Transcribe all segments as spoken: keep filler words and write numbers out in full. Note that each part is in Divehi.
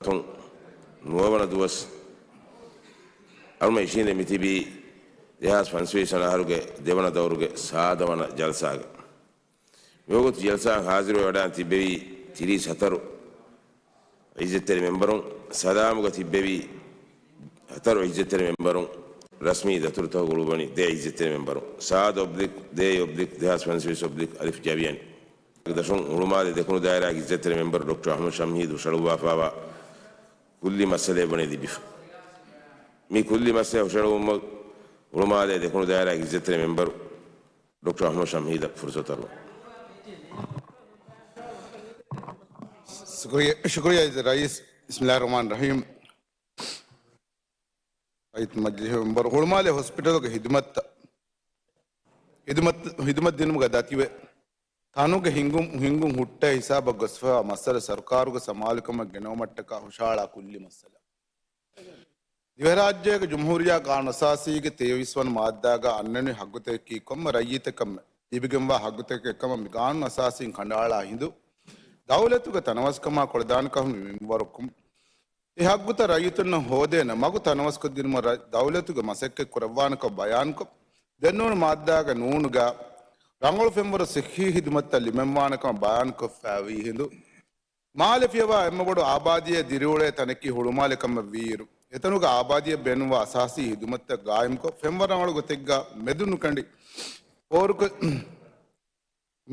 ތުން ނުވަވަނަ ދުވަސް އަޅުމަ އިށީނދެ މިތިބީ ދެހާސް ފަންސަވީސް ވަނަ އަހަރުގެ ދެވަނަ ދައުރުގެ ސާދަވަނަ ޖަލްސާގަ. މިވަގުތު ޖަލްސާއަށް ހާޒިރުވެވަޑާން ތިއްބެވީ ތިރީސް ހަތަރު އިއްޒަތްތެރި މެމްބަރުން، ސަލާމުގަ ތިއްބެވީ ހަތަރު އިއްޒަތްތެރި މެމްބަރުން، ރަސްމީ ދަތުރުތަކުގަ އުޅުއްވަނީ ދޭ އިއްޒަތްތެރި މެމްބަރުން، ސާދަ އޮބްލިކް ދޭ އޮބްލިކް ދެހާސް ފަންސަވީސް އޮބްލިކް އަލިފް ޖަވިޔަނި. ދަށުން ހުޅުމާލެ ދެކުނު ދާއިރާގެ އިއްޒަތްތެރި މެމްބަރު ޑޮކްޓަރ އަޙްމަދު ޝަމްހީދު ހުށަހަޅުއްވާފާވާ ކުއްލި މައްސަލައެއް ވަނީ ލިބިފަ. މި ކުއްލި މައްސަލަ ހުށަހެޅުމަށް ހުޅުމާލެ ދެކުނު ދާއިރާގެ އިއްޒަތްތެރި މެމްބަރު ޑޮކްޓަރ އަޙްމަދު ޝަމްހީދަށް ފުރުސަތު އަރުވަން. ޝުކުރިއްޔާ، ޝުކުރިއްޔާ ރައީސް. ބިސްމިﷲ ރަޙްމާނި ރަޙީމް. ރައްޔިތު މަޖިލީހުގެ މެމްބަރު، ހުޅުމާލެ ހޮސްޕިޓަލުގެ ހިދުމަތްތައް، ހިދުމަތް، ހިދުމަތް ދިނުމުގަ ދަތިވެ، ތަނުގެ ހިނގުން، ހިނގުން ހުއްޓޭ ހިސާބަށް ގޮސްފައިވާ މައްސަލަ ސަރުކާރުގެ ސަމާލުކަމަށް ގެނައުމަށްޓަކާ ހުށަހަޅާ ކުއްލި މައްސަލަ. ދިވެހިރާއްޖޭގެ ޖުމްހޫރިއްޔާ ގާނޫނު އަސާސީގެ ތޭވީސް ވަނަ މާއްދާގަ އަންނަނިވި ހައްގުތަކަކީ ކޮންމެ ރައްޔިތަކަށްމެ ލިބިގެންވާ ހައްގުތަކެއް ކަމަށް މި ގާނޫނު އަސާސީން ކަނޑައަޅާ ހިނދު، ދައުލަތުގެ ތަނަވަސްކަމާ ކުޅަދާނަކަމަށް މިންވަރުކުން އެ ހައްގުތައް ރައްޔިތުންނަށް ހޯދޭނެ މަގު ތަނަވަސްކޮށްދިނުމަށް ރަ-، ދައުލަތުގެ މަސައްކަތް ކުރައްވާނެކަން ބަޔާންކޮށް، ދެންނޫނު މާއްދާގެ ނޫނުގަ ރަނގަޅު ފެންވަރު ސިއްހީ ހިދުމަތްތައް ލިބެންވާނެކަމަށް ބަޔާންކޮށްފައިވީ ހިނދު، މާލެ ފިޔަވާ އެންމެ ބޮޑު އާބާދީއެއް ދިރިއުޅޭ ތަނަކީ ހުޅުމާލެ ކަމަށް ވީއިރު، އެތަނުގެ އާބާދީއަށް ބޭނުންވާ އަސާސީ ހިދުމަތްތައް ގާއިމްކޮށް، ފެންވަރު ރަނގަޅު ގޮތެއްގަ މެދު ނުކަނޑި ފޯރުކޮށް،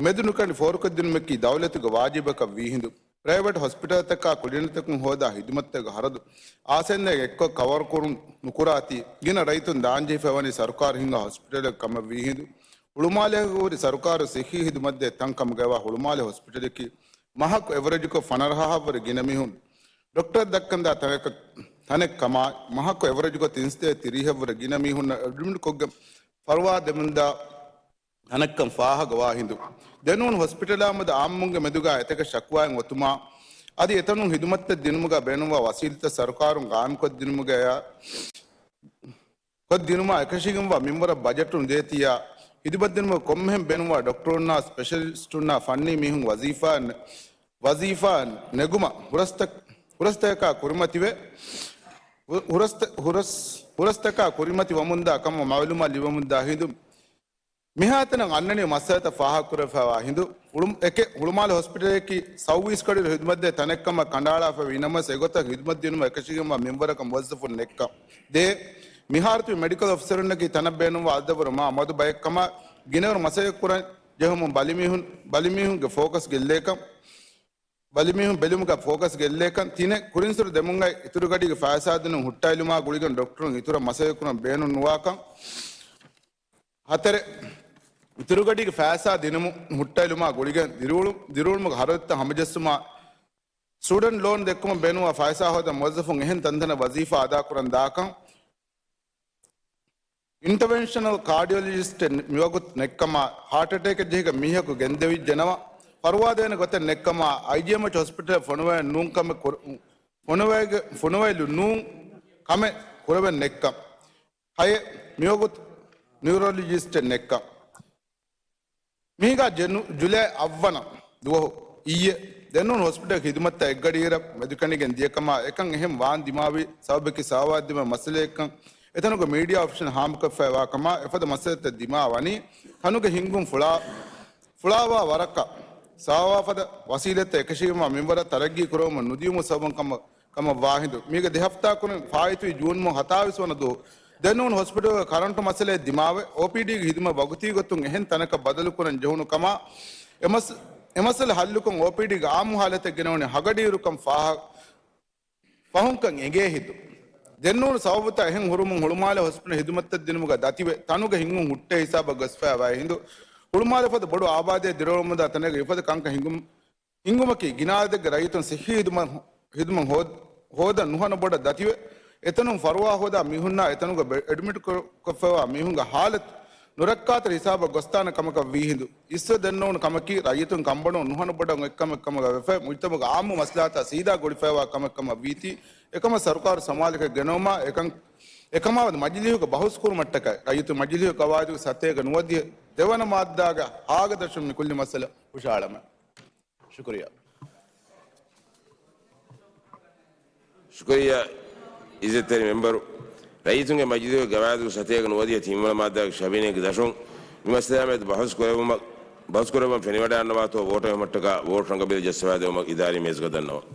މެދު ނުކަނޑި ފޯރުކޮށްދިނުމަކީ ދައުލަތުގެ ވާޖިބަކަށް ވީހިނދު، ޕްރައިވެޓް ހޮސްޕިޓަލްތަކާ ކުލިނިކްތަކުން ހޯދާ ހިދުމަތްތަކުގެ ހަރަދު އާސަންދައިގެ އެއްކޮށް ކަވަރކުރުން ނުކުރާތީ، ގިނަ ރައްޔިތުން ދާންޖެހިފައިވަނީ ސަރުކާރު ހިންގާ ހޮސްޕިޓަލެއް ކަމަށް ވީހިނދު، ހުޅުމާލޭގަ ހުރި ސަރުކާރު ސިއްހީ ހިދުމަތްދޭ ތަން ކަމުގައިވާ ހުޅުމާލެ ހޮސްޕިޓަލަކީ މަހަކު އެވަރެޖުކޮށް ފަނަރަހާހަށްވުރެ ގިނަ މީހުން ޑޮކްޓަރަށް ދައްކަންދާ ތަނެއް، ތަނެއް ކަމާ، މަހަކު އެވަރެޖުކޮށް ތިންސަތޭކަ ތިރީހަށްވުރެ ގިނަ މީހުންނަށް އެޑްމިޓްކޮށްގެން ފަރުވާ ދެމުންދާ ތަނެއްކަން ފާހަގަވާ ހިނދު، ދެންނޫން ހޮސްޕިޓަލާ މެދު އާއްމުންގެ މެދުގަ އެތަކެއް ޝަކުވާއެއް އޮތުމާ، އަދި އެތަނުން ހިދުމަތްތައް ދިނުމުގަ ބޭނުންވާ ވަސީލަތްތައް ސަރުކާރުން ގާއިމްކޮށްދިނުމުގައި، ކޮށްދިނުމާ އެކަށީގެންވާ މިންވަރަށް ބަޖެޓު ނުދޭތީއާ، ހިދުމަތްދިނުމަށް ކޮންމެހެން ބޭނުންވާ ޑޮކްޓަރުންނާ ސްޕެޝަލިސްޓުންނާ ފަންނީ މީހުން ވަޒީފާ، ވަޒީފާ ނެގުމަށް ހުރަސްތަ-، ހުރަސްތަކަކާ ކުރިމަތިވެ، ހު-، ހުރަސްތަ-، ހުރަސް-، ހުރަސްތަކާ ކުރިމަތިވަމުންދާ ކަމަށް މައުލޫމާތު ލިބެމުންދާ ހިނދު، މިހާތަނަށް އަންނަނީ މައްސަލަތައް ފާހަގަކުރެވިފައިވާ ހިނދު، ހުޅު-، އެކެއް ހުޅުމާލެ ހޮސްޕިޓަލަކީ ސައުވީސް ކަޑިއިރު ހިދުމަތްދޭ ތަނެއްކަމަށް ކަނޑައަޅާފައިވީ ނަމަވެސް، އެގޮތަށް ހިދުމަތް ދިނުމަށް އެކަށީގެންވާ މިންވަރަކަށް މުވައްޒަފުން ނެއްކަން ދޭ. މިހާރު ތިބި މެޑިކަލް އޮފިސަރުންނަކީ ތަނަށް ބޭނުންވާ އަދަދުވަރު މާ މަދު ބައެއްކަމާ، ގިނަވަރު މަސައްކަތް ކުރަން ޖެހުމުން ބަލިމީހުން، ބަލިމީހުންގެ ފޯކަސް ގެއްލޭކަން، ބަލިމީހުން ބެލުމުގަ ފޯކަސް ގެއްލޭކަން، ތިނެއް ކުރިންސުރު ދެމުންގައި އިތުރުގަޑީގެ ފައިސާ ދިނުން ހުއްޓައިލުމާ ގުޅިގެން ޑޮކްޓަރުން އިތުރަށް މަސައްކަތް ކުރަން ބޭނުން ނުވާކަން، ހަތަރެއް، އިތުރުގަޑީގެ ފައިސާ ދިނުމުން ހުއްޓައިލުމާ ގުޅިގެން ދިރިއުޅު-، ދިރިއުޅުމުގެ ހަރަދުތައް ހަމަޖެއްސުމާ، ސްޓޫޑެންޓް ލޯން ދެއްކުމަށް ބޭނުންވާ ފައިސާ ހޯދަން މުވައްޒަފުން އެހެން ތަންތަނަށް ވަޒީފާ އަދާކުރަން ދާކަން، އިންޓަވެންޝަނަލް ކާޑިއޮލޮޖިސްޓެއް މިވަގުތު ނެއްކަމާ، ހާޓް އެޓޭކެއް ޖެހިގެން މީހަކު ގެންދެވިއްޖެނަމަ، ފަރުވާދޭނެ ގޮތެއް ނެއްކަމާ، އައިޖީއެމްއެޗް ހޮސްޕިޓަލް ފޮނުވައެއް ނޫން ކަމެއް ކުރ-، ފޮނުވައިގެ-، ފޮނުވައިލު ނޫން ކަމެއް ކުރެވެން ނެއްކަން. ހައެއް، މިވަގުތު ނިއުރޮލޮޖިސްޓެއް ނެއްކަން. މީގާ ޖެނު-، ޖުލައި އަށްވަނަ ދުވަހު އިއްޔެ ދެންނޫން ހޮސްޕިޓަލް ހިދުމަތްތައް އެއްގަޑިއިރަށް މެދުކަނޑިގެން ދިޔަކަމާ، އެކަން އެހެން ވާން ދިމާވި ސަބަބަކީ ސައުވާ ދިމާ މައްސަލައެއްކަން އެތަނުގެ މީޑިއާ އޮފިޝަލް ހާމަކޮށްފައިވާކަމާ، އެފަދަ މައްސަލަތައް ދިމާވަނީ ތަނުގެ ހިންގުން ފުޅާ-، ފުޅާވާ ވަރަކަށް ސައުވާފަދަ ވަސީލަތްތައް އެކަށީގެންވާ މިންވަރަށް ތަރައްގީ ކުރެވުމަށް ނުދިޔުމުގެ ސަބަބުން ކަމަށް ކަމަށް ވާހިނދު، މީގެ ދެ ހަފްތާ ކުރިން ފާއިތުވި ޖޫން މަހު ހަތާވީސް ވަނަ ދުވަހު ދެންނޫން ހޮސްޕިޓަލްގެ ކަރަންޓު މައްސަލައެއް ދިމާވެ، އޯޕީޑީގެ ހިދުމަތް ވަގުތީ ގޮތުން އެހެން ތަނަކަށް ބަދަލުކުރަން ޖެހުނު ކަމާ، އެމަސް-، އެމައްސަލަ ހައްލުކޮށް އޯޕީޑީގެ އާއްމު ހާލަތެއް ގެނައުނީ ހަގަޑިއިރުކަން ފާހަ-، ފަހުންކަން އެނގޭ ހިނދު. ދެންނޫން ސަބަބުތައް އެހެން ހުރުމުން ހުޅުމާލެ ހޮސްޕިޓަލް ހިދުމަތްތައް ދިނުމުގަ ދަތިވެ، ތަނުގެ ހިނގުން ހުއްޓޭ ހިސާބަށް ގޮސްފައިވާ ހިނދު، ހުޅުމާލެ ފަދަ ބޮޑު އާބާދީއެއް ދިރިއުޅުމުންދާ ތަނެއްގަ އެފަދަ ކަންކަން ހިނގުމު ހިނގުމަކީ، ގިނަ އަދަދެއްގެ ރައްޔިތުން ސިއްހީ ހިދުމަތް ހި-، ހިދުމަތް ހޯ-، ހޯދަން ނުހަނު ބޮޑަށް ދަތިވެ، އެތަނުން ފަރުވާ ހޯދާ މީހުންނާ އެތަނުގަ ބެ-، އެޑްމިޓް ކޮ-، ކޮށްފައިވާ މީހުންގެ ހާލަތު ނުރައްކާތެރި ހިސާބަށް ގޮސްދާނެ ކަމަކަށް ވީ ހިނދު، އިސްވެ ދެންނެވުނު ކަމަކީ، ރައްޔިތުން ކަންބޮޑުވުން ނުހަނު ބޮޑަށް އޮތް ކަމެއް ކަމަކަށް ވެފަ، މުޖްތަމަޢުގެ އާއްމު މަސްލަހަތާ ސީދާ ގުޅިފައިވާ ކަމެއް ކަމަށް ވީތީ، އެކަމަށް ސަރުކާރު ސަމާލުކަން ގެނައުމާ، އެކަން އެކަމާ މަޖިލީހުގެ ބަހުސް ކުރުމަށްޓަކައި، ރައްޔިތު މަޖިލީހުގެ ޤަވާއިދުގެ ސަތޭކަ ނުވަދިހަ ދެވަނަ މާއްދާގެ ހާގަ ދަށުން މި ކުއްލި މައްސަލަ ހުށަހަޅަމެ. ޝުކުރިއްޔާ. ޝުކުރިއްޔާ އިއްޒަތްތެރި މެމްބަރު، ރައްޔިތުންގެ މަޖިލީހުގެ ގަވާއިދުގެ ސަތޭކަ ނުވަދިހަ ތިންވަނަ މާއްދާގެ ށަވިޔަނިއެއްގެ ދަށުން މި މައްސަލައާމެދު ބަހުސް ކުރެއްވުމަށް، ބަހުސް ކުރެއްވަން ފެނިވަޑައިގަންނަވާތޯ ވޯޓު އެހުމަށްޓަކާ ވޯޓު ރަނގަބިލަށް ޖައްސަވާދެއްވުމަށް އިދާރީ މޭޒުގަ ދަންނަވަން.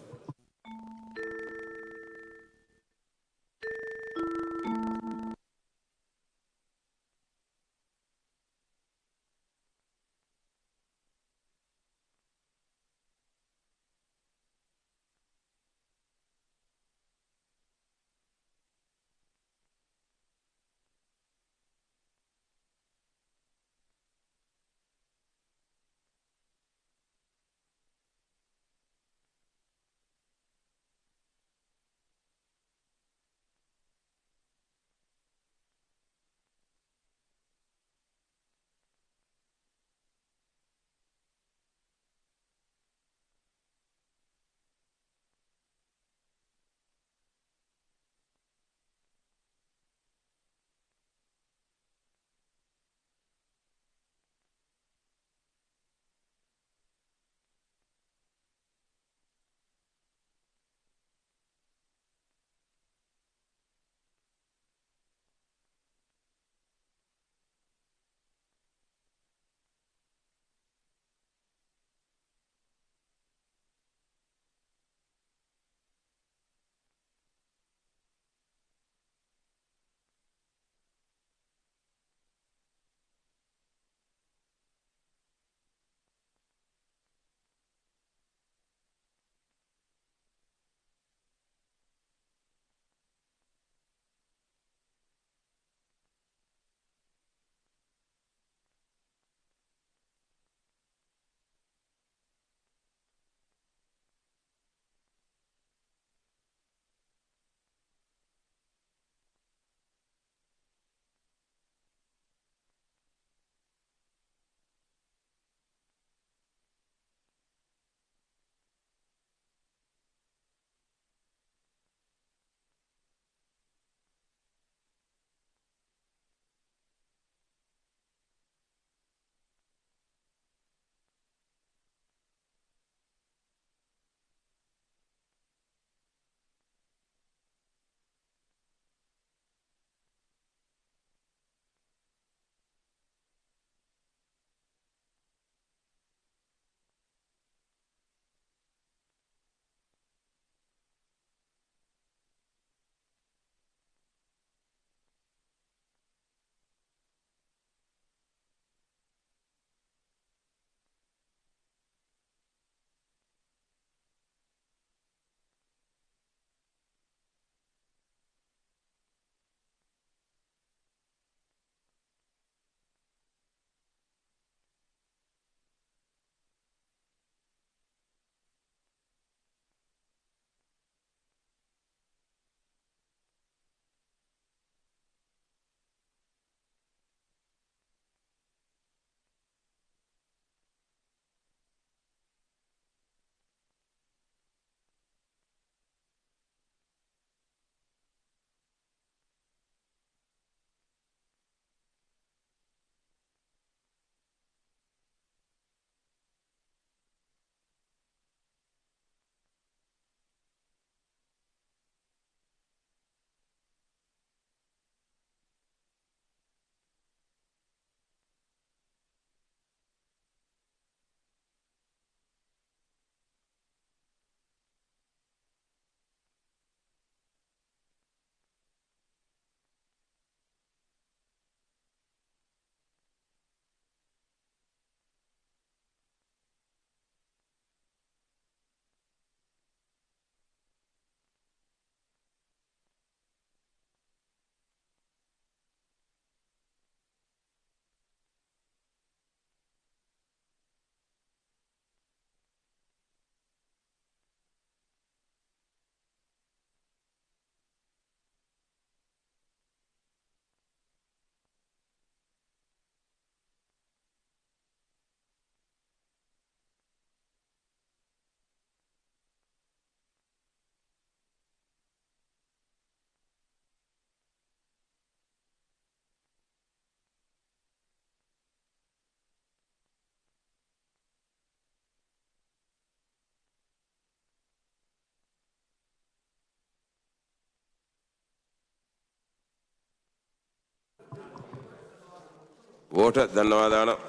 ވޯޓަށް ދަންނަވާލާނަން.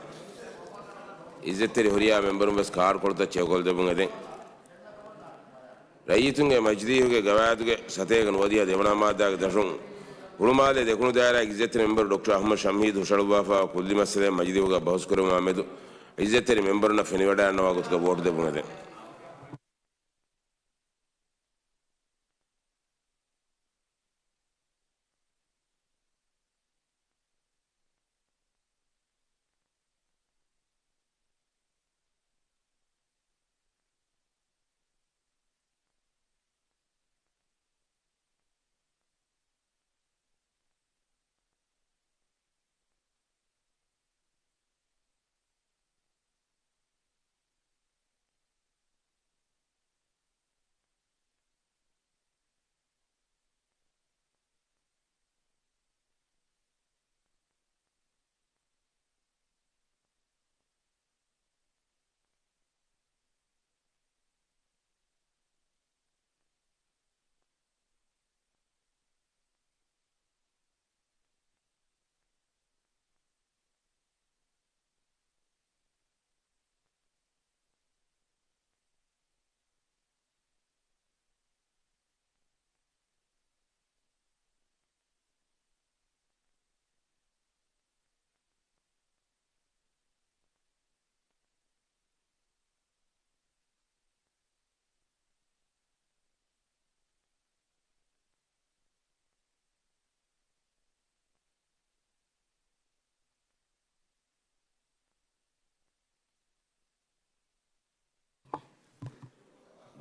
އިއްޒަތްތެރި ހުރިހާ މެމްބަރުން ވެސް ކާޑުކޮޅުތައް ޗެކުކޮށްލެއްވުން އެދެން. ރައްޔިތުންގެ މަޖިލީހުގެ ގަވާއިދުގެ ސަތޭކަ ނުވަދިހަ ދެވަނަ މާއްދާގެ ދަށުން ހުޅުމާލޭ ދެކުނު ދާއިރާގެ އިއްޒަތްތެރި މެމްބަރު ޑޮކްޓަރ އަޙްމަދު ޝަމްހީދު ހުށަހަޅުއްވާފައިވާ ކުއްލި މައްސަލައެއް މަޖިލީހުގަ ބަހުސްކުރެވުމާ މެދު އިއްޒަތްތެރި މެމްބަރުންނަށް ފެނިވަޑައިގަންނަވާ ގޮތުގަ ވޯޓު ދެއްވުން އެދެން.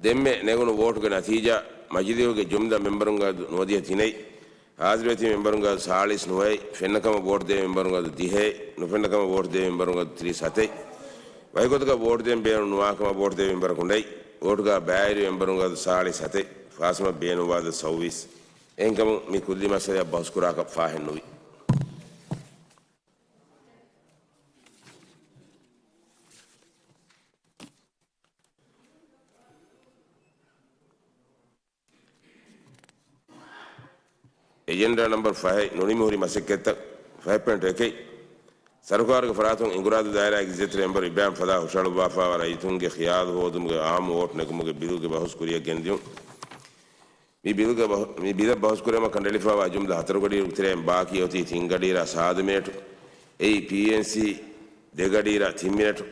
ދެންމެ ނެގުނު ވޯޓުގެ ނަތީޖާ، މަޖިލީހުގެ ޖުމްލަ މެމްބަރުންގެ އަދަދު ނުވަދިހަ ތިނެއް، ހާޒިރުވެތި މެމްބަރުންގެ އަދަދު ސާޅީސް ނުވައެއް، ފެންނަކަމަށް ވޯޓު ދޭ މެމްބަރުންގެ އަދަދު ދިހައެއް، ނުފެންނަކަމަށް ވޯޓު ދޭ މެމްބަރުންގެ އަދަދު ތިރީސް ހަތެއް، ވަކިގޮތަކަށް ވޯޓު ދޭން ބޭނުން ނުވާކަމަށް ވޯޓު ދޭ މެމްބަރަކު ނެތް، ވޯޓުގަ ބައިވެރި މެމްބަރުންގެ އަދަދު ސާޅީސް ހަތެއް، ފާސްވުމަށް ބޭނުންވާ އަދަދު ސައުވީސް. އެހެންކަމުން މި ކުއްލި މައްސަލައަށް ބަހުސްކުރާކަށް ފާހެއްނުވި. އެޖެންޑާ ނަމްބަރު ފަހެއް ނުނިމިހުރި މަސައްކަތްތައް. ފަހެއް ޕޮއިންޓް އެކެއް، ސަރުކާރުގެ ފަރާތުން އިނގުރާދު ދާއިރާގެ އިއްޒަތްތެރި މެމްބަރު އިބްރާހިމް ފަދާ ހުށަހަޅުއްވާފައިވާ ރައްޔިތުންގެ ޚިޔާލު ހޯދުމުގެ އާއްމު ވޯޓް ނެގުމުގެ ބިލުގެ ބަހުސް ކުރިއަށް ގެންދިއުން. މި ބިލުގެ ބަހު-، މި ބިލަށް ބަހުސް ކުރެވުމަށް ކަނޑައެޅިފައިވާ ޖުމްލަ ހަތަރު ގަޑިއިރުގެ ތެރެއިން ބާކީ އޮތީ ތިން ގަޑިއިރާ ސާދަ މިނެޓު. އެއީ ޕީއެންސީ ދެ ގަޑިއިރާ ތިން މިނެޓު،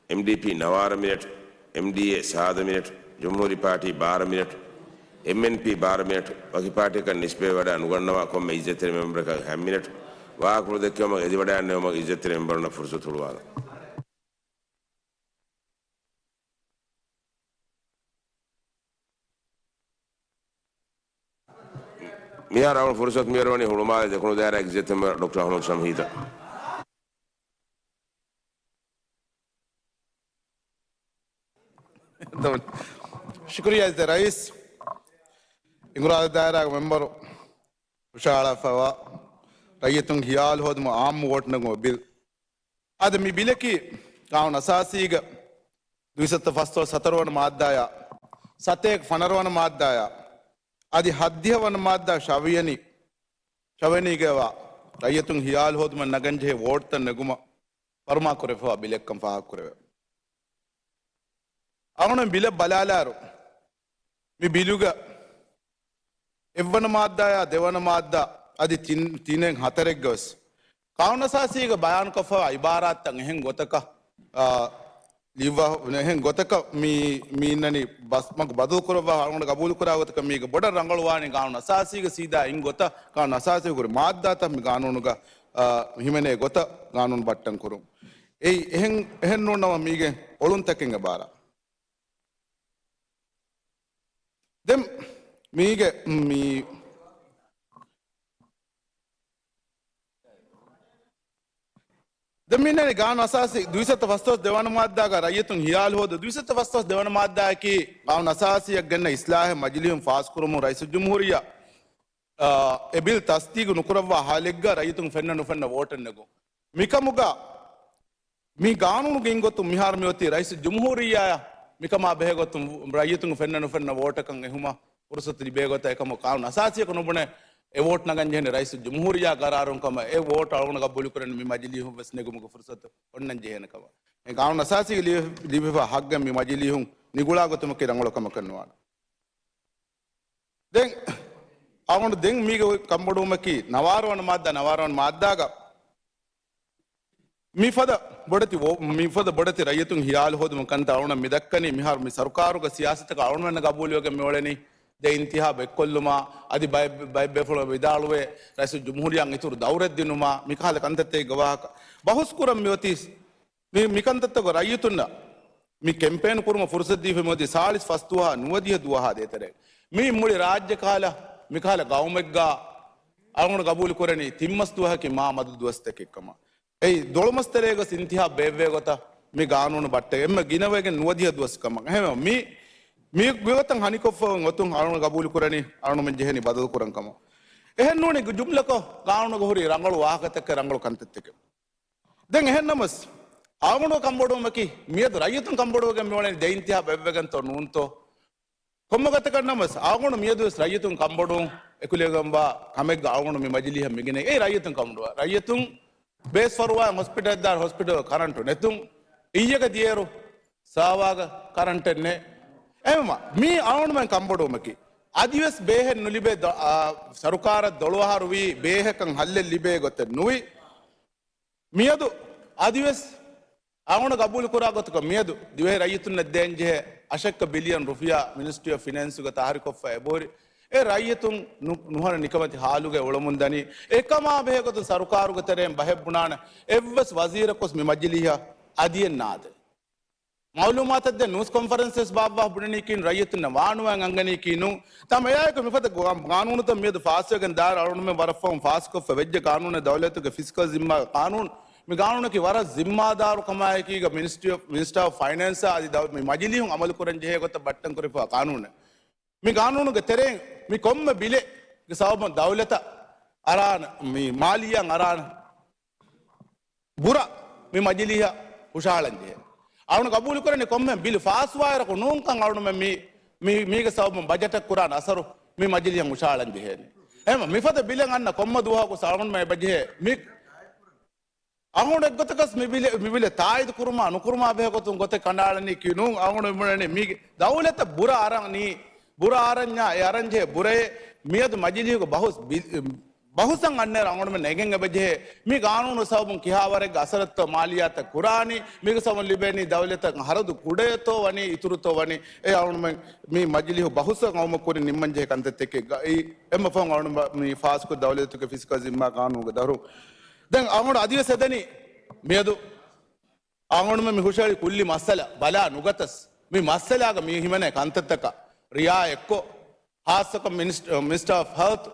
އެމްޑީޕީ ނަވާރަ މިނެޓު، އެމްޑީއޭ ސާދަ މިނެޓު، ޖުމްހޫރީ ޕާޓީ ބާރަ މިނެޓު، އެމްއެންޕީ ބާރަ މިނެޓު، ވަކި ޕާޓީއަކަށް ނިސްބަތްވެވަޑައި ނުގަންނަވާ ކޮންމެ އިއްޒަތްތެރި މެމްބަރަކަށް ހަތް މިނެޓު، ވާހަކަފުޅު ދެއްކެވުމަށް އެދިވަޑައިގަންނަވުމަށް އިއްޒަތްތެރި މެމްބަރުންނަށް ފުރުސަތު ހުޅުވާލަން. މިހާރު އަޅުގަނޑު ފުރުސަތު މިއަރުވަނީ ހުޅުމާލެ ދެކުނު ދާއިރާގެ އިއްޒަތްތެރި މެމްބަރު ޑޮކްޓަރ އަޙްމަދު ޝަމްހީދަށް. ޝުކުރިއްޔާ އިއްޒަތްތެރި ރައީސް. އިނގުރާދު ދާއިރާގެ މެމްބަރު ހުށަހަޅާފައިވާ ރައްޔިތުން ޚިޔާލު ހޯދުމަށް އާއްމު ވޯޓް ނެގުމަށް ބިލް. އާދެ، މި ބިލަކީ ގާނޫނު އަސާސީގެ ދުއިސައްތަ ފަސްދޮޅަސް ހަތަރުވަނަ މާއްދާޔާ، ސަތޭކަ ފަނަރަވަނަ މާއްދާޔާ، އަދި ހަތްދިހަ ވަނަ މާއްދާ ޝަވިޔަނި، ޝަވިޔަނީގައިވާ ރައްޔިތުން ޚިޔާލު ހޯދުމަށް ނަގަންޖެހޭ ވޯޓްތައް ނެގުމަށް ފަރުމާ ކުރެފައިވާ ބިލެއްކަން ފާހަގަކުރެވޭ. އަޅުގަނޑު ބިލަށް ބަލާލާއިރު، މި ބިލުގަ އެއްވަނަ މާއްދާޔާ ދެވަނަ މާއްދާ އަދި ތިން، ތިނެއް ހަތަރެއްގަ ވެސް ގާނޫނު އަސާސީގަ ބަޔާންކޮށްފައިވާ އިބާރާތްތައް އެހެން ގޮތަކަށް، އާ، ލިޔުއްވާ، އެހެން ގޮތަކަށް މި، މި އިންނަނީ ބަސްމަގު ބަދަލުކުރައްވާ އަޅުގަނޑު ގަބޫލުކުރާ ގޮތަކަށް މީގެ ބޮޑަށް ރަނގަޅުވާނީ ގާނޫނު އަސާސީގަ ސީދާ އިން ގޮތަށް ގާނޫނު އަސާސީ ހުރި މާއްދާތައް މި ގާނޫނުގަ، އާ، ހިމެނޭ ގޮތަށް ގާނޫނު ބައްޓަން ކުރުން. އެއީ އެހެން، އެހެން ނޫން ނަމަ މީގެ އޮޅުންތަކެއް އެބާރާ. ދެން މީގެ މި، ދެން މި އިންނަނީ ގާނޫނު އަސާސީ ދުއިސައްތަ ފަސްދޮޅަސް ދެވަނަ މާއްދާގަ ރައްޔިތުން ޚިޔާލު ހޯދު، ދުއިސައްތަ ފަސްދޮޅަސް ދެވަނަ މާއްދާއަކީ ގާނޫނު އަސާސީއަށް ގެންނަ އިސްލާހެއް މަޖިލީހުން ފާސްކުރުމުން ރައީސުލްޖުމްހޫރިއްޔާ، އާ، އެ ބިލް ތަސްދީގު ނުކުރައްވާ ހާލެއްގަ ރައްޔިތުން ފެންނަ ނުފެންނަ ވޯޓެއް ނެގުން. މިކަމުގަ މި ގާނޫނުގެ އިންގޮތުން މިހާރު މިއޮތީ ރައީސުލްޖުމްހޫރިއްޔާއަށް މިކަމާ ބެހޭގޮތުން ރައްޔިތުން ފެންނަ ނުފެންނަ ވޯޓަކަށް އެހުމަށް ފުރުސަތު ލިބޭ ގޮތަށް އެކަމަކު ގާނޫނު އަސާސީއަކު ނުބުނެ، އެ ވޯޓް ނަގަން ޖެހެނީ ރައީސުލްޖުމްހޫރިއްޔާ ގަރާރުން ކަމަށް، އެ ވޯޓް އަޅުގަނޑު ގަބޫލުކުރަނީ މި މަޖިލީހުން ވެސް ނެގުމުގެ ފުރުސަތު އޮންނަން ޖެހޭނެ ކަމަށް. މި ގާނޫނު އަސާސީގެ ލިބި-، ލިބިފަ ހައްގެއް މި މަޖިލީހުން ނިގުޅާ ގޮތުމަކީ ރަނގަޅު ކަމަކަށް ނުވާނެ. ދެން އަޅުގަނޑު ދެން މީގެ ކަންބޮޑުވުމަކީ ނަވާރަ ވަނަ މާއްދާ، ނަވާރަ ވަނަ މާއްދާގަ މިފަދަ ބޮޑެތި ވޯ-، މިފަދަ ބޮޑެތި ރައްޔިތުން ހިޔާލު ހޯދުމަށް ކަންތައް އަޅުގަނޑަށް މި ދައްކަނީ. މިހާރު މި ސަރުކާރުގެ ސިޔާސަތަކަށް އަޅުގަނޑުމެންނަށް ގަބޫލުވެގެން މިއުޅެނީ ދެ އިންތިހާބު އެއްކޮށްލުމާ، އަދި ބައެއް، ބައެއް ބޭފުޅުން ވިދާޅުވޭ، ރައީސުލްޖުމްހޫރިއްޔާއަށް އިތުރު ދައުރެއް ދިނުމާ، މިކަހަލަ ކަންތައްތަކެއްގެ ވާހަކަ ބަހުސް ކުރަން މިއޮތީ. މި، މިކަންތައްތަކުން ރައްޔިތުންނަށް މި ކެމްޕޭން ކުރުމަށް ފުރުސަތު ދީފަ މިއޮތީ ސާޅީސް ފަސް ދުވަހާ ނުވަދިހަ ދުވަހާ ދޭތެރޭ. މި މުޅި ރާއްޖެ ކަހަލަ، މިކަހަލަ ގައުމެއްގަ އަޅުގަނޑު ގަބޫލު ކުރަނީ ތިން މަސް ދުވަހަކީ މާ މަދު ދުވަސްތަކެއް ކަމަށް. އެއީ ދޮޅުމަސް ތެރޭގަ އިންތިހާބު ބޭއްވޭ ގޮތަށް މި ގާނޫނު ބައްޓައި އެންމެ ގިނަވެގެން ނުވަދިހަ ދުވަސް ކަމަށް. އެހެންވެ، މި، މި ގޮތަށް ހަނިކޮށްފަ އޮތުން އަޅުގަނޑު ގަބޫލު ކުރަނީ އަޅުގަނޑުމެން ޖެހެނީ ބަދަލު ކުރަން ކަމަށް. އެހެން ނޫނީ ޖުމްލަކޮށް ގާނޫނުގަ ހުރި ރަނގަޅު ވާހަކަތަކެއް، ރަނގަޅު ކަންތައްތަކެއް. ދެން އެހެންނަމަސް، އަޅުގަނޑު ކަންބޮޑުވުމަކީ މިއަދު ރައްޔިތުން ކަންބޮޑުވެގެން މިއުޅެނީ ދެ އިންތިހާބު އެއްވެގެންތޯ ނޫންތޯ؟ ކޮންމެ ގޮތަކަށް ނަމަސް، އަޅުގަނޑު މިއަދުވެސް ރައްޔިތުން ކަންބޮޑުވުން އެކުލެވިގެންވާ ކަމެއްގަ އަޅުގަނޑު މި މަޖިލީހަށް މިގެނައީ ރައްޔިތުން ކަންބޮޑުވާ. ރައްޔިތުން ބޭސްފަރުވާ ހޮސްޕިޓަލް ދާ ހޮސްޕިޓަލް ކަރަންޓު ނެތުން، އިއްޔެގަ ދިޔައިރު ސާވާގަ ކަރަންޓެއް ނެ. އެހެންވީމަ، މީ އަޅުގަނޑުމެން ކަންބޮޑުވުމަކީ. އަދިވެސް ބޭހެއް ނުލިބޭ ދޮ-، އާ، ސަރުކާރަށް ދޮޅު އަހަރު ވީ ބޭހަކަށް ހައްލެއް ލިބޭ ގޮތެއް ނުވި. މިއަދު އަދިވެސް އަޅުގަނޑު ގަބޫލު ކުރާ ގޮތަކަށް މިއަދު ދިވެހި ރައްޔިތުންނަށް ދޭން ޖެހޭ އަށެއްކަ ބިލިއަން ރުފިޔާ މިނިސްޓްރީ އޮފް ފިނޭންސްގަ ތަހަރިކޮށްފަ އެބަހުރި. އެ ރައްޔިތުން ނު-، ނުހަނު ނިކަމެތި ހާލުގައި އުޅެމުން ދަނީ. އެކަމާ ބެހޭ ގޮތުން ސަރުކާރުގެ ތެރެއިން ބަހެއް ބުނާނެ. އެއްވެސް ވަޒީރަކުވެސް މި މަޖިލީހަށް އަދިއެއް ނާދޭ. މައުލޫމާތެއް ދޭ ނޫސް ކޮންފަރެންސެސް ބާއްވާ ބުނެނީކީން ރައްޔިތުންނަށް ވާނުވާ އަންގަނީކީނު. ތަމަ އެއާއެކު މިފަދަ ގާ-، ގާނޫނުތައް މިއަދު ފާސްވެގެން ދާއިރު އަޅުގަނޑުމެން ވަރަށް ފަހުން ފާސްކޮށްފަ ވެއްޖެ ގާނޫނެއް ދައުލަތުގެ ފިސްކަލް ޒިންމާ ގާނޫނު. މި ގާނޫނަކީ ވަރަށް ޒިންމާދާރު ކަމާއެކީގަ މިނިސްޓްރީ އޮފް، މިނިސްޓަރ އޮފް ފައިނޭންސާ އަދި ދައު-، މި މަޖިލީހުން އަމަލު ކުރަން ޖެހޭ ގޮތަށް ބައްޓަން ކުރެފަ ގާނޫނެއް. މި ގާނޫނުގެ ތެރެއިން މި ކޮންމެ ބިލެއްގެ ސަބަބުން ދައުލަތަށް އަރާނެ، މި މާލިއްޔާ އަރާނެ ބުރަ މި މަޖިލީހަށް ހުށަހަޅަން ޖެހޭ. އަޅުން ގަބޫލު ކުރަނީ ކޮންމެ ބިލު ފާސްވާއިރަކު ނޫންކަން އަޅުން މި، މި، މީގެ ސަބަބުން ބަޖެޓަށް ކުރާން އަސަރު މި މަޖިލީހަށް ހުށަހަޅަން ޖެހޭނެ. އެހެން މިފަދަ ބިލެއް އަންނަ ކޮންމެ ދުވަހަކު އަޅުން މި ބަޖެހޭ މި އަހުން އެއްގޮތަކަސް މި ބިލެ، މި ބިލެ ތާއީދު ކުރުމާ ނުކުރުމާ ބެހޭ ގޮތުން ގޮތެއް ކަނޑައަޅަނީ ކީ ނޫން. އަހުން މި ބުނަނީ މީގެ ދައުލަތަށް ބުރަ އަރަނީ، ބުރަ އަރަންޏާ އެ އަރަން ޖެހޭ ބުރައެއް މިއަދު މަޖިލީހުގެ ބަހުސް ބި-، ބަހުސަށް އަންނައިރު އަޅުގަނޑުމެން އެނގެން އެބަޖެހޭ މި ގާނޫނު ސަބަބުން ކިހާވަރެއްގެ އަސަރެއްތޯ މާލިއްޔާތައް ކުރާނީ، މީގެ ސަބަބުން ލިބޭނީ ދައުލަތަށް ހަރަދު ކުޑައެއްތޯ ވަނީ، އިތުރުތޯ ވަނީ، އެ އަޅުގަނޑުމެން މި މަޖިލީހު ބަހުސަށް އައުމަށް ކުރިން ނިންމަން ޖެހޭ ކަންތައްތަކެއް އެއީ. އެންމެ ފަހުން އަޅުގަނޑު މި ފާސްކޮށް ދައުލަތުގެ ފިސްކަލް ޒިންމާ ގާނޫނުގެ ދަށުން. ދެން އަޅުގަނޑު އަދިވެސް އެދެނީ މިއަދު އަޅުގަނޑުމެން މި ހުށަހެޅި ކުއްލި މައްސަލަ ބަލާ ނުގަތަސް، މި މައްސަލާގަ މި ހިމެނޭ ކަންތައްތަކަށް ރިއާޔަތްކޮށް، ހާއްސަކޮށް މިނިސްޓް-، މިނިސްޓަރ އޮފް ހެލްތް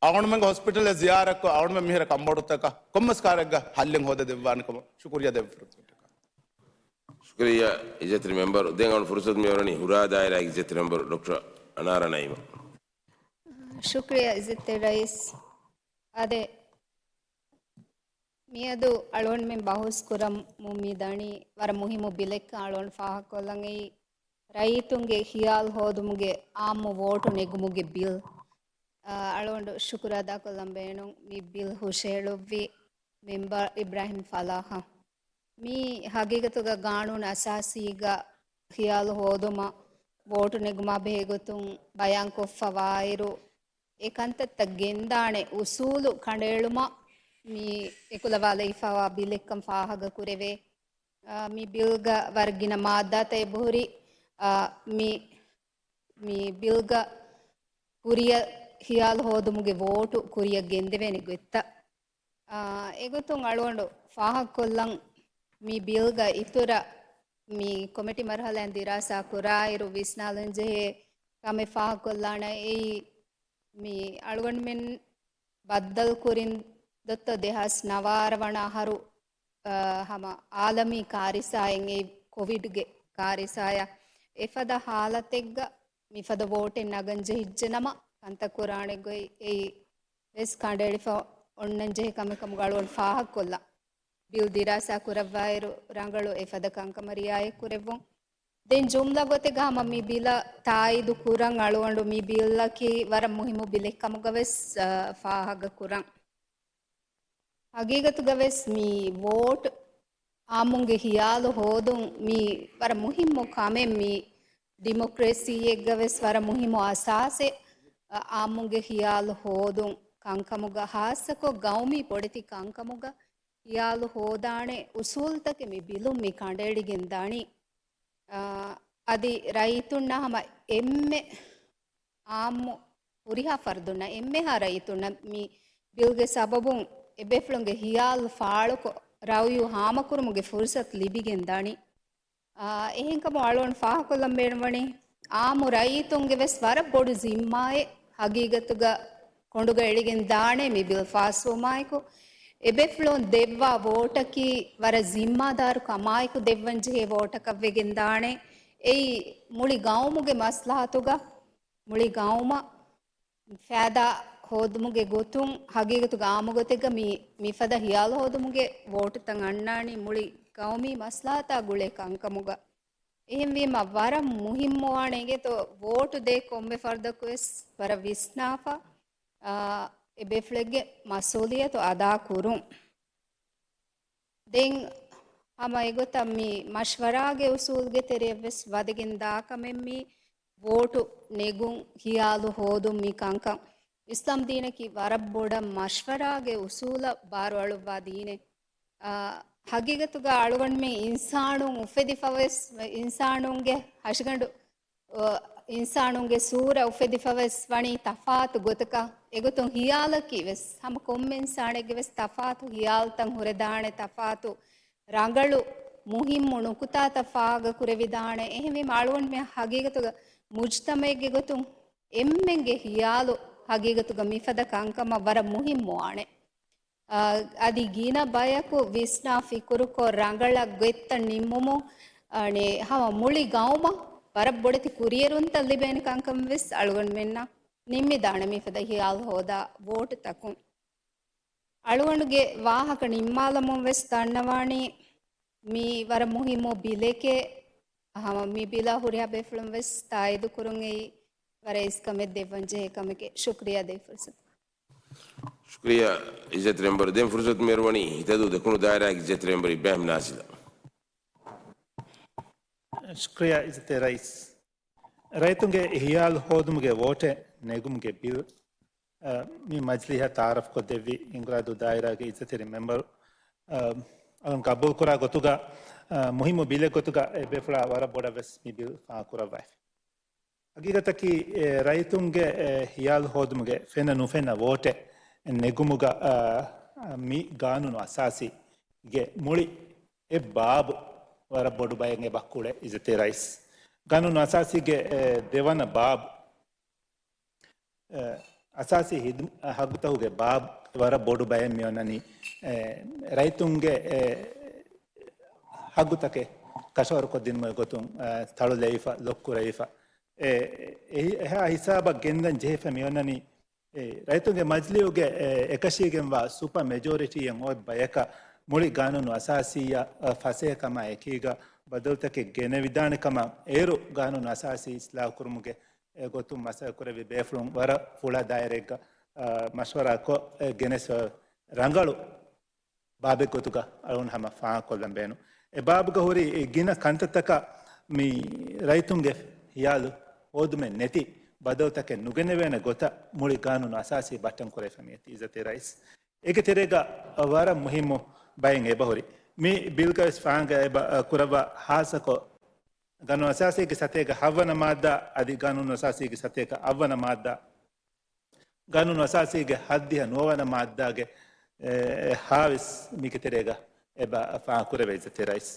އަޅުގަނޑުމެންގެ ހޮސްޕިޓަލަށް ޒިޔާރަތްކޮށް، އަޅުގަނޑުމެން މިހިރަ ކަންބޮޑުތަކަށް ކޮންމެސް ކާރެއްގަ ހައްލެއް ހޯދަ ދެއްވާނެ ކަމަށް ޝުކުރިއްޔާ ދެއްވެފަ. ޝުކުރިއްޔާ އިއްޒަތްތެރި މެމްބަރު. ދެން އަޅުން ފުރުސަތު މިއޮވަނީ ހުރާ ދާއިރާގެ އިއްޒަތްތެރި މެމްބަރު ޑޮކްޓަރ އަނާރާ ނައީމަށް. ޝުކުރިއްޔާ އިއްޒަތްތެރި ރައީސް. އާދެ، މިއަދު އަޅުގަނޑުމެން ބަހުސް ކުރަމުން މި ދަނީ ވަރަށް މުހިއްމު ބިލެއްކަން. އަޅުގަނޑު ފާހަގަކޮށްލަން އެއީ، ރައްޔިތުންގެ ޚިޔާލު ހޯދުމުގެ އާއްމު ވޯޓު ނެގުމުގެ ބިލް. އަޅުގަނޑު ޝުކުރު އަދާކޮށްލަން ބޭނުން މި ބިލް ހުށަހެޅުއްވި މެމްބަރު އިބްރާހިމް ފަލާހަށް. މީ ހަގީގަތުގަ ގާނޫނު އަސާސީގަ ޚިޔާލު ހޯދުމަށް ވޯޓު ނެގުމާ ބެހޭގޮތުން ބަޔާންކޮށްފަ ވާއިރު، އެ ކަންތައްތައް ގެންދާނެ އުސޫލު ކަނޑައެޅުމަށް މި އެކުލަވާލައިފަވާ ބިލެއްކަން ފާހަގަކުރެވޭ. އާ، މި ބިލްގަ ވަރަށް ގިނަ މާއްދާތައް އެބަހުރި. އާ، މި، މި ބިލްގަ ކުރިއަށް ޚިޔާލު ހޯދުމުގެ ވޯޓު ކުރިއަށް ގެންދެވޭނެ ގޮތްތައް. އާ، އެގޮތުން އަޅުގަނޑު ފާހަގަކޮށްލަން، މި ބިލްގަ އިތުރަށް މި ކޮމިޓީ މަރުހަލާއިން ދިރާސާ ކުރާއިރު ވިސްނާލަންޖެހޭ ކަމެއް ފާހަގަކޮށްލާނަން. އެއީ، މި އަޅުގަނޑުމެން ބައްދަލުކުރިން ދޮއްތޯ ދެހާސް ނަވާރަ ވަނަ އަހަރު، އާ، ހަމަ އާލަމީ ކާރިސާއެއް އެއީ ކޮވިޑްގެ ކާރިސާޔާ. އެފަދަ ހާލަތެއްގަ މިފަދަ ވޯޓެއް ނަގަން ޖެހިއްޖެ ނަމަ، ކަންތައް ކުރާނެ ގޮތް އެއީ ވެސް ކަނޑައެޅިފަ އޮންނަން ޖެހޭ ކަމެއް ކަމުގަ އަޅުގަނޑު ފާހަގަކޮށްލަން. ބިލް ދިރާސާ ކުރައްވާއިރު ރަނގަޅު އެފަދަ ކަންކަމަށް ރިއާޔަތް ކުރެއްވުން. ދެން ޖުމްލަ ގޮތެއްގަ ހަމަ މި ބިލަށް ތާއީދު ކުރަން އަޅުގަނޑު މި ބިލަކީ ވަރަށް މުހިއްމު ބިލެއް ކަމުގަ ވެސް، އަ، ފާހަގަ ކުރަން. ހަގީގަތުގަ ވެސް މި ވޯޓް އާއްމުންގެ ހިޔާލު ހޯދުން މި ވަރަށް މުހިއްމު ކަމެއް، މި ޑިމޮކްރަސީއެއްގަ ވެސް ވަރަށް މުހިއްމު އަސާސެއް، އަ، އާއްމުންގެ ހިޔާލު ހޯދުން ކަންކަމުގަ، ހާއްސަކޮށް ގައުމީ ބޮޑެތި ކަންކަމުގަ ހިޔާލު ހޯދާނެ އުސޫލުތަކެއް މި ބިލުން މި ކަނޑައެޅިގެން ދަނީ. އާ، އަދި ރައްޔިތުންނާ ހަމަ އެންމެ އާއްމު ހުރިހާ ފަރުދުންނަށް، އެންމެހާ ރައްޔިތުންނަށް މި ބިލްގެ ސަބަބުން އެބޭފުޅުންގެ ހިޔާލު ފާޅުކޮށް، ރައުޔު ހާމަކުރުމުގެ ފުރުސަތު ލިބިގެން ދަނީ. އާ، އެހެންކަމުން އަޅުގަނޑު ފާހަގަކޮށްލަން ބޭނުންވަނީ، އާއްމު ރައްޔިތުންގެ ވެސް ވަރަށް ބޮޑު ޒިންމާއެއް ހަގީގަތުގަ ކޮނޑުގަ އެޅިގެން ދާނެ މި ބިލް ފާސްވުމާއެކު، އެބޭފުޅުން ދެއްވާ ވޯޓަކީ ވަރަށް ޒިންމާދާރު ކަމާއެކު ދެއްވަން ޖެހޭ ވޯޓަކަށް ވެގެން ދާނެ. އެއީ މުޅި ގައުމުގެ މަސްލަހަތުގަ މުޅި ގައުމަށް ފައިދާ ހޯދުމުގެ ގޮތުން، ހަގީގަތުގަ އާއްމު ގޮތެއްގަ މި، މިފަދަ ހިޔާލު ހޯދުމުގެ ވޯޓުތައް އަންނާނީ މުޅި ގައުމީ މަސްލަހަތާ ގުޅޭ ކަންކަމުގަ. އެހެންވީމަ ވަރަށް މުހިއްމުވާނެ އިނގޭތޯ، ވޯޓު ދޭ ކޮންމެ ފަރުދަކު ވެސް ވަރަށް ވިސްނާފަ، އާ، އެބޭފުޅެއްގެ މަސްއޫލިއްޔަތު އަދާ ކުރުން. ދެން ހަމަ އެގޮތަށް މި މަޝްވަރާގެ އުސޫލުގެ ތެރެއަށް ވެސް ވަދެގެން ދާ ކަމެއް މި ވޯޓު ނެގުން، ހިޔާލު ހޯދުން މި ކަންކަން. އިސްލާމް ދީނަކީ ވަރަށް ބޮޑަށް މަޝްވަރާގެ އުސޫލަށް ބާރުއަޅުއްވާ ދީނެއް. އާ، ހަގީގަތުގަ އަޅުގަނޑުމެން އިންސާނުން އުފެދިފަވެސް، އިންސާނުންގެ ހަށިގަނޑު، އާ، އިންސާނުންގެ ސޫރަ އުފެދިފަވެސް ވަނީ ތަފާތު ގޮތަކަށް. އެގޮތުން ހިޔާލަކީ ވެސް ހަމަ ކޮންމެ އިންސާނެއްގެ ވެސް ތަފާތު ހިޔާލުތައް ހުރެދާނެ، ތަފާތު ރަނގަޅު މުހިއްމު ނުކުތާތައް ފާހަގަ ކުރެވިދާނެ. އެހެންވީމަ އަޅުގަނޑުމެން ހަގީގަތުގަ މުޖްތަމައެއްގެ ގޮތުން އެންމެންގެ ހިޔާލު ހަގީގަތުގަ މިފަދަ ކަންކަމަށް ވަރަށް މުހިއްމުވާނެ. އާ، އަދި ގިނަ ބަޔަކު ވިސްނާ ފިކުރުކޮށް ރަނގަޅަށް ގޮތްތައް ނިންމުމުން، އަނެ، ހަމަ މުޅި ގައުމަށް ވަރަށް ބޮޑެތި ކުރިއެރުންތައް ލިބޭނެ ކަންކަމަށް ވެސް އަޅުގަނޑުމެންނަށް ނިންމިދާނެ މިފަދަ ހިޔާލު ހޯދާ ވޯޓުތަކުން. އަޅުގަނޑުގެ ވާހަކަ ނިންމާލަމުން ވެސް ދަންނަވާނީ މީ ވަރަށް މުހިއްމު ބިލެކޭ، ހަމަ މި ބިލާ ހުރިހާ ބޭފުޅުން ވެސް ތާއީދު ކުރުން އެއީ ވަރަށް އިސްކަމެއް ދެއްވަން ޖެހޭ ކަމެކޭ. ޝުކްރިޔާ ދޭ ފުރުސަތު. ޝުކްރިޔާ އިއްޒަތް މެމްބަރު. ދެން ފުރުސަތު މިއަރުވަނީ ހިތަދޫ ދެކުނު ދާއިރާގެ އިއްޒަތް މެމްބަރު އިބްރާހިމް ނާޒިލަށް. ޝުކްރިޔާ އިއްޒަތް ރައީސް. ރައްޔިތުންގެ ހިޔާލު ހޯދުމުގެ ވޯޓެއް ނެގުމުގެ ބިލް، އަ، މި މަޖިލީހަށް ތައާރަފްކޮށްދެއްވި އިންގުރާދޫ ދާއިރާގެ އިއްޒަތްތެރި މެމްބަރު، އަ، އަޅުން ގަބޫލުކުރާ ގޮތުގަ، އަ، މުހިއްމު ބިލެއް ގޮތުގަ އެ ބޭފުޅާ ވަރަށް ބޮޑަށް ވެސް މި ބިލް ފާހަގަކުރައްވައިފި. ހަގީގަތަކީ، އެ، ރައްޔިތުންގެ، އެ، ހިޔާލު ހޯދުމުގެ ފެނަ ނުފެންނަ ވޯޓެއް ނެގުމުގަ، އަ، މި ގާނޫނު އަސާސީގެ މުޅި އެއް ބާބު ވަރަށް ބޮޑު ބައެއް އެބަ ކުޅޭ އިއްޒަތްތެރި ރައީސް. ގާނޫނު އަސާސީގެ، އެ، ދެވަނަ ބާބު، އެ، އަސާސީ ހިދު-، ހައްގުތަކުގެ ބާބު ވަރަށް ބޮޑު ބައެއް މިއޮންނަނީ، އެ، ރައްޔިތުންގެ، އެ، ހައްގުތަކެއް ކަށަވަރުކޮށްދިނުމުގެ ގޮތުން، އެ، ތަޅުލެވިފަ، ލޮކްކުރެވިފަ. އެ، އެ، އެހާ ހިސާބަށް ގެންދަން ޖެހިފަ މިއޮންނަނީ، އެ، ރައްޔިތުންގެ މަޖިލީހުގެ، އެ، އެކަށީގެންވާ ސުޕަ މެޖޯރިޓީއެއް އޮތް ބަޔަކަށް މުޅި ގާނޫނު އަސާސީއަށް، އަ، ފަސޭހަކަމާ އެކީގަ ބަދަލުތަކެއް ގެނެވިދާނެ ކަމަށް އޭރު ގާނޫނު އަސާސީ އިސްލާހުކުރުމުގެ އެ ގޮތުން މަސައްކަތްކުރެއްވި ބޭފުޅުން ވަރަށް ފުޅާ ދާއިރާއެއްގަ، އަ، މަޝްވަރާކޮށް، އެ، ގެނެސް ރަނގަޅު ބާބެއް ގޮތުގަ އަޅުން ހަމަ ފާހަގަކޮށްލަން ބޭނުން. އެ ބާބުގަ ހުރި އެ ގިނަ ކަންތައްތަކަށް މި ރައްޔިތުންގެ ހިޔާލު ހޯދުމެއް ނެތި ބަދަލުތަކެއް ނުގެނެވޭނެ ގޮތަށް މުޅި ގާނޫނު އަސާސީ ބައްޓަން ކުރެވިފަ މިއޮތީ އިއްޒަތްތެރި ރައީސް. އޭގެ ތެރޭގަ ވަރަށް މުހިއްމު ބައެއް އެބަހުރި. މި ބިލްގަވެސް ފާހަގަ އެބަ، އަ، ކުރައްވާ ހާއްސަކޮށް، ގާނޫނު އަސާސީގެ ސަތޭކަ ހަވަނަ މާއްދާ އަދި ގާނޫނު އަސާސީގެ ސަތޭކަ އަށްވަނަ މާއްދާ، ގާނޫނު އަސާސީގެ ހައްދިހަ ނުވަވަނަ މާއްދާގެ، އެ، ހާވެސް މީގެ ތެރޭގަ އެބަ ފާހަގަކުރެވޭ އިއްޒަތްތެރި ރައީސް.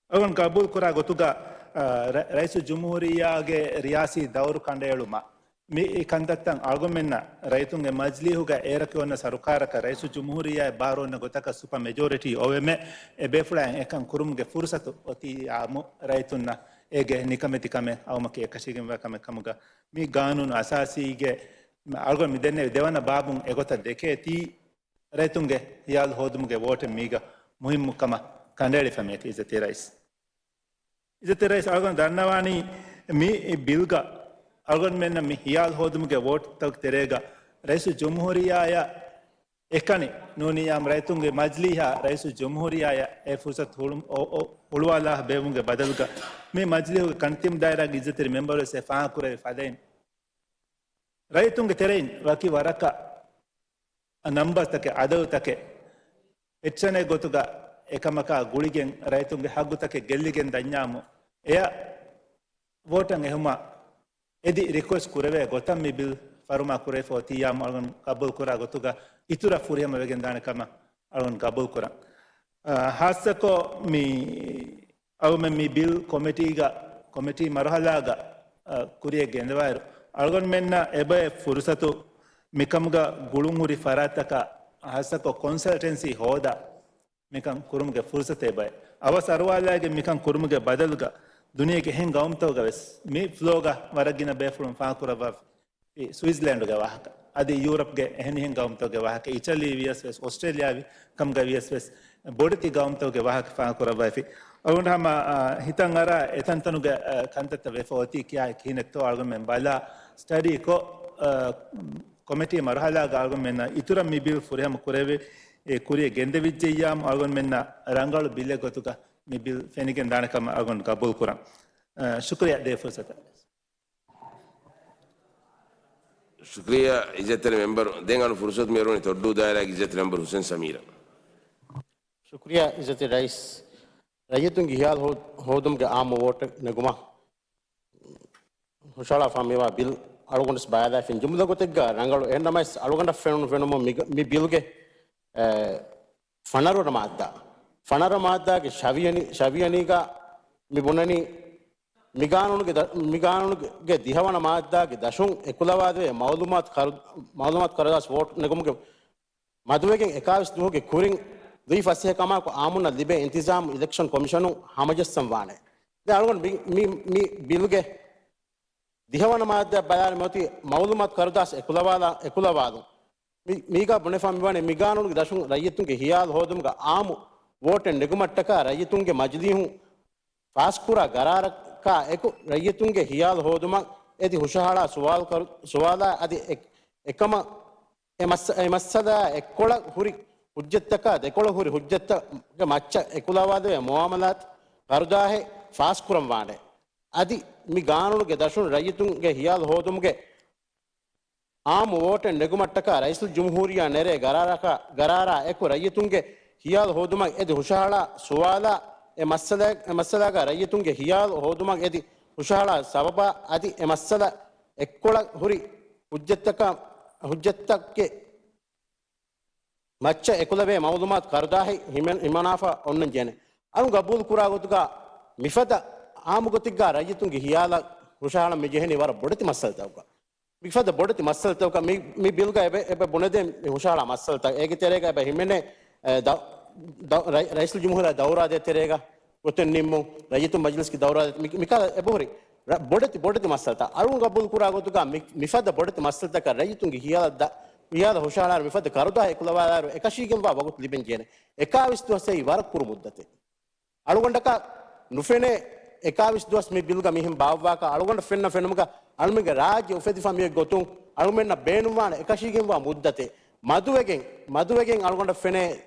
އަޅުގަނޑު ގަބޫލުކުރާ ގޮތުގަ، އަ، ރަ-، ރައީސުލްޖުމްހޫރިއްޔާގެ ރިޔާސީ ދައުރު ކަނޑައެޅުމަށް މި ކަންތައްތައް އަޅުގަނޑުމެންނަށް ރައްޔިތުންގެ މަޖިލީހުގަ އޭރަކީ އޮންނަ ސަރުކާރަކަށް ރައީސުލްޖުމްހޫރިއްޔާއަށް ބާރުއޮންނަ ގޮތަކަށް ސުޕަ މެޖޯރިޓީ އޮވެމެ، އެ ބޭފުޅާއިން އެކަން ކުރުމުގެ ފުރުސަތު އޮތީ އާއްމު ރައްޔިތުންނަށް އޭގެ ނިކަމެތިކަމެއް އައުމަކީ އެކަށީގެންވާ ކަމެއް ކަމުގަ މި ގާނޫނު އަސާސީގެ އަޅުގަނޑު މި ދެންނެވި ދެވަނަ ބާބުން އެގޮތަށް ދެކޭތީ، ރައްޔިތުންގެ ހިޔާލު ހޯދުމުގެ ވޯޓެއް މީގަ މުހިއްމު ކަމަށް ކަނޑައެޅިފަ މިއޮތީ އިއްޒަތްތެރި ރައީސް. އިއްޒަތްތެރި ރައީސް، އަޅުގަނޑު ދަންނަވާނީ މި ބިލްގަ އަޅުގަނޑުމެންނަށް މި ހިޔާލު ހޯދުމުގެ ވޯޓްތަކުގެ ތެރޭގަ ރައީސުލްޖުމްހޫރިއްޔާއަށް އެކަނި ނޫނިއްޔާމު ރައްޔިތުންގެ މަޖިލީހަށް ރައީސުލްޖުމްހޫރިއްޔާއަށް އެ ފުރުސަތު ހުޅު-، އޮ-، އޮ-، ހުޅުވާލާ ބޭއްވުމުގެ ބަދަލުގަ މި މަޖިލީހުގެ ކަންތިން ދާއިރާގެ އިއްޒަތްތެރި މެމްބަރުވެސް އެ ފާހަގަކުރެއްވި ފަދައިން ރައްޔިތުންގެ ތެރެއިން ވަކި ވަރަކަށް ނަމްބަރުތަކެއް، އަދަދުތަކެއް، ޕެޓިޝަނެއް ގޮތުގަ އެކަމަކާ ގުޅިގެން ރައްޔިތުންގެ ހައްގުތަކެއް ގެއްލިގެން ދަންޏާމު، އެއަށް ވޯޓަށް އެހުމަށް އެދި ރިކުއެސްޓް ކުރެވޭ ގޮތަށް މި ބިލް ފަރުމާ ކުރެވިފަ އޮތިއްޔާމު އަޅުގަނޑު ގަބޫލު ކުރާ ގޮތުގަ އިތުރަށް ފުރިހަމަ ވެގެން ދާނެ ކަމަށް އަޅުގަނޑު ގަބޫލު ކުރަން. އާ، ހާއްސަކޮށް މި އަޅުގަނޑުމެން މި ބިލް ކޮމިޓީގަ، ކޮމިޓީ މަރުހަލާގަ، އަ، ކުރިޔަށް ގެންދަވާއިރު، އަޅުގަނޑުމެންނަށް އެބައެއް ފުރުސަތު މިކަމުގަ ގުޅުންހުރި ފަރާތްތަކަށް ހާއްސަކޮށް ކޮންސަލްޓެންސީ ހޯދާ މިކަން ކުރުމުގެ ފުރުސަތެއް އެބައެއް. އަވަސް އަރުވާލާގެން މިކަން ކުރުމުގެ ބަދަލުގަ ދުނިޔޭގެ އެހެން ގައުމުތަކުގަ ވެސް މި ފްލޯގަ ވަރަށް ގިނަ ބޭފުޅުން ފާހަގަކުރައްވާފަ. ސުއިޒްލޭންޑުގެ ވާހަކަ، އަދި ޔޫރަޕްގެ އެހެނިހެން ގައުމުތަކުގެ ވާހަކަ، އިޓަލީ ވިޔަސް ވެސް، އޮސްޓްރޭލިޔާ ވި-، ކަމުގަ ވިޔަސް ވެސް، ބޮޑެތި ގައުމުތަކުގެ ވާހަކަ ފާހަގަކުރައްވައިފި. އަޅުގަނޑު ހަމަ، އާ، ހިތަށް އަރާ އެތަންތަނުގެ، އާ، ކަންތައްތައް ވެފަ އޮތީ ކިޔާ ކިހިނެއްތޯ އަޅުގަނޑުމެން ބަލާ، ސްޓަޑީ ކޮށް، އާ، ކޮމިޓީ މަރުހަލާގަ އަޅުގަނޑުމެންނަށް އިތުރަށް މި ބިލް ފުރިހަމަ ކުރެވި، އެ ކުރިޔަށް ގެންދެވިއްޖެއްޔާމު އަޅުގަނޑުމެންނަށް ރަނގަޅު ބިލެއް ގޮތުގަ މި ބިލް ފެނިގެން ދާނެ ކަމަށް އަޅުގަނޑު ގަބޫލު ކުރަން. އާ، ޝުކުރިޔާ ދޭ ފުރުސަތަށް. ޝުކުރިއްޔާ އިއްޒަތްތެރި މެމްބަރު. ދެން އަޅު ފުރުސަތު މިއޮރުވަނީ ތޮއްޑޫ ދާއިރާގެ އިއްޒަތްތެރި މެމްބަރު ހުސެން ސަމީރަށް. ޝުކުރިއްޔާ އިއްޒަތްތެރި ރައީސް. ރައްޔިތުންގެ ހިޔާލު ހޯ-، ހޯދުމުގެ އާއްމު ވޯޓެއް ނެގުމަށް ހުށަހަޅާފަ މިވާ ބިލް އަޅުގަނޑުވެސް ބަލާލައިފިން ޖުމްލަ ގޮތެއްގަ ރަނގަޅު. އެހެންނަމަވެސް އަޅުގަނޑަށް ފެނުނު ފެނުމުން މި، މި ބިލްގެ، އެ، ފަނަރަ ވަނަ މާއްދާ، ފަނަރަ މާއްދާގެ ޝަވިޔަނި، ޝަވިޔަނީގަ މި ބުނަނީ، މި ގާނޫނުގެ ދަ-، މި ގާނޫނުގެ ދިހަވަނަ މާއްދާގެ ދަށުން އެކުލަވާދެވޭ މައުލޫމާތު ކަރު-، މައުލޫމާތު ކަރުދާސް ވޯޓް ނެގުމުގެ މަދުވެގެން އެކާވީސް ދުވަހުގެ ކުރިން ލުއި ފަސޭހަ ކަމާއެކު އާއްމުންނަށް ލިބޭ އިންތިޒާމު އިލެކްޝަން ކޮމިޝަނުން ހަމަޖައްސަން ވާނެ. ދެން އަޅުގަނޑު މި، މި، މި ބިލްގެ ދިހަވަނަ މާއްދާ ބަލާލަމާ އޮތީ މައުލޫމާތު ކަރުދާސް އެކުލަވާލާ، އެކުލަވާލުން. މި، މީގާ ބުނެފާ މިވާނެ މި ގާނޫނުގެ ދަށުން ރައްޔިތުންގެ ހިޔާލު ހޯދުމުގަ އާއްމު ވޯޓެއް ނެގުމަށްޓަކާ ރައްޔިތުންގެ މަޖިލީހުން ފާސްކުރާ ގަރާރަކާ އެކު ރައްޔިތުންގެ ހިޔާލު ހޯދުމަށް އެދި ހުށަހަޅާ ސުވާލު ކަރު-، ސުވާލާ އަދި އެ-، އެކަމަށް އެ މައްސަ-، އެ މައްސަލާ އެއްކޮޅަށް ހުރި ހުއްޖަތްތަކާ ދެކޮޅަށް ހުރި ހުއްޖަތްތަކުގެ މައްޗަށް އެކުލަވާދެވޭ މުއާމަލާތު ކަރުދާހެއް ފާސްކުރަން ވާނެ. އަދި މި ގާނޫނުގެ ދަށުން ރައްޔިތުންގެ ހިޔާލު ހޯދުމުގެ އާއްމު ވޯޓެއް ނެގުމަށްޓަކާ ރައީސުލްޖުމްހޫރިއްޔާ ނެރޭ ގަރާރަކާ، ގަރާރާ އެކު ރައްޔިތުންގެ ހިޔާލު ހޯދުމަށް އެދި ހުށަހަޅާ ސުވާލާ، އެ މައްސަލަ-، އެ މައްސަލާގަ ރައްޔިތުންގެ ހިޔާލު ހޯދުމަށް އެދި ހުށަހަޅާ ސަބަބާ އަދި އެ މައްސަލަ އެއްކޮޅަށް ހުރި ހުއްޖަތްތަކާ، ހުއްޖަތްތަކެއް މައްޗަށް އެކުލެވޭ މައުލޫމާތު ކަރުދާހެއް ހިމެން-، ހިމަނާފަ އޮންނަން ޖެހޭނެ. އަޅުން ގަބޫލު ކުރާ ގޮތުގަ މިފަދަ އާއްމު ގޮތެއްގަ ރައްޔިތުންގެ ހިޔާލަށް ހުށަހަޅަން މި ޖެހެނީ ވަރަށް ބޮޑެތި މައްސަލަތަކުގަ. މިފަދަ ބޮޑެތި މައްސަލަތަކަށް މި، މި ބިލްގަ އެބަ، އެބަ ބުނެދޭ މި ހުށަހަޅާ މައްސަލަތައް. އޭގެ ތެރޭގަ އެބަ ހިމެނޭ، އެ، ދަ-، ދަ-، ރައި-، ރައީސުލްޖުމްހޫރިއްޔާ ދައުރާ ދޭ ތެރޭގަ ގޮތެއް ނިންމުން، ރައްޔިތުން މަޖިލިސްގެ ދައުރާ ދޭ، މި، މިކަހަލަ އެބަހުރި ރަ-، ބޮޑެތި، ބޮޑެތި މައްސަލަތައް. އަޅުން ގަބޫލު ކުރާ ގޮތުގަ މި، މިފަދަ ބޮޑެތި މައްސަލަތަކަށް ރައްޔިތުންގެ ހިޔާލަށް ދަ-، ހިޔާލަށް ހުށަހަޅާއިރު، މިފަދަ ކަރުދާހެއް އެކުލަވާލާއިރު، އެކަށީގެންވާ ވަގުތު ލިބެން ޖެހޭނެ. އެކާވީސް ދުވަސް އެއީ ވަރަށް ކުރު މުއްދަތެއް. އަޅުގަނޑަކަށް ނުފެނޭ އެކާވީސް ދުވަސް މި ބިލްގަ މިހެން ބާއްވާކަށް. އަޅުގަނޑަށް ފެންނަ ފެނުމުގަ އަޅުމެންގެ ރާއްޖެ އުފެދިފަ މިއޮތް ގޮތުން އަޅުމެންނަށް ބޭނުންވާނެ އެކަށީގެންވާ މުއްދަތެއް. މަދުވެގެން، މަދުވެގެން އަޅުގަނޑަށް ފެނޭ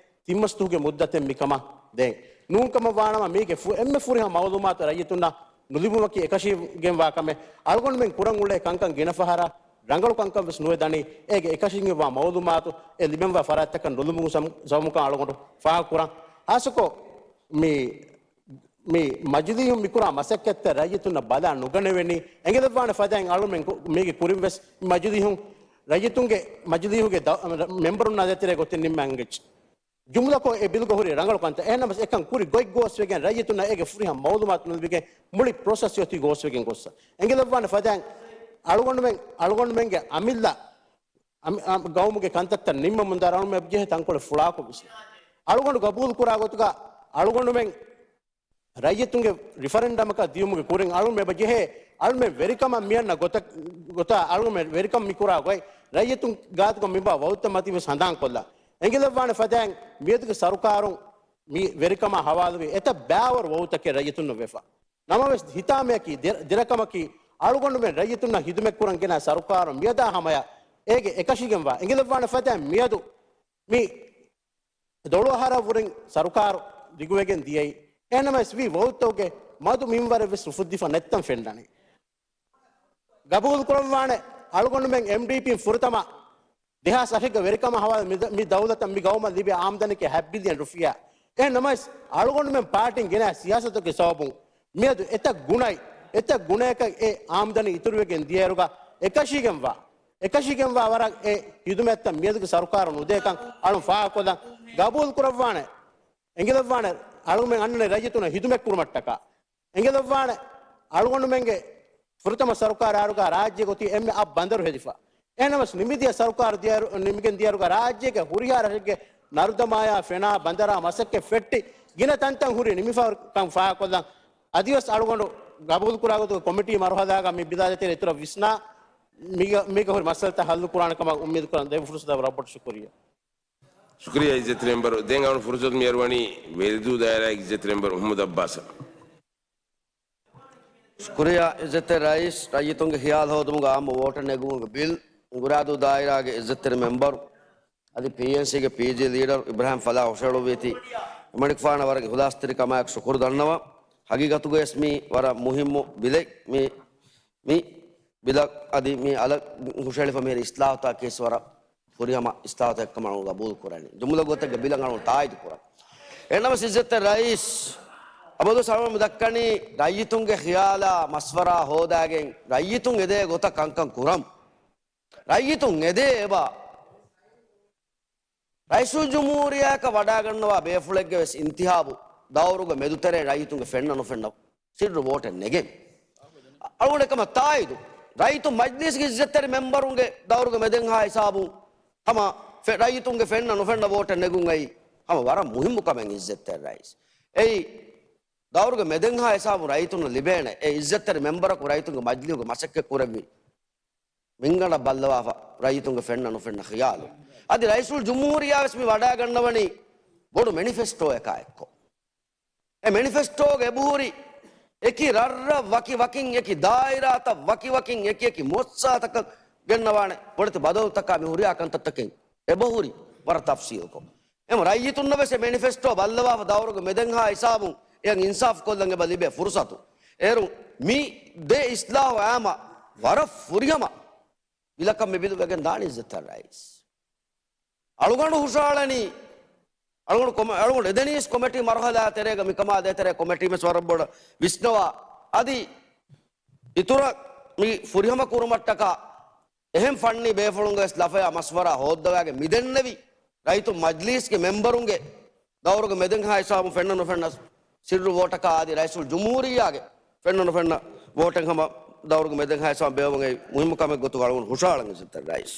ތިން މަސް ދުވަހުގެ މުއްދަތެއް މިކަމަށް ދޭން. ނޫންކަމަށް ވާނަމަ މީގެ ފު-، އެންމެ ފުރިހަމަ މައުލޫމާތު ރައްޔިތުންނަށް ނުލިބުމަކީ އެކަށީގެންވާ ކަމެއް. އަޅުގަނޑުމެން ކުރަން އުޅޭ ކަންކަން ގިނަ ފަހަރަށް ރަނގަޅު ކަންކަން ވެސް ނުވެ ދަނީ. އޭގެ އެކަށީގެންވާ މައުލޫމާތު އެ ލިބެންވާ ފަރާތްތަކަށް ނުލިބުމުގެ ސަމް-، ސަބަބުން އަޅުގަނޑު ފާހަގަކުރަން. ހާއްސަކޮށް މި، މި މަޖިލީހުން މިކުރާ މަސައްކަތްތައް ރައްޔިތުންނަށް ބަލާ ނުގަނެވެނީ. އެނގިލައްވާނެ ފަދައިން އަޅުމެން ކު-، މީގެ ކުރިން ވެސް މަޖިލީހުން ރައްޔިތުންގެ މަޖިލީހުގެ ދަ-، މެމްބަރުންނާ ދޭތެރޭ ގޮތެއް ނިންމަން އެނގެއްޖެ. ޖުމްލަކޮށް އެ ބިލްގަ ހުރި ރަނގަޅު ކަންތައް. އެހެންނަމަވެސް އެކަން ކުރި ގޮތް ގޯސްވެގެން ރައްޔިތުންނަށް އޭގެ ފުރިހަމަ މައުލޫމާތު ނުލިބިގެން މުޅި ޕްރޮސެސް އޮތީ ގޯސްވެގެން ގޮއްސަ. އެނގިލައްވާނެ ފަދައިން އަޅުގަނޑުމެން، އަޅުގަނޑުމެންގެ އަމިއްލަ އަމި-، އަ-، ގައުމުގެ ކަންތައްތައް ނިންމަމުންދާ އަޅުމެން ޖެހޭ ތަންކޮޅެއް ފުޅާކޮށް ވިސް. އަޅުގަނޑު ގަބޫލު ކުރާ ގޮތުގަ އަޅުގަނޑުމެން ރައްޔިތުންގެ ރިފަރެންޑަމަކަށް ދިޔުމުގެ ކުރިން އަޅުމެން އެބަ ޖެހޭ، އަޅުމެން ވެރިކަމަށް މިއަންނަ ގޮތަށް، ގޮތަށް އަޅުމެން ވެރިކަން މިކުރާ ގޮތް ރައްޔިތުން ގާތުގަ މިބާ ވައުދުތައް މަތިން ވެސް ހަނދާންކޮށްލާ. އެނގިލައްވާނެ ފަދައިން މިއަދުގެ ސަރުކާރުން މި ވެރިކަމާ ހަވާލުވި އެތައް ބައިވަރު ވައުދުތަކެއް ރައްޔިތުންނަށް ވެފަ. ނަމަވެސް ހިތާމަޔަކީ، ދިރ-، ދިރަކަމަކީ، އަޅުގަނޑުމެން ރައްޔިތުންނަށް ހިދުމަތްކުރަން ގެނައި ސަރުކާރު މިއަދާ ހަމަޔަށް އޭގެ އެކަށީގެންވާ އެނގިލައްވާނެ ފަދައިން މިއަދު މި ދޮޅުއަހަރަށްވުރެން ސަރުކާރު ދިގުވެގެން ދިޔައީ. އެހެންނަމަވެސް ވީ ވައުދުތަކުގެ މަދު މިންވަރެއް ވެސް އުފުއްދިފަ ނެތްތަން ފެންނަނީ. ގަބޫލުކުރައްވާނެ، އަޅުގަނޑުމެން އެމްޑީޕީން ފުރަތަމަ ދެހާސް އަށެއްގެ ވެރިކަމާ ހަވާލު މި ދަ-، މި ދައުލަތަށް މި ގައުމަށް ލިބޭ އާމްދަނީގެ ހަތް ބިލިއަން ރުފިޔާ. އެހެން ނަމަވެސް، އަޅުގަނޑުމެން ޕާޓީން ގެނައި ސިޔާސަތުގެ ސަބަބުން މިއަދު އެތައް ގުނައި، އެތައް ގުނަޔަކަށް އެ އާމްދަނީ އިތުރުވެގެން ދިޔައިރުގަ އެކަށީގެންވާ، އެކަށީގެންވާ ވަރަށް އެ ހިދުމަތްތައް މިއަދުގެ ސަރުކާރު ނުދޭކަން އަޅުން ފާހަގަކޮށްލަން. ގަބޫލު ކުރައްވާނެ، އެނގިލައްވާނެ އަޅުމެން އަންނަނީ ރައްޔިތުންނަށް ހިދުމަތްކުރުމަށްޓަކާ. އެނގިލައްވާނެ އަޅުގަނޑުމެންގެ ފުރަތަމަ ސަރުކާރާ އިރުގަ ރާއްޖޭގެ އޮތީ އެންމެ އަށް ބަނދަރު ހެދިފަ. އެހެނަމަސް ނިމިދިޔަ ސަރުކާރު ދިޔައިރު-، ނިމިގެން ދިޔައިރުގަ ރާއްޖޭގެ ހުރިހާ ރަށެއްގެ ނަރުދަމާޔާ ފެނާ ބަނދަރާ މަސައްކަތް ފެއްޓި ގިނަ ތަންތަން ހުރީ ނިމިފަ ކަން ފާހަގަކޮށްލަން. އަދިވެސް އަޅުގަނޑު ގަބޫލުކުރާ ގޮތުގަ ކޮމިޓީ މަރުހަލާގަ މި ބިލާ ދޭތެރޭ އިތުރަށް ވިސްނާ މީގަ، މީގަ ހުރި މައްސަލަތައް ހައްލު ކުރާނެ ކަމަށް އުއްމީދު ކުރަން. ދެން ފުރުސަތަށް ރައްބަޓު ޝުކުރިއްޔާ. ޝުކުރިއްޔާ އިއްޒަތްތެރި މެމްބަރު. ދެން އަޅުން ފުރުސަތު މި އަރުވަނީ ވެލިދޫ ދާއިރާގެ އިއްޒަތްތެރި މެމްބަރު މުހައްމަދު އައްބާސަށް. ޝުކުރިއްޔާ އިއްޒަތްތެރި ރައީސް، ރައްޔިތުންގެ ޚިޔާލު ހޯދުމުގަ އާއްމު ވޯޓެއް ނެގުމުގެ ބިލް އިނގުރާދޫ ދާއިރާގެ އިއްޒަތްތެރި މެމްބަރު އަދި ޕީއެންސީގެ ޕީޖީ ލީޑަރު އިބްރާހިމް ފަލާހް ހުށަހެޅުއްވީތީ އެމަނިކުފާނަށް ވަރަށް އިޚްލާޞްތެރިކަމާއެކު ޝުކުރު ދަންނަވަން. ހަގީގަތުގަވެސް މީ ވަރަށް މުހިއްމު ބިލެއް. މި، މި ބިލަށް އަދި މި އަލަށް ހުށަހެޅިފަ މިހިރީ އިސްލާހުތަކަކީ ވަރަށް ފުރިހަމަ އިސްލާހުތަކެއްކަމަށް ގަބޫލު ކުރަނީ. ޖުމްލަ ގޮތެއްގެ ބިލަށް އަޅުން ތާއީދު ކުރަން. އެހެންނަމަސް އިއްޒަތްތެރި ރައީސް، އަބަދުވެސް އަޅުން މި ދައްކަނީ ރައްޔިތުންގެ ޚިޔާލާ މަޝްވަރާ ހޯދާގެން ރައްޔިތުން އެދޭ ގޮތަށް ކަންކަން ކުރަން. ރައްޔިތުން އެދޭ އެބަ ރައީސުލްޖުމްހޫރިއްޔާއަކަށް ވަޑައިގަންނަވާ ބޭފުޅެއްގެ ވެސް އިންތިހާބު ދައުރުގެ މެދުތެރޭ ރައްޔިތުންގެ ފެންނަ ނުފެންނަ ސިއްރު ވޯޓެއް ނެގެން. އަޅުގަނޑު އެކަމަށް ތާއީދު. ރައްޔިތުން މަޖްލީސްގެ އިއްޒަތްތެރި މެމްބަރުންގެ ދައުރުގެ މެދެންހާ ހިސާބުން ހަމަ ފެ-، ރައްޔިތުންގެ ފެންނަ ނުފެންނަ ވޯޓެއް ނެގުން އައީ ހަމަ ވަރަށް މުހިއްމު ކަމެއް އިއްޒަތްތެރި ރައީސް. އެއީ ދައުރުގެ މެދެންހާ ހިސާބުން ރައްޔިތުންނަށް ލިބޭނެ އެ އިއްޒަތްތެރި މެމްބަރަކު ރައްޔިތުންގެ މަޖްލީހުގެ މަސައްކަތް ކުރެއްވި މިންގަނޑަށް ބައްލަވާފަ ރައްޔިތުންގެ ފެންނަ ނުފެންނަ ޚިޔާލު. އަދި ރައީސުލްޖުމްހޫރިއްޔާ ވެސް މި ވަޑައިގަންނަވަނީ ބޮޑު މެނިފެސްޓޯއަކާ އެއްކޮށް. އެ މެނިފެސްޓޯގެ އެބަހުރި އެކި ރަށްރަށް ވަކި ވަކިން އެކި ދާއިރާތައް ވަކި ވަކިން އެކި އެކި މުއައްސަސާތަކަށް ގެންނަވާނެ ބޮޑެތި ބަދަލުތަކާ މި ހުރިހާ ކަންތައްތަކެއް އެބަހުރި ވަރަށް ތަފްސީލްކޮށް. އެމަ ރައްޔިތުންނަށް ވެސް އެ މެނިފެސްޓޯ ބައްލަވާފަ ދައުރުގެ މެދެންހާ ހިސާބުން އެއަށް އިންސާފު ކޮށްލަން އެބަ ލިބޭ ފުރުސަތު. އޭރު މި ދޭ އިސްލާހު އާމަ ވަރަށް ފުރިހަމަ ބިލަކަށް މި ބިލު ވެގެން ދާނީ އިއްޒަތްތެރި ރައީސް. އަޅުގަނޑު ހުށަހަޅަނީ، އަޅުގަނޑު ކޮމ-، އަޅުގަނޑު އެދެނީސް ކޮމެޓީ މަރުހަލާ ތެރޭގަ މިކަމާ ދޭތެރޭ ކޮމެޓީ ވެސް ވަރަށް ބޮޑަށް ވިސްނަވާ. އަދި އިތުރަށް މި ފުރިހަމަ ކުރުމަށްޓަކާ އެހެން ފަންނީ ބޭފުޅުންގެ ވެސް ލަފަޔާ މަޝްވަރާ ހޯއްދަވާގެ މިދެންނެވި ރައްޔިތު މަޖްލީސްގެ މެމްބަރުންގެ ދައުރުގެ މެދެންހާ ހިސާބުން ފެންނަ ނުފެންނަ ސިއްރު ވޯޓަކާ އަދި ރައީސުލްޖުމްހޫރިއްޔާގެ ފެންނަ ނުފެންނަ ވޯޓެއް ހަމަ ދައުރުގެ މެދެންހާ ހިސާބުން ބޭއްވުމުގެ މުހިއްމު ކަމެއް ގޮތުގަ އަޅުގަނޑު ހުށަހަޅަން އިއްޒަތްތެރި ރައީސް.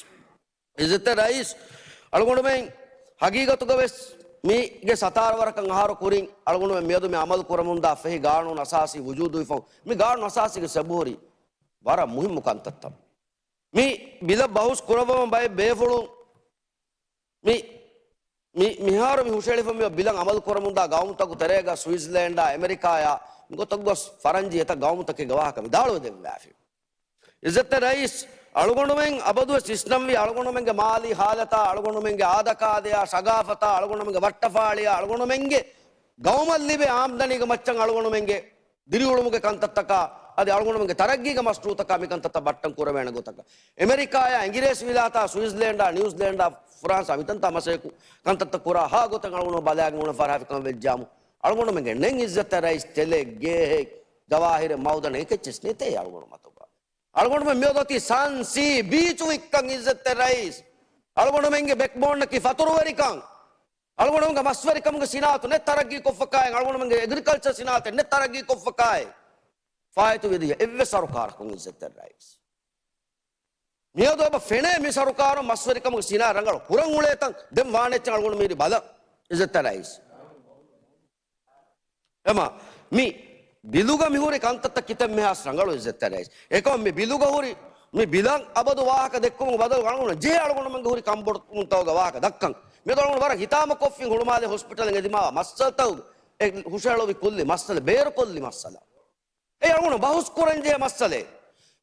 އިއްޒަތްތެރި ރައީސް، އަޅުގަނޑުމެން ހަގީގަތުގަވެސް މީގެ ސަތާރަ ވަރަކަށް އަހަރު ކުރިން އަޅުގަނޑުމެން މިއަދު މި އަމަލު ކުރަމުންދާ ފެހި ގާނޫނު އަސާސީ ވުޖޫދުވިފަހު، މި ގާނޫނު އަސާސީގެ އެބަހުރި ވަރަށް މުހިއްމު ކަންތައްތައް. މި ބިލަށް ބަހުސް ކުރައްވަމުން ބައެއް ބޭފުޅުން މި، މި، މިހާރު މި ހުށަހެޅިފަ މި ބިލަށް އަމަލު ކުރަމުންދާ ގައުމުތަކު ތެރޭގަ ސުއިޒްލޭންޑާ، އެމެރިކާޔާ، މިގޮތަށް ގޮސް ފަރަންޖީ އެތައް ގައުމުތަކެއްގެ ވާހަކަ ވިދާޅުވެދެއްވާފި. އިއްޒަތްތެރި ރައީސް، އަޅުގަނޑުމެން އަބަދުވެސް ވިސްނަންވީ އަޅުގަނޑުމެންގެ މާލީ ހާލަތާ، އަޅުގަނޑުމެންގެ އާދަކާދަޔާ، ސަގާފަތާ، އަޅުގަނޑުމެންގެ ވައްޓަފާޅިޔާ، އަޅުގަނޑުމެންގެ ގައުމަށް ލިބޭ އާމްދަނީގެ މައްޗަށް އަޅުގަނޑުމެންގެ ދިރިއުޅުމުގެ ކަންތައްތަކާ، އަދި އަޅުގަނޑުމެންގެ ތަރައްގީގެ މަޝްރޫއުތަކާ މި ކަންތައްތައް ބައްޓަން ކުރެވޭނެ ގޮތަކަށް. އެމެރިކާޔާ، އިނގިރޭސިވިލާތާ، ސުއިޒްލޭންޑާ، ނިއުޒިލޭންޑާ، ފުރާންސާ މިތަންތާ މަސައްކަތް ކަންތައްތައް ކުރާ ހާ ގޮތެއް އަޅުގަނޑު ބަލާގެން އުޅެން ފަރާފިކަމަށް ވެއްޖާމު، އަޅުގަނޑުމެންގެ ނެތް އިއްޒަތްތެރި ރައީސް ތެލެއް، ގޭހެއް، ޖަވާހިރެއް، މައުދަނެއް އެކެއްޗެސް ނެތޭ އަޅުގަނޑު މަތުގަ. އަޅުގަނޑުމެން މިއަދު އޮތީ ސަން ސީ ބީޗު ވިއްކަން އިއްޒަތްތެރި ރައީސް. އަޅުގަނޑުމެންގެ ބެކްބޯނަކީ ފަތުރުވެރިކަން. އަޅުގަނޑުމެންގެ މަސްވެރިކަމުގެ ސިނާއަތު ނެތް ތަރައްގީ ކޮށްފަކާއެއް، އަޅުގަނޑުމެންގެ އެގްރިކަލްޗަރ ސިނާއަތެއް ނެތް ތަރައްގީ ކޮށްފަކާއެއް ފާއިތުވެދިޔަ އެއްވެސް ސަރުކާރަކުން އިއްޒަތްތެރި ރައީސް. މިއަދު އެބަ ފެނޭ މި ސަރުކާރުން މަސްވެރިކަމުގެ ސިނާ ރަނގަޅު ކުރަން އުޅޭތަން ދެން ވާނެ އެއްޗެއް އަޅުގަނޑު މިހިރީ ބަލަން އިއްޒަތްތެރި ރައީސް. އެމަ މި ބިލުގަ މިހުރި ކަންތައްތައް ކިތަންމެހާސް ރަނގަޅު އިއްޒަތްތެރި ރައީސް. އެކަމަ މި ބިލުގަ ހުރި، މި ބިލަށް އަބަދު ވާހަކަ ދެއްކުމުގެ ބަދަލު އަޅުގަނޑު ޖެހޭ އަޅުގަނޑުމެންގެ ހުރި ކަންބޮޑުކަމުންތަކުގެ ވާހަކަ ދައްކަން. މިއަދު އަޅުގަނޑު ވަރަށް ހިތާމަކޮށްފިން ހުޅުމާލެ ހޮސްޕިޓަލަށް އެދިމާވާ މައްސަލަތަކުގެ އެ ހުށަހެޅުއްވި ކުއްލި މައްސަލަ، ބޭރުކޮށްލި މައްސަލަ. އެއީ އަޅުގަނޑު ބަހުސް ކުރަންޖެހޭ މައްސަލައެއް.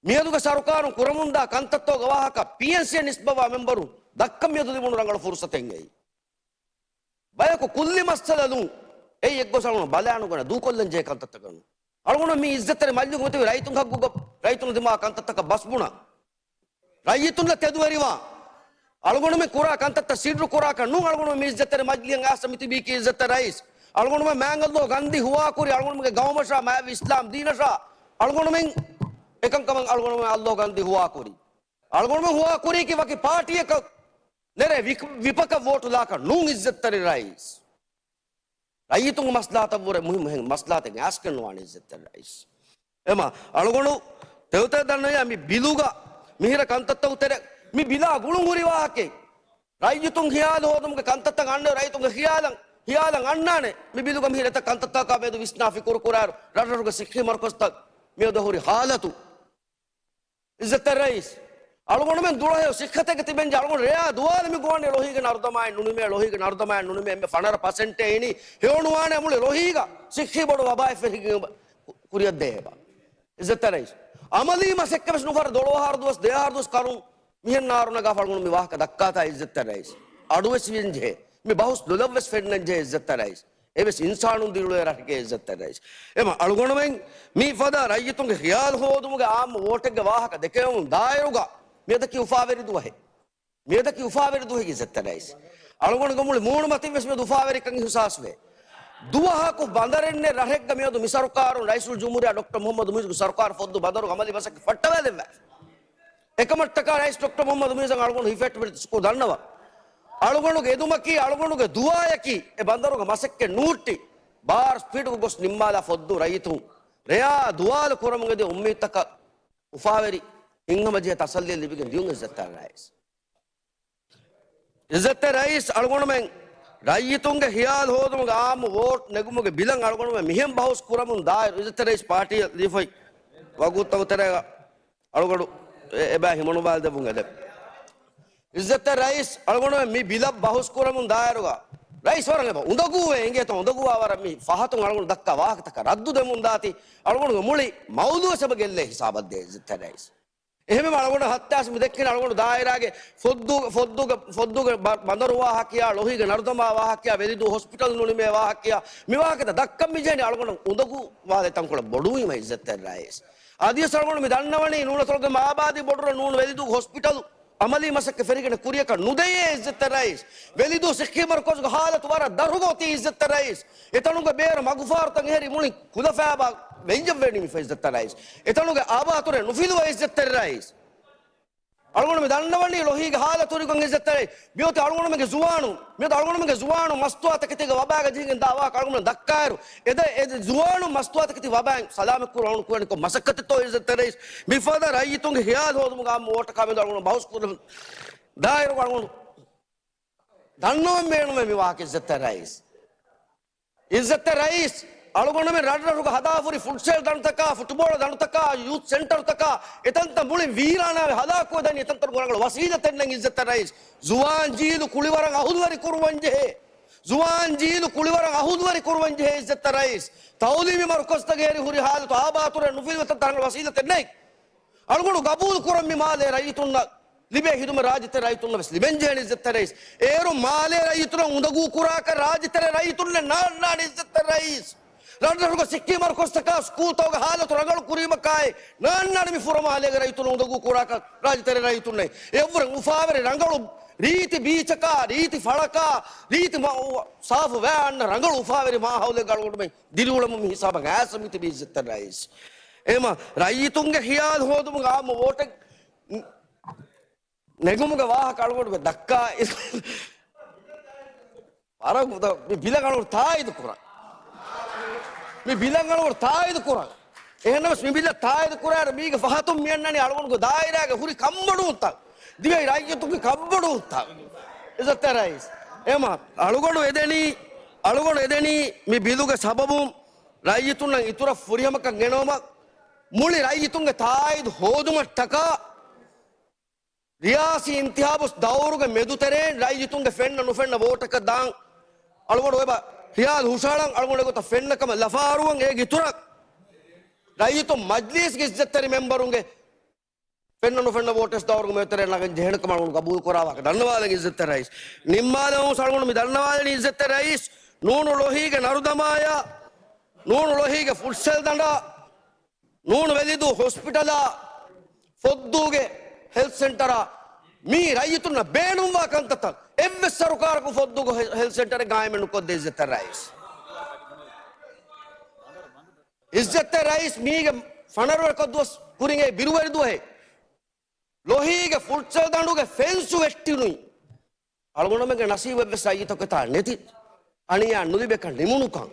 މިއަދުގެ ސަރުކާރުން ކުރަމުންދާ ކަންތައްތަކުގެ ވާހަކަ ޕީއެންސީއަށް ނިސްބަތްވާ މެމްބަރުން ދައްކަން މިއަދު ލިބުނު ރަނގަޅު ފުރުސަތެއް އެއީ. ބަޔަކު ކުއްލި މައްސަލަ ނޫން. އެއީ އެއްގޮސް އަޅުގަނޑު ބަލާނުގަނެ ދޫކޮށްލަންޖެހޭ ކަންތައްތަކަށް ނޫން. އަޅުގަނޑު މި އިއްޒަތްތެރި މަޖިލީހުގެ މަތިވެރި ރައްޔިތުންގެ ހައްގުގަ ރައްޔިތުން ދިމާ ކަންތައްތަކަށް ބަސްބުނަ. ރައްޔިތުންނަށް ތެދުވެރިވާ. އަޅުގަނޑުމެން ކުރާ ކަންތައްތައް ސިއްރު ކުރާކަށް ނޫން އަޅުގަނޑު މި އިއްޒަތްތެރި މަޖިލީހަށް އައިސް މިތިބީކީ އިއްޒަތްތެރި ރައީސް. އަޅުގަނޑުމެން މާތް ﷲ ގަންދީ ހުވާކުރި އަޅުގަނޑުމެންގެ ގައުމަށާ މާތް އިސްލާމް ދީނަށާ އަޅުގަނޑުމެން އެކަންކަމަށް އަޅުގަނޑުމެން ﷲ ގަންދީ ހުވާކުރި. އަޅުގަނޑުމެން ހުވާކުރީކީ ވަކި ޕާޓީއަކަށް ނެރެ ވިކް-، ވިޕަކަށް ވޯޓުލާކަށް ނޫން އިއްޒަތްތެރި ރައީސް. ރައްޔިތުންގެ މަސްލަހަތަށްވުރެ މުހިއްމު ހެން މަސްލަހަތެއް އައިސްގެން ނުވާނެ އިއްޒަތްތެރި ރައީސް. އެމަ އަޅުގަނޑު ތެދުތެދު ދަންނަވަން މި ބިލުގަ މިހިރަ ކަންތައްތަކު ތެރެ މި ބިލާ ގުޅުން ހުރި ވާހަކައެއް. ރައްޔިތުން ޚިޔާލު ހޯދުމުގެ ކަންތައްތައް އަންނަ ރައްޔިތުންގެ ޚިޔާލަށް، ޚިޔާލަށް އަންނާނެ. މި ބިލުގަ މިހިރަ އެތައް ކަންތައްތަކާ މެދު ވިސްނާ ފިކުރު ކުރާއިރު ރަށްރަށުގެ ސިއްހީ މަރުކަޒުތައް މިއަދު ހުރި ހާލަތު. އިއްޒަތްތެރި ރައީސް، އަޅުގަނޑުމެން ދުޅަހެޔޮ ސިއްހަތެއްގަ ތިބެންޖެ އަޅުގަނޑު ރެޔާ ދުވާލު މި ގޮވަނީ ލޮހީގެ ނަރުދަމާއިން ނުނިމޭ، ލޮހީގެ ނަރުދަމާއިން ނުނިމޭ އެންމެ ފަނަރަ ޕަސެންޓޭ އިނީ ހެޔޮނުވާނެ މުޅި ލޮހީގަ ސިއްހީ ބޮޑު ވަބާއެއް ފެށިގެން ކުރިއަށް ދޭ އެބަ. އިއްޒަތްތެރި ރައީސް، އަމަލީ މަސައްކަތް ވެސް ނުފަރ ދޮޅަވަހާރަ ދުވަސް ދެއަހަރު ދުވަސް ކަރުން މިހެން ނާރު ނަގާފަ އަޅުގަނޑު މި ވާހަކަ ދައްކާތާ އިއްޒަތްތެރި ރައީސް. އަޑުވެސް ވިންޖެހޭ. މި ބަހުސް ލޮލަށްވެސް ފެންނަންޖެހޭ އިއްޒަތްތެރި ރައީސް. އެވެސް އިންސާނުން ދިރިއުޅޭ ރަށެކޭ އިއްޒަތްތެރި ރައީސް. އެމަ އަޅުގަނޑުމެން މި ފަދަ ރައްޔިތުންގެ ޚިޔާލު ހޯދުމުގެ އާއްމު ވޯޓެއްގެ ވާހަކަ ދެކެވުމުން ދާއިރުގަ މިއަދަކީ އުފާވެރި ދުވަހެއް. މިއަދަކީ އުފާވެރި ދުވަހެއް އިއްޒަތްތެރި ރައީސް. އަޅުގަނޑުގެ މުޅި މޫނުމަތިން ވެސް މިއަދު އުފާވެރިކަން އިހުސާސްވޭ. ދުވަހަކު ބަނދަރެއް ނެތް ރަށެއްގަ މިއަދު މި ސަރުކާރުން ރައީސުލްޖުމްހޫރިއްޔާ ޑޮކްޓަރ މުޙައްމަދު މުޢިއްޒުގެ ސަރުކާރު ފޮއްދު ބަނދަރުގެ އަމަލީ މަސައްކަތް ފައްޓަވާލެއްވާ. އެކަމަށްޓަކާ ރައީސް ޑޮކްޓަރ މުޙައްމަދު މުޢިއްޒަށް އަޅުގަނޑު ހިފެހެއްޓުމެއް ޝުކުރު ދަންނަވަން. އަޅުގަނޑުގެ އެދުމަކީ، އަޅުގަނޑުގެ ދުޢާޔަކީ، އެ ބަނދަރުގެ މަސައްކަތް ނޫއްޓި ބާރަ ސްޕީޑުގަ ގޮސް ނިންމާލާ ފޮއްދު ރައްޔިތުން ރެޔާ ދުވާލު ކުރަމުން އެދި އުއްމީދުތަކަށް އުފާވެރި ހިތްހަމަޖެހޭ ތަސައްލީ ލިބިގެން ދިޔުން އިއްޒަތްތެރި ރައީސް. އިއްޒަތްތެރި ރައީސް އަޅުގަނޑުމެން ރައްޔިތުންގެ ޚިޔާލު ހޯދުމުގެ އާއްމު ވޯޓް ނެގުމުގެ ބިލަށް އަޅުގަނޑުމެން މިހެން ބަހުސް ކުރަމުން ދާއިރު އިއްޒަތްތެރި ރައީސް ޕާޓީއަށް ލިބިފައި ވަގުތުތަކު ތެރޭގަ އަޅުގަނޑު އެ-، އެބަ ހިމަނުވާލަދެއްވުން އެދެން. އިއްޒަތްތެރި ރައީސް އަޅުގަނޑުމެން މި ބިލަށް ބަހުސް ކުރަމުން ދާއިރުގަ ރައީސް ވަރަށް އެބަ އުނދަގޫވޭ އިނގޭތޯ އުނދަގޫވާ ވަރަށް މި ފަހަތުން އަޅުގަނޑު ދައްކާ ވާހަކަތަކަށް ރައްދު ދެމުން ދާތީ އަޅުގަނޑުގެ މުޅި މައުޟޫޢަށް އެބަ ގެއްލޭ ހިސާބަށް ދޭ އިއްޒަތްތެރި ރައީސް. އެހެންވީމަ އަޅުގަނޑު ހައްތާސް މި ދެއްކިން އަޅުގަނޑު ދާއިރާގެ ފޮއްދޫ، ފޮއްދޫގެ، ފޮއްދޫގެ ބަ-، ބަނދަރު ވާހަކަޔާ، ލޮހީގެ ނަރުދަމާ ވާހަކަޔާ، ވެލިދޫ ހޮސްޕިޓަލް ނުނިމޭ ވާހަކަޔާ، މި ވާހަކަތައް ދައްކަން މި ޖެހެނީ އަޅުގަނޑު އުނދަގޫ ވާލޭ ތަންކޮޅެއް ބޮޑުވީމަ އިއްޒަތްތެރި ރައީސް. އަދިވެސް އަޅުގަނޑު މި ދަންނަވަނީ ނޫނަތޮޅުގެ މާބާދީ ބޮޑުރަށް ނޫން ވެލިދޫ ހޮސްޕިޓަލު އަމަލީ މަސައްކަތް ފެށިގެން ކުރިޔަކަށް ނުދެޔޭ އިއްޒަތްތެރި ރައީސް. ވެލިދޫ ސިއްހީ މަރުކަޒުގެ ހާލަތު ވަރަށް ދަށުގަ އޮތީ އިއްޒަތްތެރި ރައީސް. އެތަނުގެ ބޭރު މަގުފާރުތައް އެހެރީ މުޅި ކުލަފައިބާ ވެއްޖައްވެނީ މި އިއްޒަތްތެރި ރައީސް. އެތަނުގެ އާބާތުރެއް ނުފިލުވޭ އިއްޒަތްތެރި ރައީސް. އަޅުގަނޑު މި ދަންނަވަނީ ލޮހީގެ ހާލަތު ހުރިކަން އިއްޒަތްތެރި. މިއޮތީ އަޅުގަނޑުމެންގެ ޒުވާނުން، މިއޮތީ އަޅުގަނޑުމެންގެ ޒުވާނުން މަސްތުވާތަކެތީގެ ވަބާގަ ޖެހިގެން ދާ ވާހަކަ އަޅުގަނޑު ދައްކާއިރު، އެ ދެ-، އެ ދެ-، ޒުވާނުން މަސްތުވާތަކެތި ވަބާއިން ސަލާމަތް ކުރުން އަޅުގަނޑު ކުރަނީ ކޮން މަސައްކަތެއްތޯ އިއްޒަތްތެރި ރައީސް؟ މިފަދަ ރައްޔިތުންގެ ޚިޔާލު ހޯދުމުގެ އާއްމު ވޯޓަކާ މެދު އަޅުގަނޑު ބަހުސް ކުރަން ދާއިރު އަޅުގަނޑު ދަންނަވަން ބޭނުމޭ މި ވާހަކަ އިއްޒަތްތެރި ރައީސް. އިއްޒަތްތެރި ރައީސް، އަޅުގަނޑުމެން ރަށްރަށުގަ ހަދާފަ ހުރި ފުޑްސޭލް ދަނޑުތަކާ، ފުޓްބޯޅަ ދަނޑުތަކާ، ޔޫތް ސެންޓަރުތަކާ، އެތަންތަން މުޅި ވީރާނާވެ ހަލާކުވެ ދަނީ އެތަންތަނުގަ ރަނގަޅު ވަސީލަތެއް ނެތް އިއްޒަތްތެރި ރައީސް. ޒުވާން ޖީލު ކުޅިވަރަށް އަހުލުވެރި ކުރުވަން ޖެހޭ. ޒުވާން ޖީލު ކުޅިވަރަށް އަހުލުވެރި ކުރުވަން ޖެހޭ އިއްޒަތްތެރި ރައީސް. ތައުލީމީ މަރުކަޒުތަކަށް އެހެރީ ހުރި ހާލަތު އާބާތުރެއް ނުފިލުވި އެތަންތަން ރަނގަޅު ވަސީލަތެއް ނެތް. އަޅުގަނޑު ގަބޫލު ކުރަން މި މާލޭ ރައްޔިތުންނަށް ލިބޭ ހިދުމަތް ރާއްޖެތެރެ ރައްޔިތުންނަށް ވެސް ލިބެން ޖެހޭނެ އިއްޒަތްތެރި ރައީސް. އޭރު މާލޭ ރައްޔިތުންނަށް އުނދަގޫ ކުރާކަށް ރާއްޖެތެރެ ރައްޔިތުންނެއް ނާންނާނެ އިއްޒަތްތެރި ރައީސް. ރަށްރަށުގަ ސިއްހީ މަރުކަޒުތަކާ ސްކޫލްތަކުގެ ހާލަތު ރަނގަޅު ކުރީމަކާއި ނާންނާނެ މި ފުރަމާލޭގެ ރައްޔިތުންނަށް އުނދަގޫ ކުރާކަށް ރާއްޖެތެރެ ރައްޔިތުންނެއް. އެއަށްވުރެ އުފާވެރި ރަނގަޅު ރީތި ބީޗަކާ، ރީތި ފަޅަކާ، ރީތި މަ-، ސާފު ވައި އަންނަ ރަނގަޅު އުފާވެރި މާހައުލެއްގަ އަޅުގަނޑުމެން ދިރިއުޅެމުން މި ހިސާބަށް އައިސް މިތިބީ އިއްޒަތްތެރި ރައީސް. އެމަ ރައްޔިތުންގެ ޚިޔާލު ހޯދުމުގެ އާއްމު ވޯޓެއް ނެގުމުގެ ވާހަކަ އަޅުގަނޑު ދައްކާ ވަރަށް ގުދަ-، މި ބިލަށް އަޅުގަނޑު ތާއީދު ކުރަން. މި ބިލަށް އަޅުގަނޑު ތާއީދު ކުރަން. އެހެންނަމަވެސް މި ބިލަށް ތާއީދު ކުރާއިރު މީގެ ފަހަތުން މި އަންނަނީ އަޅުގަނޑުގެ ދާއިރާގެ ހުރި ކަންބޮޑުވުންތައް، ދިވެހި ރައްޔިތުންގެ ކަންބޮޑުވުންތައް. އިއްޒަތްތެރި ރައީސް. އެމަ އަޅުގަނޑު އެދެނީ، އަޅުގަނޑު އެދެނީ މި ބިލުގެ ސަބަބުން ރައްޔިތުންނަށް އިތުރަށް ފުރިހަމަކަށް ގެނައުމަށް މުޅި ރައްޔިތުންގެ ތާއީދު ހޯދުމަށްޓަކާ ރިޔާސީ އިންތިހާބު ދައުރުގެ މެދުތެރޭން ރައްޔިތުންގެ ފެންނަ ނުފެންނަ ވޯޓަކަށް ދާން އަޅުގަނޑު އެބަ ޚިޔާލު ހުށަހަޅަން އަޅުގަނޑު އެގޮތަށް ފެންނަ ކަމަށް ލަފާރުވަން އޭގެ އިތުރަށް ރައްޔިތުން މަޖްލީސްގެ އިއްޒަތްތެރި މެމްބަރުންގެ ފެންނަ ނުފެންނަ ވޯޓެއް ދައުރުގެ މެދުތެރެއަށް ނަގަން ޖެހޭނެ ކަމަށް ގަބޫލު ކުރާ ވާހަކަ ދަންނަވާލަން އިއްޒަތްތެރި ރައީސް. ނިންމާލަމުން އަޅުގަނޑު މި ދަންނަވާލަނީ އިއްޒަތްތެރި ރައީސް، ނޫނު ޅޮހީގެ ނަރުދަމާޔާ، ނޫނު ޅޮހީގެ ފުޓްސަލް ދަނޑާ، ނޫނު ވެލިދޫ ހޮސްޕިޓަލާ، ފޮއްދޫގެ ހެލްތް ސެންޓަރާ، މީ ރައްޔިތުންނަށް ބޭނުންވާ ކަންތައްތައް އެއްވެސް ސަރުކާރަކުން ފޮއްދޫގެ ހެލް، ހެލްތް ސެންޓަރެއް ގާއިމެއް ނުކޮށްދޭ އިއްޒަތްތެރި ރައީސް. އިއްޒަތްތެރި ރައީސް މީގެ ފަނަރަ ވަރަކަށް ދުވަސް ކުރިން އެ ބިރުވެރި ދުވަހެއް. ޅޮހީގެ ފުޓްސަލް ދަނޑުގެ ފެންސު ވެއްޓުނުއިން. އަޅުގަނޑުމެންގެ ނަސީބު އެއްވެސް ރައްޔިތަކު އެތާ ނެތި. އަނިޔާ ނުލިބޭކަން ނިމުނުކަން.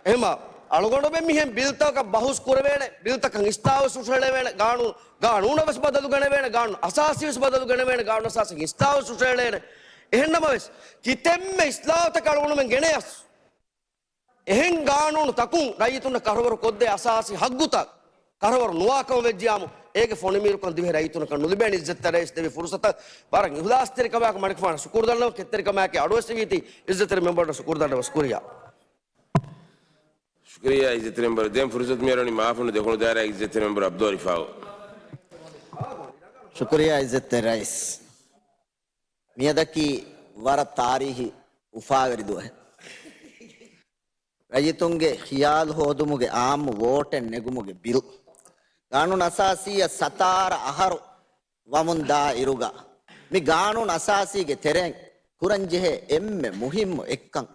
އެހެމަ އަޅުގަނޑުމެން މިހެން ބިލްތަކަށް ބަހުސް ކުރެވޭނެ، ބިލްތަކަށް އިސްތާވެސް ހުށަހެޅެވޭނެ، ގާނޫ، ގާނޫނަށް ވެސް ބަދަލު ގެނެވޭނެ، ގާނޫނު އަސާސީ ވެސް ބަދަލު ގެނެވޭނެ، ގާނޫނު އަސާސީ އިސްތާވެސް ހުށަހެޅޭނެ. އެހެންނަމަވެސް، ކިތައްމެ އިސްލާހުތަކެއް އަޅުގަނޑުމެން ގެނެޔަސް، އެހެން ގާނޫނު ތަކުން ރައްޔިތުންނަށް ކަރަވަރު ކޮށްދޭ އަސާސީ ހައްގުތައް ކަރަވަރު ނުވާކަމަށް ވެއްޖިޔާމު، އޭގެ ފޮނިމީރުކަން ދިވެހި ރައްޔިތުންނަކަށް ނުލިބޭނެ. އިއްޒަތްތެރި ރައީސް ދެވި ފުރުސަތަށް ވަރަށް އިހުލާސްތެރިކަމާއެކު މަނިކުފާނަށް ޝުކުރު ދަންނަވަން، ކެތްތެރިކަމާއެކީ އަޑުއެއްސެވީތީ، އިއްޒަތްތެރި މެމްބަރަށް ޝުކުރު ދަންނަވަން. ޝުކުރިއްޔާ. ޝުކުރިއްޔާ އިއްޒަތްތެރި މެމްބަރު. ދެން ފުރުސަތު މިއަރުވަނީ މާފަންނު ދެކުނު ދާއިރާގެ އިއްޒަތްތެރި މެމްބަރު އަބްދުލް ރިފާއު. ޝުކުރިއްޔާ އިއްޒަތްތެރި ރައީސް. މިއަދަކީ ވަރަށް ތާރީހީ އުފާވެރި ދުވަހެއް. ރައްޔިތުންގެ ޚިޔާލު ހޯދުމުގެ އާއްމު ވޯޓެއް ނެގުމުގެ ބިލް. ގާނޫނު އަސާސީއަށް ސަތާރަ އަހަރު ވަމުން ދާ އިރުގަ، މި ގާނޫނު އަސާސީގެ ތެރެއިން ކުރަންޖެހޭ އެންމެ މުހިއްމު އެއްކަން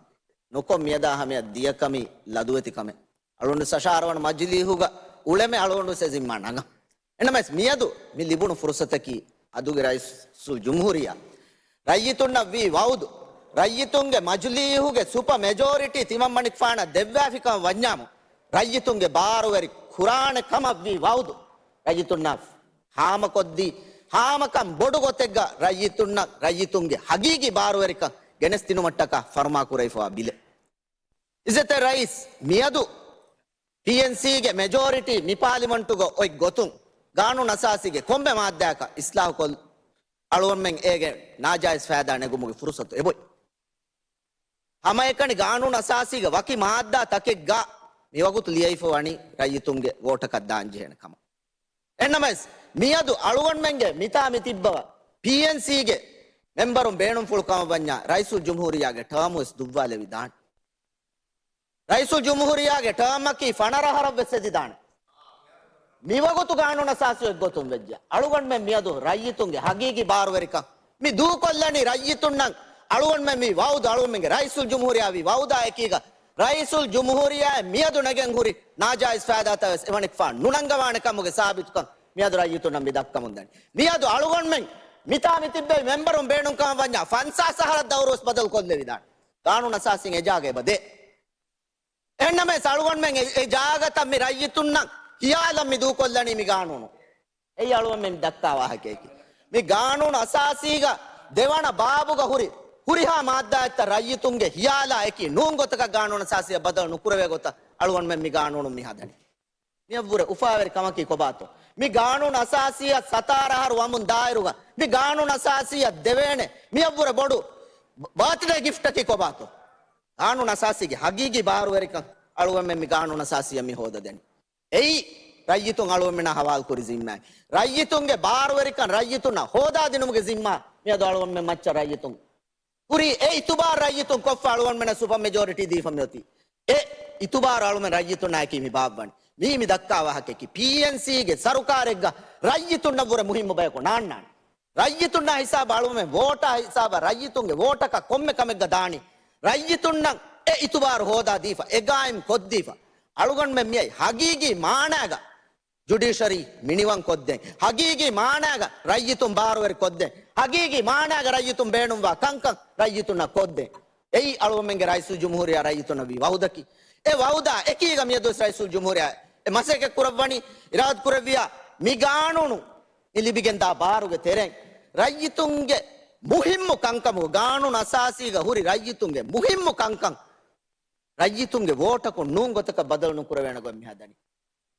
ނުކޮށް މިއަދާ ހަމަޔަށް ދިޔަކަމީ ލަދުވެތިކަމެއް. އަޅުގަނޑު ސަށާރަވަން މަޖިލީހުގަ އުޅެމެ އަޅުގަނޑު ސެ ޒިންމާ ނަގަން. އެނަމަވެސް މިއަދު މި ލިބުނު ފުރުސަތަކީ އަދުގެ ރައީސުލް ޖުމްހޫރިއްޔާ ރައްޔިތުންނަށް ވީ ވައުދު، ރައްޔިތުންގެ މަޖިލީހުގެ ސުޕަ މެޖޯރިޓީ ތިމަންމަނިކުފާނަށް ދެއްވާފިކަމަށް ވަންޏާމު، ރައްޔިތުންގެ ބާރުވެރި ކުރާނެ ކަމަށް ވީ ވައުދު، ރައްޔިތުންނަށް ހާމަކޮށްދީ، ހާމަކަން ބޮޑު ގޮތެއްގަ ރައްޔިތުންނަށް ރައްޔިތުންގެ ހަގީގީ ބާރުވެރިކަން ގެނެސްދިނުމަށްޓަކާ ފަރުމާކުރެވިފައިވާ ބިލެއް. އިއްޒަތްތެރި ރައީސް، މިއަދު ޕީއެންސީގެ މެޖޯރިޓީ މި ޕާލިމަންޓުގަ އޮތް ގޮތުން، ގާނޫނު އަސާސީގެ ކޮންމެ މާއްދާއަކަށް އިސްލާހުކޮށް، އަޅުގަނޑުމެން އޭގެ ނާޖާއިޒް ފައިދާ ނެގުމުގެ ފުރުސަތު އެބޮތް. ހަމައެކަނި ގާނޫނު އަސާސީގެ ވަކި މާއްދާ ތަކެއްގަ މިވަގުތު ލިޔެފަ ވަނީ ރައްޔިތުންގެ ވޯޓަކަށް ދާން ޖެހޭނެ ކަމަށް. އެންނަމަވެސް، މިއަދު އަޅުގަނޑުމެންގެ މިތާ މިތިއްބަވަ ޕީއެންސީގެ މެމްބަރުން ބޭނުންފުޅު ކަމަށް ވަންޏާ، ރައީސުލް ޖުމްހޫރިއްޔާގެ ޓާމު ވެސް ދުއްވާލެވިދާނެ. ރައީސުލް ޖުމްހޫރިއްޔާގެ ޓާމަކީ ފަނަރަ އަހަރަށް ވެސް އެދިދާނެ. މިވަގުތު ގާނޫނު އަސާސީ އޮތްގޮތުން ވެއްޖެ. އަޅުގަނޑުމެން މިއަދު ރައްޔިތުންގެ ހަގީގީ ބާރުވެރިކަން މި ދޫކޮށްލަނީ. ރައްޔިތުންނަށް އަޅުގަނޑުމެން މި ވައުދު، އަޅުގަނޑުމެންގެ ރައީސުލް ޖުމްހޫރިއްޔާ ވީ ވައުދާ އެކީގަ، ރައީސުލް ޖުމްހޫރިއްޔާ މިއަދު ނެގެން ހުރި ނާޖާއިޒް ފައިދާތައް ވެސް އެވަނިކުފާނު ނުނަންގަވާނެ ކަމުގެ ސާބިތުކަން މިއަދު ރައްޔިތުންނަށް މި ދައްކަމުން ދަނީ. މިއަދު އަޅުގަނޑުމެން މިތާ މިތިއްބެވި މެމްބަރުން ބޭނުންކަމަށް ވަންޏާ ފަންސާސް އަހަރަށް ދައުރު ވެސް ބަދަލު ކޮށްލެވިދާނެ. ގާނޫނު އަސާސީން އެ ޖާގަ އެބަ ދޭ. އެހެންނަމަވެސް އަޅުގަނޑުމެން އެ، އެ ޖާގަތައް މި ރައްޔިތުންނަށް ހިޔާލަށް މި ދޫކޮށްލަނީ މި ގާނޫނު. އެއީ އަޅުގަނޑުމެން ދައްކާ ވާހަކަޔަކީ. މި ގާނޫނު އަސާސީގަ ދެވަނަ ބާބުގަ ހުރި ހުރިހާ މާއްދާއެއްތައް ރައްޔިތުންގެ ހިޔާލާ އެކީ ނޫން ގޮތަކަށް ގާނޫނު އަސާސީއަށް ބަދަލު ނުކުރެވޭ ގޮތަށް އަޅުގަނޑުމެން މި ގާނޫނު މި ހަދަނީ. މިއަށްވުރެ އުފާވެރި ކަމަކީ ކޮބާތޯ؟ މި ގާނޫނު އަސާސީއަށް ސަތާރަ އަހަރު ވަމުން ދާއިރުގަ މި ގާނޫނު އަސާސީއަށް ދެވޭނެ މިއަށްވުރެ ބޮޑު ބާތިލޭ ގިފްޓަކީ ކޮބާތޯ؟ ގާނޫނު އަސާސީގެ ހަގީގީ ބާރުވެރިކަން އަޅުގަނޑުމެން މި ގާނޫނު އަސާސީއަށް މި ހޯދަދެނީ. އެއީ ރައްޔިތުން އަޅުގަނޑުމެންނާ ހަވާލުކުރި ޒިންމާއެއް. ރައްޔިތުންގެ ބާރުވެރިކަން ރައްޔިތުންނަށް ހޯދާދިނުމުގެ ޒިންމާ މިއަދު އަޅުގަނޑުމެން މައްޗަށް ރައްޔިތުން ހުރީ. އެ އިތުބާރު ރައްޔިތުން ކޮށްފަ އަޅުގަނޑުމެންނަށް ސުޕަ މެޖޯރިޓީ ދީފަ މިއޮތީ. އެ އިތުބާރު އަޅުގަނޑުމެން ރައްޔިތުންނާއެކީ މި ބާއްވަނީ. މީ މި ދައްކާ ވާހަކައަކީ ޕީއެންސީގެ ސަރުކާރެއްގަ ރައްޔިތުންނަށްވުރެ މުހިއްމު ބަޔަކު ނާންނާނެ. ރައްޔިތުންނާ ހިސާބަށް އަޅުގަނޑުމެން ވޯޓާ ހިސާބަށް ރައްޔިތުންގެ ވޯޓަކަށް ކޮންމެ ކަމެއްގަ ދާނީ. ރައްޔިތުންނަށް އެ އިތުބާރު ހޯދާ ދީފަ، އެ ގާއިމް ކޮށްދީފަ. އަޅުގަނޑުމެން މިއައީ ހަގީގީ މާނާގަ ޖުޑިޝަރީ މިނިވަން ކޮށްދޭން. ހަގީގީ މާނާގަ ރައްޔިތުން ބާރުވެރި ކޮށްދޭން. ހަގީގީ މާނާގަ ރައްޔިތުން ބޭނުންވާ ކަންކަން ރައްޔިތުންނަށް ކޮށްދޭން. އެއީ އަޅުގަނޑުމެންގެ ރައީސުލް ޖުމްހޫރިއްޔާ ރައްޔިތުންނަށް ވީ ވައުދަކީ. އެ ވައުދާ އެކީގަ މިއަދުވެސް ރައީސުލް ޖުމްހޫރިއްޔާ އެ މަސައްކަތް ކުރައްވަނީ، އިރާދަ ކުރެއްވިޔާ މި ގާނޫނު މި ލިބިގެންދާ ބާރުގެ ތެރެއިން ރައްޔިތުންގެ މުހިއްމު ކަންކަމުގަ، ގާނޫނު އަސާސީގަ ހުރި ރައްޔިތުންގެ މުހިއްމު ކަންކަން ރައްޔިތުންގެ ވޯޓަކުން ނޫން ގޮތަކަށް ބަދަލު ނުކުރެވޭނެ ގޮތް މި ހަދަނީ.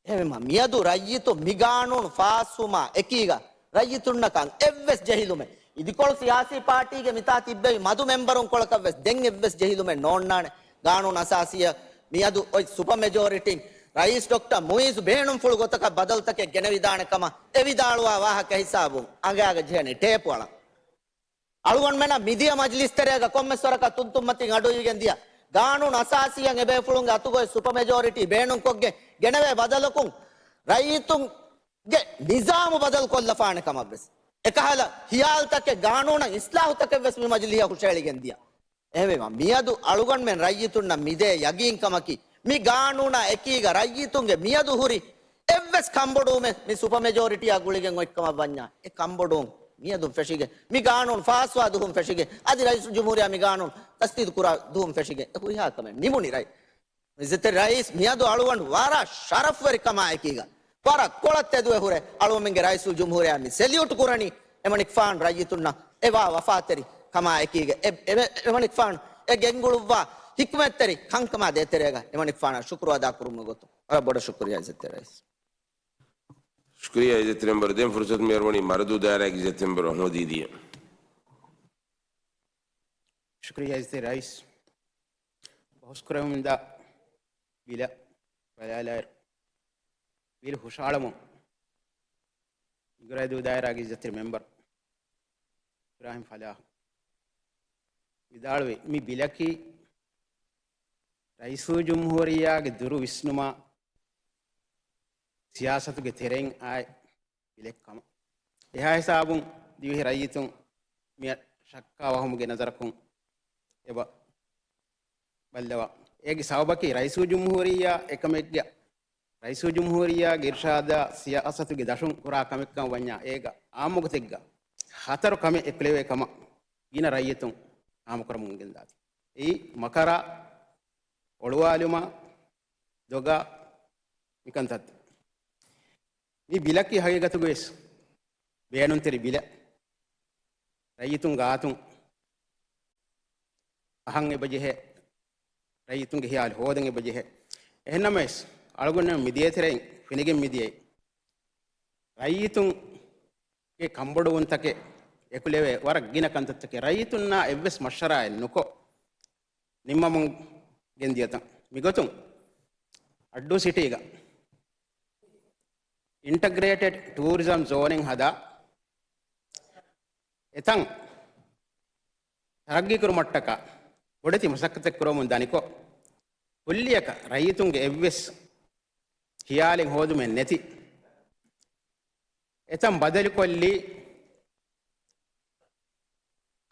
އެހެންވީމަ، މިއަދު ރައްޔިތުން މި ގާނޫނު ފާސްވުމާ އެކީގަ ރައްޔިތުންނަކަށް އެއްވެސް ޖެހިލުމެއް، އިދިކޮޅު ސިޔާސީ ޕާޓީގެ މިތާ ތިއްބެވި މަދު މެމްބަރުން ކޮޅަކަށް ވެސް ދެން އެއްވެސް ޖެހިލުމެއް ނޯންނާނެ. ގާނޫނު އަސާސީއަށް މިއަދު އޮތް ސުޕަ މެޖޯރިޓީން ރައީސް ޑޮކްޓަރ މުއިއްޒު ބޭނުންފުޅު ގޮތަކަށް ބަދަލުތަކެއް ގެނެވިދާނެ ކަމަށް އެ ވިދާޅުވާ ވާހަކަ ހިސާބުން އަނގައިގަ ޖެހެނީ ޓޭޕު އަޅަން. އަޅުގަނޑުމެންނަށް މިދިޔަ މަޖިލިސް ތެރޭގަ ކޮންމެސް ވަރަކަށް ތުންތުންމަތިން އަޑުއިވިގެން ދިޔަ ގާނޫނު އަސާސީއަށް އެބޭފުޅުންގެ އަތުގައި ސުޕަ މެޖޯރިޓީ ބޭނުންކޮށްގެން ގެނެވޭ ބަދަލަކުން ރައްޔިތުންގެ ނިޒާމު ބަދަލު ކޮށްލަފާނެ ކަމަށްވެސް އެކަހަލަ ހިޔާލުތަކެއް ގާނޫނަށް އިސްލާހުތަކެއްވެސް މި މަޖިލީހަށް ހުށައެޅިގެން ދިޔަ. އެހެންވީމަ، މިއަދު އަޅުގަނޑުމެން ރައްޔިތުންނަށް މިދޭ ޔަގީންކަމަކީ، މި ގާނޫނާ އެކީގަ ރައްޔިތުންގެ މިއަދު ހުރި އެއްވެސް ކަންބޮޑުވުމެއް މި ސުޕަ މެޖޯރިޓީއާ ގުޅިގެން އޮތްކަމަށް ވަންޏާ، އެ ކަންބޮޑުވުން މިއަދުން ފެށިގެން، މި ގާނޫނު ފާސްވާ ދުހުން ފެށިގެން، އަދި ރައީސުލްޖުމްހޫރިއްޔާ މި ގާނޫނު ތަސްދީގު ކުރާ ދުހުން ފެށިގެން، އެ ހުރިހާ ކަމެއް ނިމުނީ ރައީ އިއްޒަތްތެރި ރައީސް މިއަދު އަޅުގަނޑު ވަރަށް ޝަރަފްވެރިކަމާ އެކީގަ، ވަރަށް ކޮޅަށް ތެދުވެ ހުރެ އަޅުގަނޑުމެންގެ ރައީސުލްޖުމްހޫރިއްޔާ މި ސެލިއުޓް ކުރަނީ އެމަނިކުފާނު ރައްޔިތުންނަށް އެވާ ވަފާތެރި ކަމާ އެކީގަ، އެ، އެ، އެމަނިކުފާނު އެ ގެންގުޅުއްވާ ހިކުމަތްތެރި ކަންކަމާ ދޭތެރޭގަ އެމަނިކުފާނަށް ޝުކުރު އަދާ ކުރުމުގެ ގޮތުން. ވަރަށް ބޮޑަށް ޝުކުރިއްޔާ އިއްޒަތްތެރި ރައީސް. ޝުކުރިއްޔާ އިއްޒަތްތެރި މެމްބަރު. ދެން ފުރުސަތު މި އަރުވަނީ މަރަދޫ ދާއިރާގެ އިއްޒަތްތެރި މެމްބަރު އަޙްމަދު ދީދީއަށް. ޝުކުރިއްޔާ އިއްޒަތްތެރި ރައީސް. ބަހުސްކުރެވެމުންދާ ބިލަށް ބަލާލާއިރު، ބިލް ހުށައަޅަމުން މިގުރައިދޫ ދާއިރާގެ އިއްޒަތްތެރި މެމްބަރު އިބްރާހިމް ފަލާހް ވިދާޅުވި، މި ބިލަކީ ރައީސުލްޖުމްހޫރިއްޔާގެ ދުރު ވިސްނުމާ ސިޔާސަތުގެ ތެރެއިން އާއި ބިލެއް ކަމަށް. އެހާ ހިސާބުން ދިވެހި ރައްޔިތުން މިއަށް ޝައްކާ ވަހުމުގެ ނަޒަރަކުން އެބަ ބައްލަވާ. އޭގެ ސަބަބަކީ ރައީސުލްޖުމްހޫރިއްޔާ އެކަމެއްގެ، ރައީސުލްޖުމްހޫރިއްޔާގެ އިރުޝާދާ ސިޔާސަތުގެ ދަށުން ކުރާ ކަމެއްކަން ވަންޏާ އޭގަ އާއްމުގޮތެއްގަ ހަތަރު ކަމެއް އެކުލެވޭ ކަމަށް ގިނަ ރައްޔިތުން ހާމަކުރަމުން ގެންދާތީ. އެއީ މަކަރާ، އޮޅުވާލުމާ، ދޮގާ މިކަންތައްތައް. މި ބިލަކީ ހަގީގަތުގަވެސް ބޭނުންތެރި ބިލެއް. ރައްޔިތުން ގާތުން އަހަން އެބަޖެހޭ، ރައްޔިތުންގެ ހިޔާލު ހޯދަން އެބަޖެހޭ. އެހެންނަމަވެސް، އަޅުގަނޑު މި ދޭތެރެއިން ފެނިގެން މިދިޔައީ، ރައްޔިތުންގެ ކަންބޮޑުވުންތަކެއް އެކުލެވޭ ވަރަށް ގިނަ ކަންތައްތަކެއް ރައްޔިތުންނާ އެއްވެސް މަޝްވަރާއެއް ނުކޮށް، ނިންމަމުން ގެންދިޔަތަން. މިގޮތުން އައްޑޫ ސިޓީގަ އިންޓަގްރޭޓެޑް ޓޫރިޒަމް ޒޯނެއް ހަދާ، އެތަން ތަރައްގީކުރުމަށްޓަކާ ބޮޑެތި މަސައްކަތެއް ކުރަމުން ދަނިކޮށް، ކުއްލިއަކަށް ރައްޔިތުންގެ އެއްވެސް ހިޔާލެއް ހޯދުމެއް ނެތި. އެތަން ބަދަލުކޮށްލީ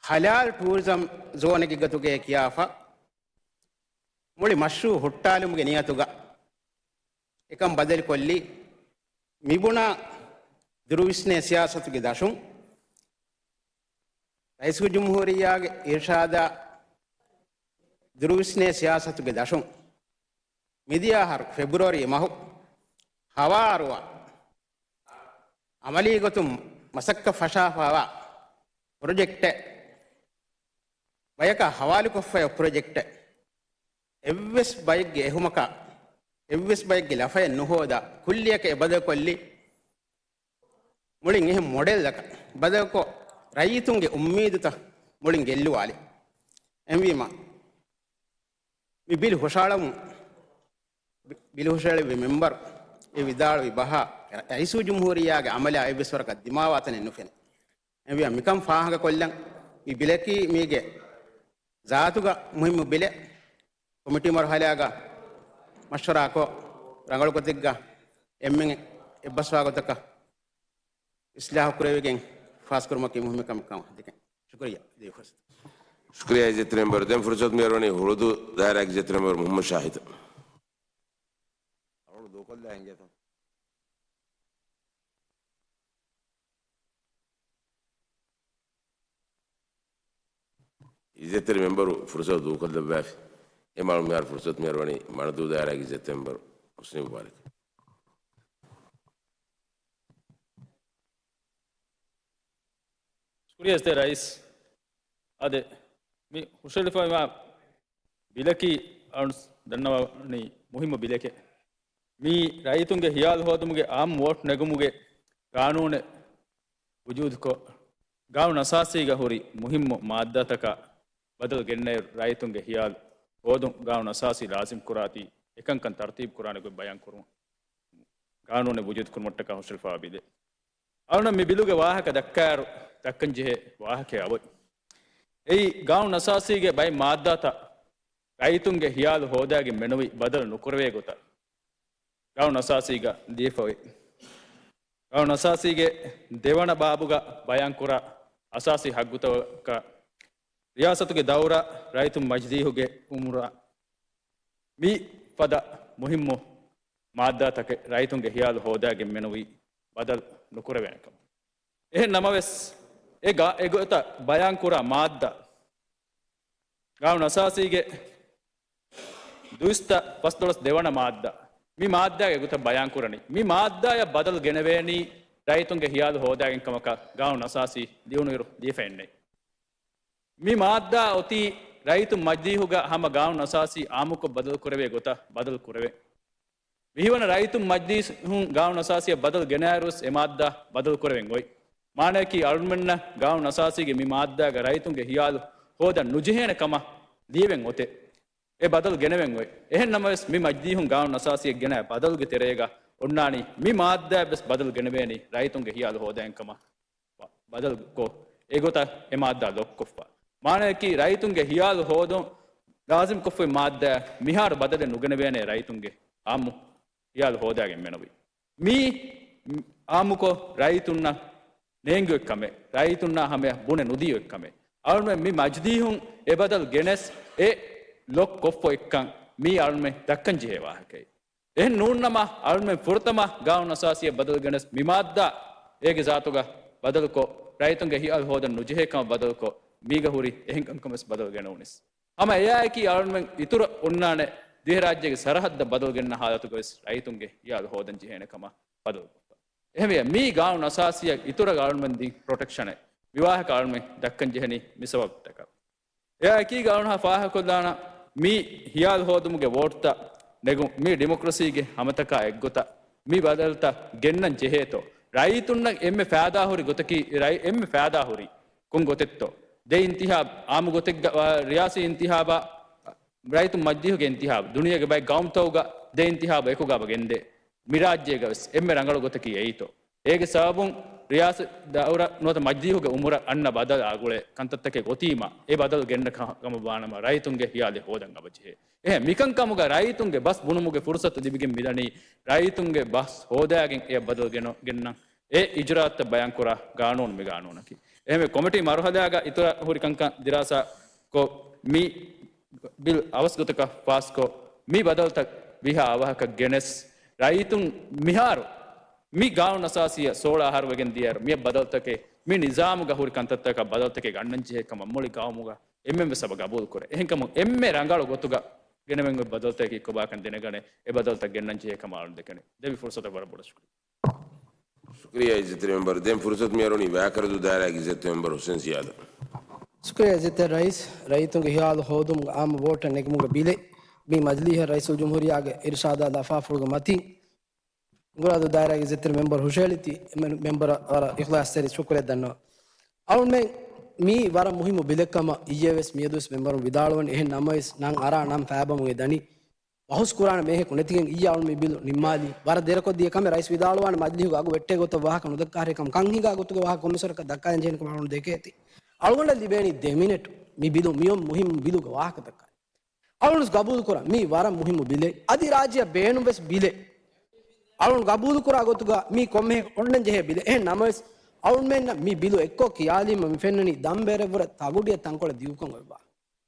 ހަލާލް ޓޫރިޒަމް ޒޯނެއްގެ ގޮތުގައޭ ކިޔާފަ، މުޅި މަޝްރޫއު ހުއްޓާލުމުގެ ނިޔަތުގަ އެކަން ބަދަލުކޮށްލީ، މިބުނާ ދުރުވިސްނޭ ސިޔާސަތުގެ ދަށުން، ރައީސުލްޖުމްހޫރިއްޔާގެ އިރުޝާދާ ދުރުވިސްނޭ ސިޔާސަތުގެ ދަށުން، މިދިޔަ އަހަރު ފެބްރުއަރީ މަހު ހަވާރުވާ އަމަލީ ގޮތުން މަސައްކަތް ފަށާފައިވާ ޕްރޮޖެކްޓެއް، ބަޔަކާ ހަވާލުކޮށްފައި ޕްރޮޖެކްޓެއް، އެއްވެސް ބައެއްގެ އެހުމަކާ، އެއްވެސް ބައެއްގެ ލަފައެއް ނުހޯދާ، ކުއްލިއަކަށް އެ ބަދަލުކޮށްލީ، މުޅިން އެހެން މޮޑެލްއަކަށް ބަދަލުކޮށް، ރައްޔިތުންގެ އުއްމީދުތައް މުޅިން ގެއްލުވާލި. އެހެންވީމަ، މި ބިލް ހުށައަޅަމުން، ބި-، ބިލް ހުށައެޅިއްވި މެމްބަރު އެ ވިދާޅުވި ބަހާ، ރައީސުލްޖުމްހޫރިއްޔާގެ އަމަލާ އެއްވެސް ވަރަކަށް ދިމާވާތަނެއް ނުފެނޭ. އެހެންވިޔާ މިކަން ފާހަގަކޮށްލަން، މި ބިލަކީ މީގެ ޒާތުގަ މުހިއްމު ބިލެއް. ކޮމިޓީ މަރުހަލާގަ މަޝްވަރާކޮށް، ރަނގަޅު ގޮތެއްގަ އެންމެން އެއްބަސްވާ ގޮތަކަށް އިސްލާހު ކުރެވިގެން ފާސްކުރުމަކީ މުހިއްމު ކަމެއް ކަމަށް ހަދިގެން. ޝުކުރިއްޔާ. ދޭ ފުރުސަތު. ޝުކުރިއްޔާ އިއްޒަތްތެރި މެމްބަރު. ދެން ފުރުސަތު މި އަރުވަނީ ހުޅުދޫ ދާއިރާގެ އިއްޒަތްތެރި މެމްބަރު މުހައްމަދު ޝާހިދަށް. އަޅުގަނޑު ދޫކޮށްލާ އިނގޭތޯ. އިއްޒަތްތެރި މެމްބަރު ފުރުސަތު ދޫކޮށްލައްވާފި. އެ މަޅު މިހާރު ފުރުސަތު މި އަރުވަނީ މަރަދޫ ދާއިރާގެ އިއްޒަތްތެރި މެމްބަރު ހުސްނި މުބާރަކަށް. ޝުކުރިއްޔާ އިއްޒަތްތެރި ރައީސް. އާދެ، މި ހުށައެޅިފައިވާ ބިލަކީ އަޅުން ދަންނަވަނީ މުހިއްމު ބިލެކޭ. މީ ރައްޔިތުންގެ ހިޔާލު ހޯދުމުގެ އާއްމު ވޯޓް ނެގުމުގެ ގާނޫނެއް ވުޖޫދުކޮށް، ގާނޫނު އަސާސީގަ ހުރި މުހިއްމު މާއްދާތަކާ ބަދަލު ގެންނައިރު، ރައްޔިތުންގެ ހިޔާލު ހޯދުން ގާނޫނު އަސާސީ ލާޒިމް ކުރާތީ، އެކަންކަން ތަރުތީބު ކުރާނެ ގޮތް ބަޔާން ކުރުމަށް ގާނޫނެއް ވުޖޫދު ކުރުމަށްޓަކާ ހުށަހެޅިފައިވާ ބިލެއް. އަޅުން މި ބިލުގެ ވާހަކަ ދައްކާއިރު ދައްކަން ޖެހޭ ވާހަކައެއް އަވަދް. އެއީ ގާނޫނު އަސާސީގެ ބައެއް މާއްދާތައް ރައްޔިތުންގެ ހިޔާލު ހޯދާގެން މެނުވީ ބަދަލު ނުކުރެވޭ ގޮތަށް ގާނޫނު އަސާސީގަ ލިޔެފައި. ގާނޫނު އަސާސީގެ ދެވަނަ ބާބުގަ ބަޔާންކުރާ އަސާސީ ހައްގުތަކަށް ރިޔާސަތުގެ ދައުރާ، ރައްޔިތުން މަޖިލީހުގެ އުމުރާ، މި ފަދަ މުހިއްމު މާއްދާތަކެއް ރައްޔިތުންގެ ހިޔާލު ހޯދާގެން މެނުވީ ބަދަލު ނުކުރެވޭނެ ކަމަށް. އެހެން ނަމަވެސް، އެ ގާ-، އެގޮތަށް ބަޔާންކުރާ މާއްދާ، ގާނޫނު އަސާސީގެ ދުއިސައްތަ ފަސްދޮޅަސް ދެވަނަ މާއްދާ، މި މާއްދާގެ ގޮތަށް ބަޔާންކުރަނީ، މި މާއްދާޔަށް ބަދަލު ގެނެވޭނީ ރައްޔިތުންގެ ހިޔާލު ހޯދާގެން ކަމަކަށް ގާނޫނު އަސާސީ ލިޔުނުއިރު ލިޔެފައެއްނެތް. މި މާއްދާ އޮތީ ރައްޔިތުން މަޖިލީހުގަ ހަމަ ގާނޫނު އަސާސީ އާއްމުކޮށް ބަދަލުކުރެވޭ ގޮތަށް ބަދަލު ކުރެވޭ. މިހިވަނަ ރައްޔިތުން މަޖިލީހުން ގާނޫނު އަސާސީއަށް ބަދަލު ގެނައިރުވެސް އެ މާއްދާ ބަދަލު ކުރެވެން އޮތް. މާނަޔަކީ އަޅުމެންނަށް ގާނޫނު އަސާސީގެ މި މާއްދާގަ ރައްޔިތުންގެ ހިޔާލު ހޯދަން ނުޖެހޭނެ ކަމަށް ލިޔެވެން އޮތެ. އެ ބަދަލު ގެނެވެން އޮތް. އެހެން ނަމަވެސް، މި މަޖިލީހުން ގާނޫނު އަސާސީއަށް ގެނައި ބަދަލުގެ ތެރޭގަ އޮންނާނީ މި މާއްދާއަށް ވެސް ބަދަލު ގެނެވޭނީ ރައްޔިތުންގެ ހިޔާލު ހޯދައިގެން ކަމަށް ބަ-، ބަދަލުކޮށް، އެގޮތަށް އެ މާއްދާ ލޮކްކޮށްފަ. މާނަޔަކީ، ރައްޔިތުންގެ ހިޔާލު ހޯދުން ލާޒިމްކޮށްފައި މާއްދާއަށް މިހާރު ބަދަލެއް ނުގެނެވޭނެ ރައްޔިތުންގެ އާއްމު ހިޔާލު ހޯދާގެން މެނުވީ. މީ އާއްމުކޮށް ރައްޔިތުންނަށް ނޭނގި އޮތްކަމެއް، ރައްޔިތުންނާ ހަމަޔަށް ބުނެ ނުދީ އޮތްކަމެއް. އަޅުމެން މި މަޖިލީހުން އެ ބަދަލު ގެނެސް އެ ލޮކް ކޮށްފަ އޮތްކަން މީ އަޅުމެން ދައްކަން ޖެހޭ ވާހަކައެއް. އެހެން ނޫންނަމަ، އަޅުމެން ފުރަތަމަ ގާނޫނު އަސާސީއަށް ބަދަލު ގެނެސް މި މާއްދާ އޭގެ ޒާތުގަ ބަދަލުކޮށް، ރައްޔިތުންގެ ހިޔާލު ހޯދަން ނުޖެހޭ ކަމަށް ބަދަލުކޮށް، މީގަ ހުރި އެހެން ކަންކަން ވެސް ބަދަލު ގެނެވުނީސް. ހަމަ އެއާއެކީ އަޅުމެން އިތުރަށް އޮންނާނެ ދިވެހިރާއްޖޭގެ ސަރަހައްދަށް ބަދަލު ގެންނަ ހާލަތުގަ ވެސް ރައްޔިތުންގެ ހިޔާލު ހޯދަން ޖެހޭނެ ކަމަށް ބަދަލުކޮށްފަ. އެހެންވެ، މީ ގާނޫނު އަސާސީއަށް އިތުރަށް އަޅުމެން ދިން ޕްރޮޓެކްޝަނެއް. މި ވާހަކަ އަޅުމެން ދައްކަން ޖެހެނީ މި ސަބަބުތަކަށް. އެއާއެކީ ގާނޫނާ ފާހަގަކޮށްލާނަ މި ހިޔާލު ހޯދުމުގެ ވޯޓްތައް ނެގުން މި ޑިމޮކްރަސީގެ ހަމަތަކާ އެއްގޮތަށް މި ބަދަލުތައް ގެންނަން ޖެހޭތޯ؟ ރައްޔިތުންނަށް އެންމެ ފައިދާހުރި ގޮތަކީ، ރައި-، އެންމެ ފައިދާހުރި ކޮން ގޮތެއްތޯ؟ ދެ އިންތިހާބު، އާއްމު ގޮތެއްގަ، އާ، ރިޔާސީ އިންތިހާބާ، ރައްޔިތުން މަޖިލީހުގެ އިންތިހާބު، ދުނިޔޭގެ ބައެއް ގައުމުތަކުގަ ދެ އިންތިހާބު އެކުގަ ގެންދޭ. މި ރާއްޖޭގަ ވެސް އެންމެ ރަނގަޅު ގޮތަކީ އެއީތޯ؟ އޭގެ ސަބަބުން ރިޔާސަތު ދައުރަށް ނުވަތަ މަޖިލީހުގެ އުމުރަށް އަންނަ ބަދަލު އާ ގުޅޭ ކަންތައްތަކެއް އޮތީމަ، އެ ބަދަލު ގެންނަ ކަ-، ކަމަށް ވާނަމަ، ރައްޔިތުންގެ ހިޔާލެއް ހޯދަން އަބަޖެހޭ. އެހެން މިކަންކަމުގަ ރައްޔިތުންގެ ބަސް ބުނުމުގެ ފުރުސަތު ލިބިގެން މިދަނީ، ރައްޔިތުންގެ ބަސް ހޯދާގެން އެ ބަދަލު ގެނަ-، ގެންނަން. އެ އިޖުރާއަތްތައް ބަޔާންކުރާ ގާނޫނު މި ގާނޫނަކީ. އެހެންވެ، ކޮމިޓީ މަރުހަލާގަ އިތުރަށް ހުރި ކަންކަން ދިރާސާކޮށް، މި ބިލް އަވަސްގޮތަކަށް ފާސްކޮށް، މި ބަދަލުތައް ވީހާ އަވަހަކަށް ގެނެސް، ރައްޔިތުން މިހާރު މި ގާނޫނު އަސާސީއަށް ސޯޅަ އަހަރު ވެގެން ދިޔައިރު، މި ބަދަލުތަކެއް، މި ނިޒާމުގަ ހުރި ކަންތައްތަކަށް ބަދަލުތަކެއް ގަންނަން ޖެހޭ ކަމަށް މުޅި ގައުމުގަ އެންމެންވެސް އެބަ ގަބޫލުކުރޭ. އެހެންކަމުން އެންމެ ރަނގަޅު ގޮތުގަ ގެނެވެން އޮތް ބަދަލުތަކަކީ ކޮބާކަން ދެނެގަނެ، އެ ބަދަލުތައް ގެންނަން ޖެހޭ ކަމަށް އަޅުން ދެކެނީ. ދެވި ފުރުސަތަށް ވަރަށް ބޮޑަށް ޝުކުރިއްޔާ. ޝުކުރިއްޔާ އިއްޒަތްތެރި މެމްބަރު. ދެން ފުރުސަތު މިއަރުވަނީ ވާކަރަދޫ ދާއިރާގެ އިއްޒަތްތެރި މެމްބަރު ހުސެން ޒިޔާދަށް. ޝުކުރިއްޔާ އިއްޒަތްތެރި ރައީސް، ރައްޔިތުންގެ ހިޔާލު ހޯދުމުގެ އާއްމު ވޯޓަށް ނެގުމުގެ ބިލެއް މި މަޖިލީހަށް ރައީސުލް ޖުމްހޫރިއްޔާގެ އިރުޝާދާ ލަފާފުޅުގެ މަތިން އުނގުރާދޫ ދާއިރާގެ އިއްޒަތްތެރި މެމްބަރު ހުށަހެޅިތީ، މެ-، މެމްބަރަށް ވަރަށް އިޚްލާޞްތެރި ޝުކުރެއް ދަންނަވަން. އަޅުމެން މީ ވަރަށް މުހިއްމު ބިލެއް ކަމަށް އިއްޔެ ވެސް މިއަދުވެސް މެމްބަރުން ވިދާޅުވަނީ. އެހެން ނަމަވެސް، ނަން އަރާ ނަން ފައިބަމުގެ ދަނީ ބަހުސް ކުރާނެ މީހަކު ނެތިގެން އިއްޔެ އަޅުން މި ބިލު ނިންމާލީ. ވަރަށް ދެރަކޮށް ދިޔަ ކަމެއް ރައީސް ވިދާޅުވާނެ މަޖިލީހުގަ އަގު ވެއްޓޭ ގޮތަށް ވާހަކަ ނުދައްކާ ހަރެ ކަމަށް ކަން ހިނގާ ގޮތުގެ ވާހަކަ ކޮންމެސް ވަރަކަށް ދައްކާލަން ޖެހޭނެ ކަމަށް އަޅުން ދެކޭތީ. އަޅުގަނޑަށް ލިބޭނީ ދެ މިނެޓު މި ބިލު މިއޮން މުހިއްމު ބިލުގެ ވާހަކަ ދައްކާ. އަޅުން ގަބޫލު ކުރަން މީ ވަރަށް މުހިއްމު ބިލެއް. އަދި ރާއްޖެއަށް ބޭނުން ވެސް ބިލެއް. އަޅުން ގަބޫލު ކުރާ ގޮތުގަ މީ ކޮންމެހެން އޮންނަން ޖެހޭ ބިލެއް. އެހެން ނަމަވެސް އަޅުންމެންނަށް މި ބިލު އެއްކޮށް ކިޔާލީމަ މި ފެންނަނީ ދަންބެރެއްވުރެ ތަގުޑިއަށް ތަންކޮޅެއް ދިގުކަން އޮތްވާ.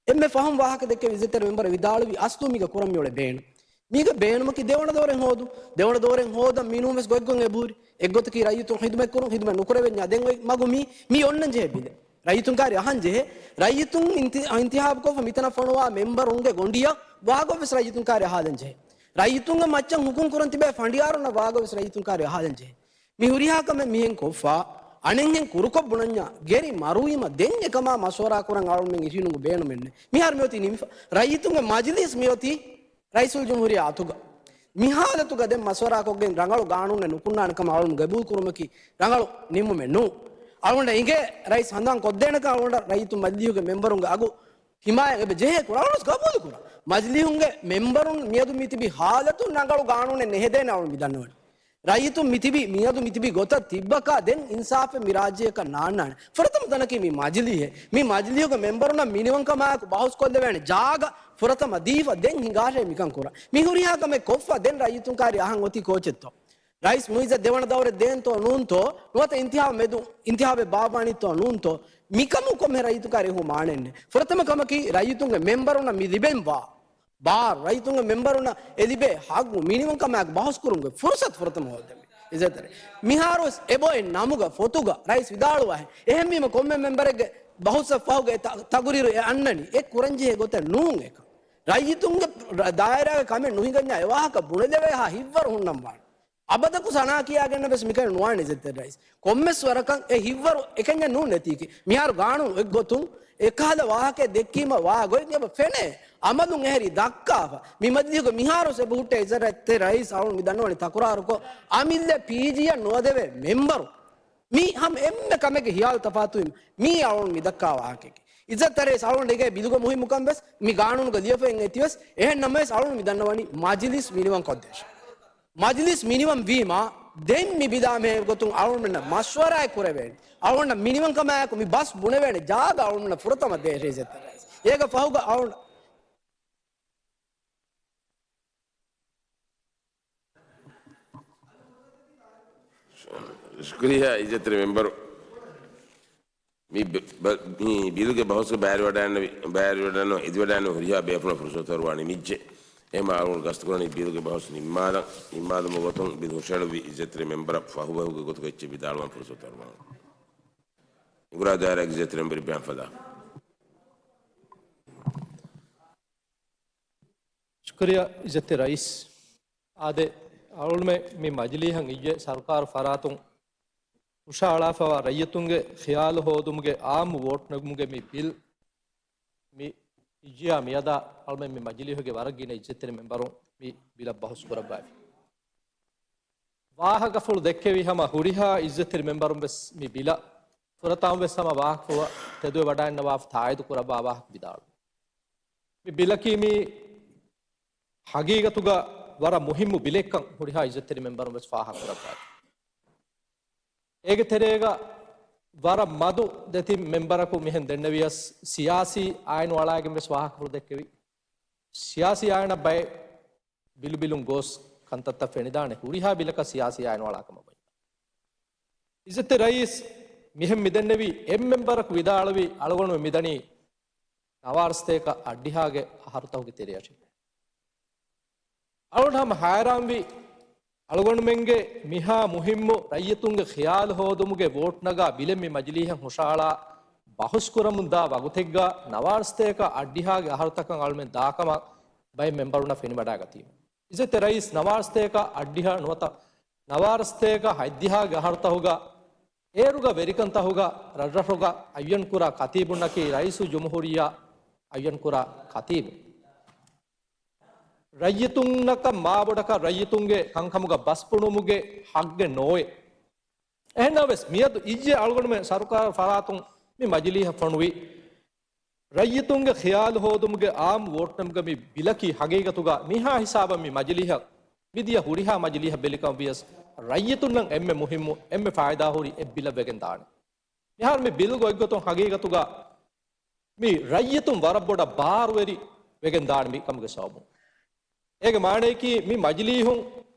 އެންމެ ފަހުން ވާހަކަ ދެއްކެވި އިއްޒަތްތެރި މެމްބަރު ވިދާޅުވި އަސްލު މީގަ ކުރަން މިއުޅޭ ބޭނުން. މީގަ ބޭނުމަކީ ދެވަނަ ދޯރެއް ހޯދުން. ދެވަނަ ދޯރެއް ހޯދަން މިނޫން ވެސް ގޮތްގޮތް އެބަހުރި. އެއްގޮތަކީ ރައްޔިތުން ހިދުމަތް ކުރުން، ހިދުމަތް ނުކުރެވެންޏާ. ދެން އޮތް މަގު މީ، މީ އޮންނަން ޖެހޭ ބިލެއް. ރައްޔިތުން ކާރި އަހަން ޖެހޭ. ރައްޔިތުން އިންތި-، އިންތިހާބުކޮށްފަ މިތަނަށް ފޮނުވާ މެމްބަރުންގެ ގޮނޑިއަށް ވާގޮތް ވެސް ރައްޔިތުން ކާރި އަހާލަން ޖެހޭ. ރައްޔިތުންގެ މައްޗަށް ހުކުމް ކުރަން ތިބޭ ފަނޑިޔާރުންނަށް ވާގޮތް ވެސް ރައްޔިތުން ކާރި އަހާލަން ޖެހޭ. މި ހުރިހާ ކަމެއް މިހެން ކޮށްފަ، އަނެއްހެން ކުރުކޮށް ބުނަންޏާ، ގެރި މަރުވީމަ ދެން އެކަމާ މަޝްވަރާ ކުރަން އަޅުމެން އިރީނުގެ ބޭނުމެއް ނެތް. މިހާރު މިއޮތީ ނިމިފަ. ރައްޔިތުންގެ މަޖިލީސް މިއޮތީ ރައީސުލްޖުމްހޫރިއްޔާ އަތުގަ. މި ހާލަތުގަ ދެން މަޝްވަރާކޮށްގެން ރަނގަޅު ގާނޫނެއް ނުކުންނާނެ ކަމަށް އަޅުން ގަބޫލު ކުރުމަކީ ރަނގަޅު ނިންމުމެއް ނޫން. އަޅުގަނޑަށް އިނގޭ ރައީސް ހަނދާން ކޮށްދޭނެކަން. އަޅުގަނޑަށް ރައްޔިތުން މަޖިލީހުގެ މެމްބަރުންގެ އަގު ހިމާޔަތް އެބަ ޖެހޭ ކުރާ، އަޅުން ގަބޫލު ކުރާ. މަޖިލީހުންގެ މެމްބަރުން މިއަދު މިތިބި ހާލަތުން ރަނގަޅު ގާނޫނެއް ނެހެދޭނެ އަޅުން މި ދަންނަވަނީ. ރައްޔިތުން މިތިބި، މިއަދު މިތިބި ގޮތަށް ތިއްބަކާ ދެން އިންސާފެއް މި ރާއްޖެއަކަށް ނާންނާނެ. ފުރަތަމަ ތަނަކީ މި މަޖިލީހެއް. މި މަޖިލީހުގެ މެމްބަރުންނަށް މިނިވަންކަމާއެކު ބަހުސްކޮށްލެވޭނެ ޖާގަ ފުރަތަމަ ދީފަ ދެން ހިނގާށޭ މިކަން ކުރާ. މި ހުރިހާ ކަމެއް ކޮށްފަ ދެން ރައްޔިތުން ކާރި އަހަން އޮތީ ކޯޗެއްތޯ؟ ރައީސް މުއިއްޒަށް ދެވަނަ ދައުރެއް ދޭންތޯ ނޫންތޯ؟ ނުވަތަ އިންތިހާބު މެދު އިންތިހާބެއް ބާއްވާނީތޯ ނޫންތޯ؟ މިކަމުން ކޮންމެ ރައްޔިތުން ކާރި އެހު މާނައެއް ނެތް. ފުރަތަމަ ކަމަކީ ރައްޔިތުންގެ މެމްބަރުންނަށް މި ލިބެންވާ ބާރު، ރައްޔިތުންގެ މެމްބަރުންނަށް އެ ލިބޭ ހައްގު މިނިވަންކަމާއެކު ބަހުސްކުރުމުގެ ފުރުސަތު ފުރަތަމަ ހޯދަމެ. އިއްޒަތްތެރި. މިހާރުވެސް އެބައޮތް ނަމުގަ ފޮތުގަ ރައީސް ވިދާޅުވާހެން. އެހެންވީމަ ކޮންމެ މެމްބަރެއްގެ ބަހުސްއަށް ފަހުގަ އެ ތަ-، ތަގުރީރު އެ އަންނަނީ އެ ކުރަންޖެހޭ ގޮތެއް ނޫން އެކަން. ރައްޔިތުންގެ ރަ-، ދާއިރާގެ ކަމެއް ނުހިނގަންޏާ އެވާހަކަ ބުނެލެވޭހާ ހިތްވަރު ހުންނަންވާނެ. އަބަދަކު ސަނާ ކިޔާގެންނަ ވެސް މިކަން ނުވާނެ އިއްޒަތްތެރި ރައީސް. ކޮންމެސް ވަރަކަށް އެ ހިތްވަރު އެކަންޏެއް ނޫން ނެތީކީ. މިހާރު ގާނޫނު އެއްގޮތުން އެކަހަލަ ވާހަކައެއް ދެއްކީމަ ވާ ގޮތް އެބަ ފެނޭ. އަމަލުން އެހެރީ ދައްކާފަ. މި މަޖިލީހުގަ މިހާރު ވެސް އެބަ ހުއްޓޭ އިއްޒަތްތެރި ރައީސް އަޅުން މި ދަންނަވަނީ ތަކުރާރުކޮށް، އަމިއްލަ ޕީޖީއަށް ނުވަދެވޭ މެމްބަރު. މީ ހަމަ އެންމެ ކަމެއްގެ ހިޔާލު ތަފާތުވީމަ. މީ އަޅުން މި ދައްކާ ވާހަކައެކޭ. އިއްޒަތްތެރި ރައީސް އަޅުން އެނގޭ ބިލުގެ މުހިއްމުކަން ވެސް މި ގާނޫނުގަ ލިޔެފައި އެތިވެސް. އެހެން ނަމަވެސް އަޅުން މި ދަންނަވަނީ މަޖިލިސް މިނިވަން ކޮށްދޭށޭ. މަޖިލިސް މިނިވަން ވީމަ، ދެން މި ބިލާ މޭ ގޮތުން އަޅުންމެންނަށް މަޝްވަރާއެއް ކުރެވޭނެ. އަޅުންނަށް މިނިވަންކަމާއެކު މި ބަސް ބުނެވޭނެ ޖާގަ އަޅުންނަށް ފުރަތަމަ ދޭށޭ އިއްޒަތްތެރި ރައީސް. އޭގެ ފަހުގަ އަޅުން ޝުކުރިއްޔާ އިއްޒަތްތެރި މެމްބަރު. މި ބި-، ބަ-، މި ބިލުގެ ބަހުސްގަ ބައިވެރިވަޑައިގަންނަވި-، ބައިވެރިވަޑައިގަންނަވާ އެދިވަޑައިގަންނަވާ ހުރިހާ ބޭފުޅުންނަށް ފުރުސަތު ހޯއްވާނީ މިއްޒެ. އެހެންވީމަ އަޅުގަނޑު ގަސްތުކުރަނީ ބިލުގެ ބަހުސް ނިންމާލަން، ނިންމާލުމުގެ ގޮތުން ބިލު ހުށަހެޅުއްވި އިއްޒަތްތެރި މެމްބަރަށް ފަހުބަހުގެ ގޮތުގަ އެއްޗެއް ވިދާޅުވާން ފުރުސަތު ހޯއްވާން. އިނގުރާ ދާއިރާގެ އިއްޒަތްތެރި މެމްބަރު ބޭން ފަދަ. ޝުކުރިއްޔާ އިއްޒަތްތެރި ރައީސް. އާދެ، އަޅުގަނޑުމެން މި މަޖިލީހަށް އިއްޔެ ސަރުކާރު ފަރާތުން ހުށަހަޅާފަވާ ރައްޔިތުންގެ ޚިޔާލު ހޯދުމުގެ އާއްމު ވޯޓް ނެގުމުގެ މި ބިލް މި އިއްޔެއާ މިއަދާ އަޅުގަނޑުމެން މި މަޖިލީހުގެ ވަރަށް ގިނަ އިއްޒަތްތެރި މެމްބަރުން މި ބިލަށް ބަހުސް ކުރައްވައިފި. ވާހަކަފުޅު ދެއްކެވި ހަމަ ހުރިހާ އިއްޒަތްތެރި މެމްބަރުން ވެސް މި ބިލަށް ފުރަތަމަ ވެސް ހަމަ ވާހަކަފުޅަށް ތެދުވެވަޑައިގަންނަވާފަ ތާއީދު ކުރައްވާ ވާހަކަ ވިދާޅުވި. މި ބިލަކީ މީ ހަގީގަތުގަ ވަރަށް މުހިއްމު ބިލެއްކަން ހުރިހާ އިއްޒަތްތެރި މެމްބަރުން ވެސް ފާހަގަ ކުރައްވާފި. އޭގެ ތެރޭގަ ވަރަށް މަދު ދެތިން މެމްބަރަކު މިހެން ދެންނެވިޔަސް، ސިޔާސީ އާއިނު އަޅާގެން ވެސް ވާހަކަފުޅު ދެއްކެވި. ސިޔާސީ އާއިނަށް ބައެއް ބިލު ބިލުން ގޯސް ކަންތައްތައް ފެނިދާނެ ހުރިހާ ބިލަކަށް ސިޔާސީ އާއިނު އަޅާކަމަށް ވަންޏާ. އިއްޒަތްތެރި ރައީސް މިހެން މިދެންނެވި އެއް މެމްބަރަކު ވިދާޅުވި އަޅުގަނޑު މިދަނީ ނަވާރަސަތޭކަ އަށްޑިހާގެ އަހަރުތަކުގެ ތެރެއަށެވެ. އަޅުގަނޑު ހަމަ ހައިރާންވި އަޅުގަނޑުމެންގެ މިހާ މުހިއްމު ރައްޔިތުންގެ ޚިޔާލު ހޯދުމުގެ ވޯޓް ނަގާ ބިލެއް މި މަޖިލީހަށް ހުށަހަޅާ ބަހުސް ކުރަމުން ދާ ވަގުތެއްގަ ނަވާރަސަތޭކަ އަށްޑިހާގެ އަހަރުތަކަށް އަޅުމެން ދާކަމަށް ބައެއް މެމްބަރުންނަށް ފެނިވަޑައިގަތީމަ. އިއްޒަތްތެރި ރައީސް ނަވާރަސަތޭކަ އަށްޑިހަ ނުވަތަ ނަވާރަސަތޭކަ ހަތްދިހާގެ އަހަރުތަކުގަ އޭރުގަ ވެރިކަންތަކުގަ ރަށްރަށުގަ އައްޔަންކުރާ ކަތީބުންނަކީ ރައީސުލްޖުމްހޫރިއްޔާ އައްޔަންކުރާ ކަތީބު. ރައްޔިތުންނަކަށް މާބޮޑަކަށް ރައްޔިތުންގެ ކަންކަމުގަ ބަސް ބުނުމުގެ ހައްގެއް ނޯވޭ. އެހެންނަމަވެސް، މިއަދު އިއްޔެ އަޅުގަނޑުމެން ސަރުކާރު ފަރާތުން މި މަޖިލީހަށް ފޮނުވި ރައްޔިތުންގެ ޚިޔާލު ހޯދުމުގެ އާއްމު ވޯޓް ނަމުގަ މި ބިލަކީ ހަގީގަތުގަ މިހާ ހިސާބަށް މި މަޖިލީހަށް މިދިޔަ ހުރިހާ މަޖިލީހަށް ބެލިކަން ވިޔަސް، ރައްޔިތުންނަށް އެންމެ މުހިއްމު، އެންމެ ފާއިދާހުރި އެއް ބިލަށް ވެގެން ދާނެ. މިހާރު މި ބިލް ގޮތްގޮތުން ހަގީގަތުގަ މި ރައްޔިތުން ވަރަށް ބޮޑަށް ބާރުވެރި ވެގެން ދާނެ މި ކަމުގެ ސަބަބުން. އޭގެ މާނަޔަކީ މި މަޖިލީހުން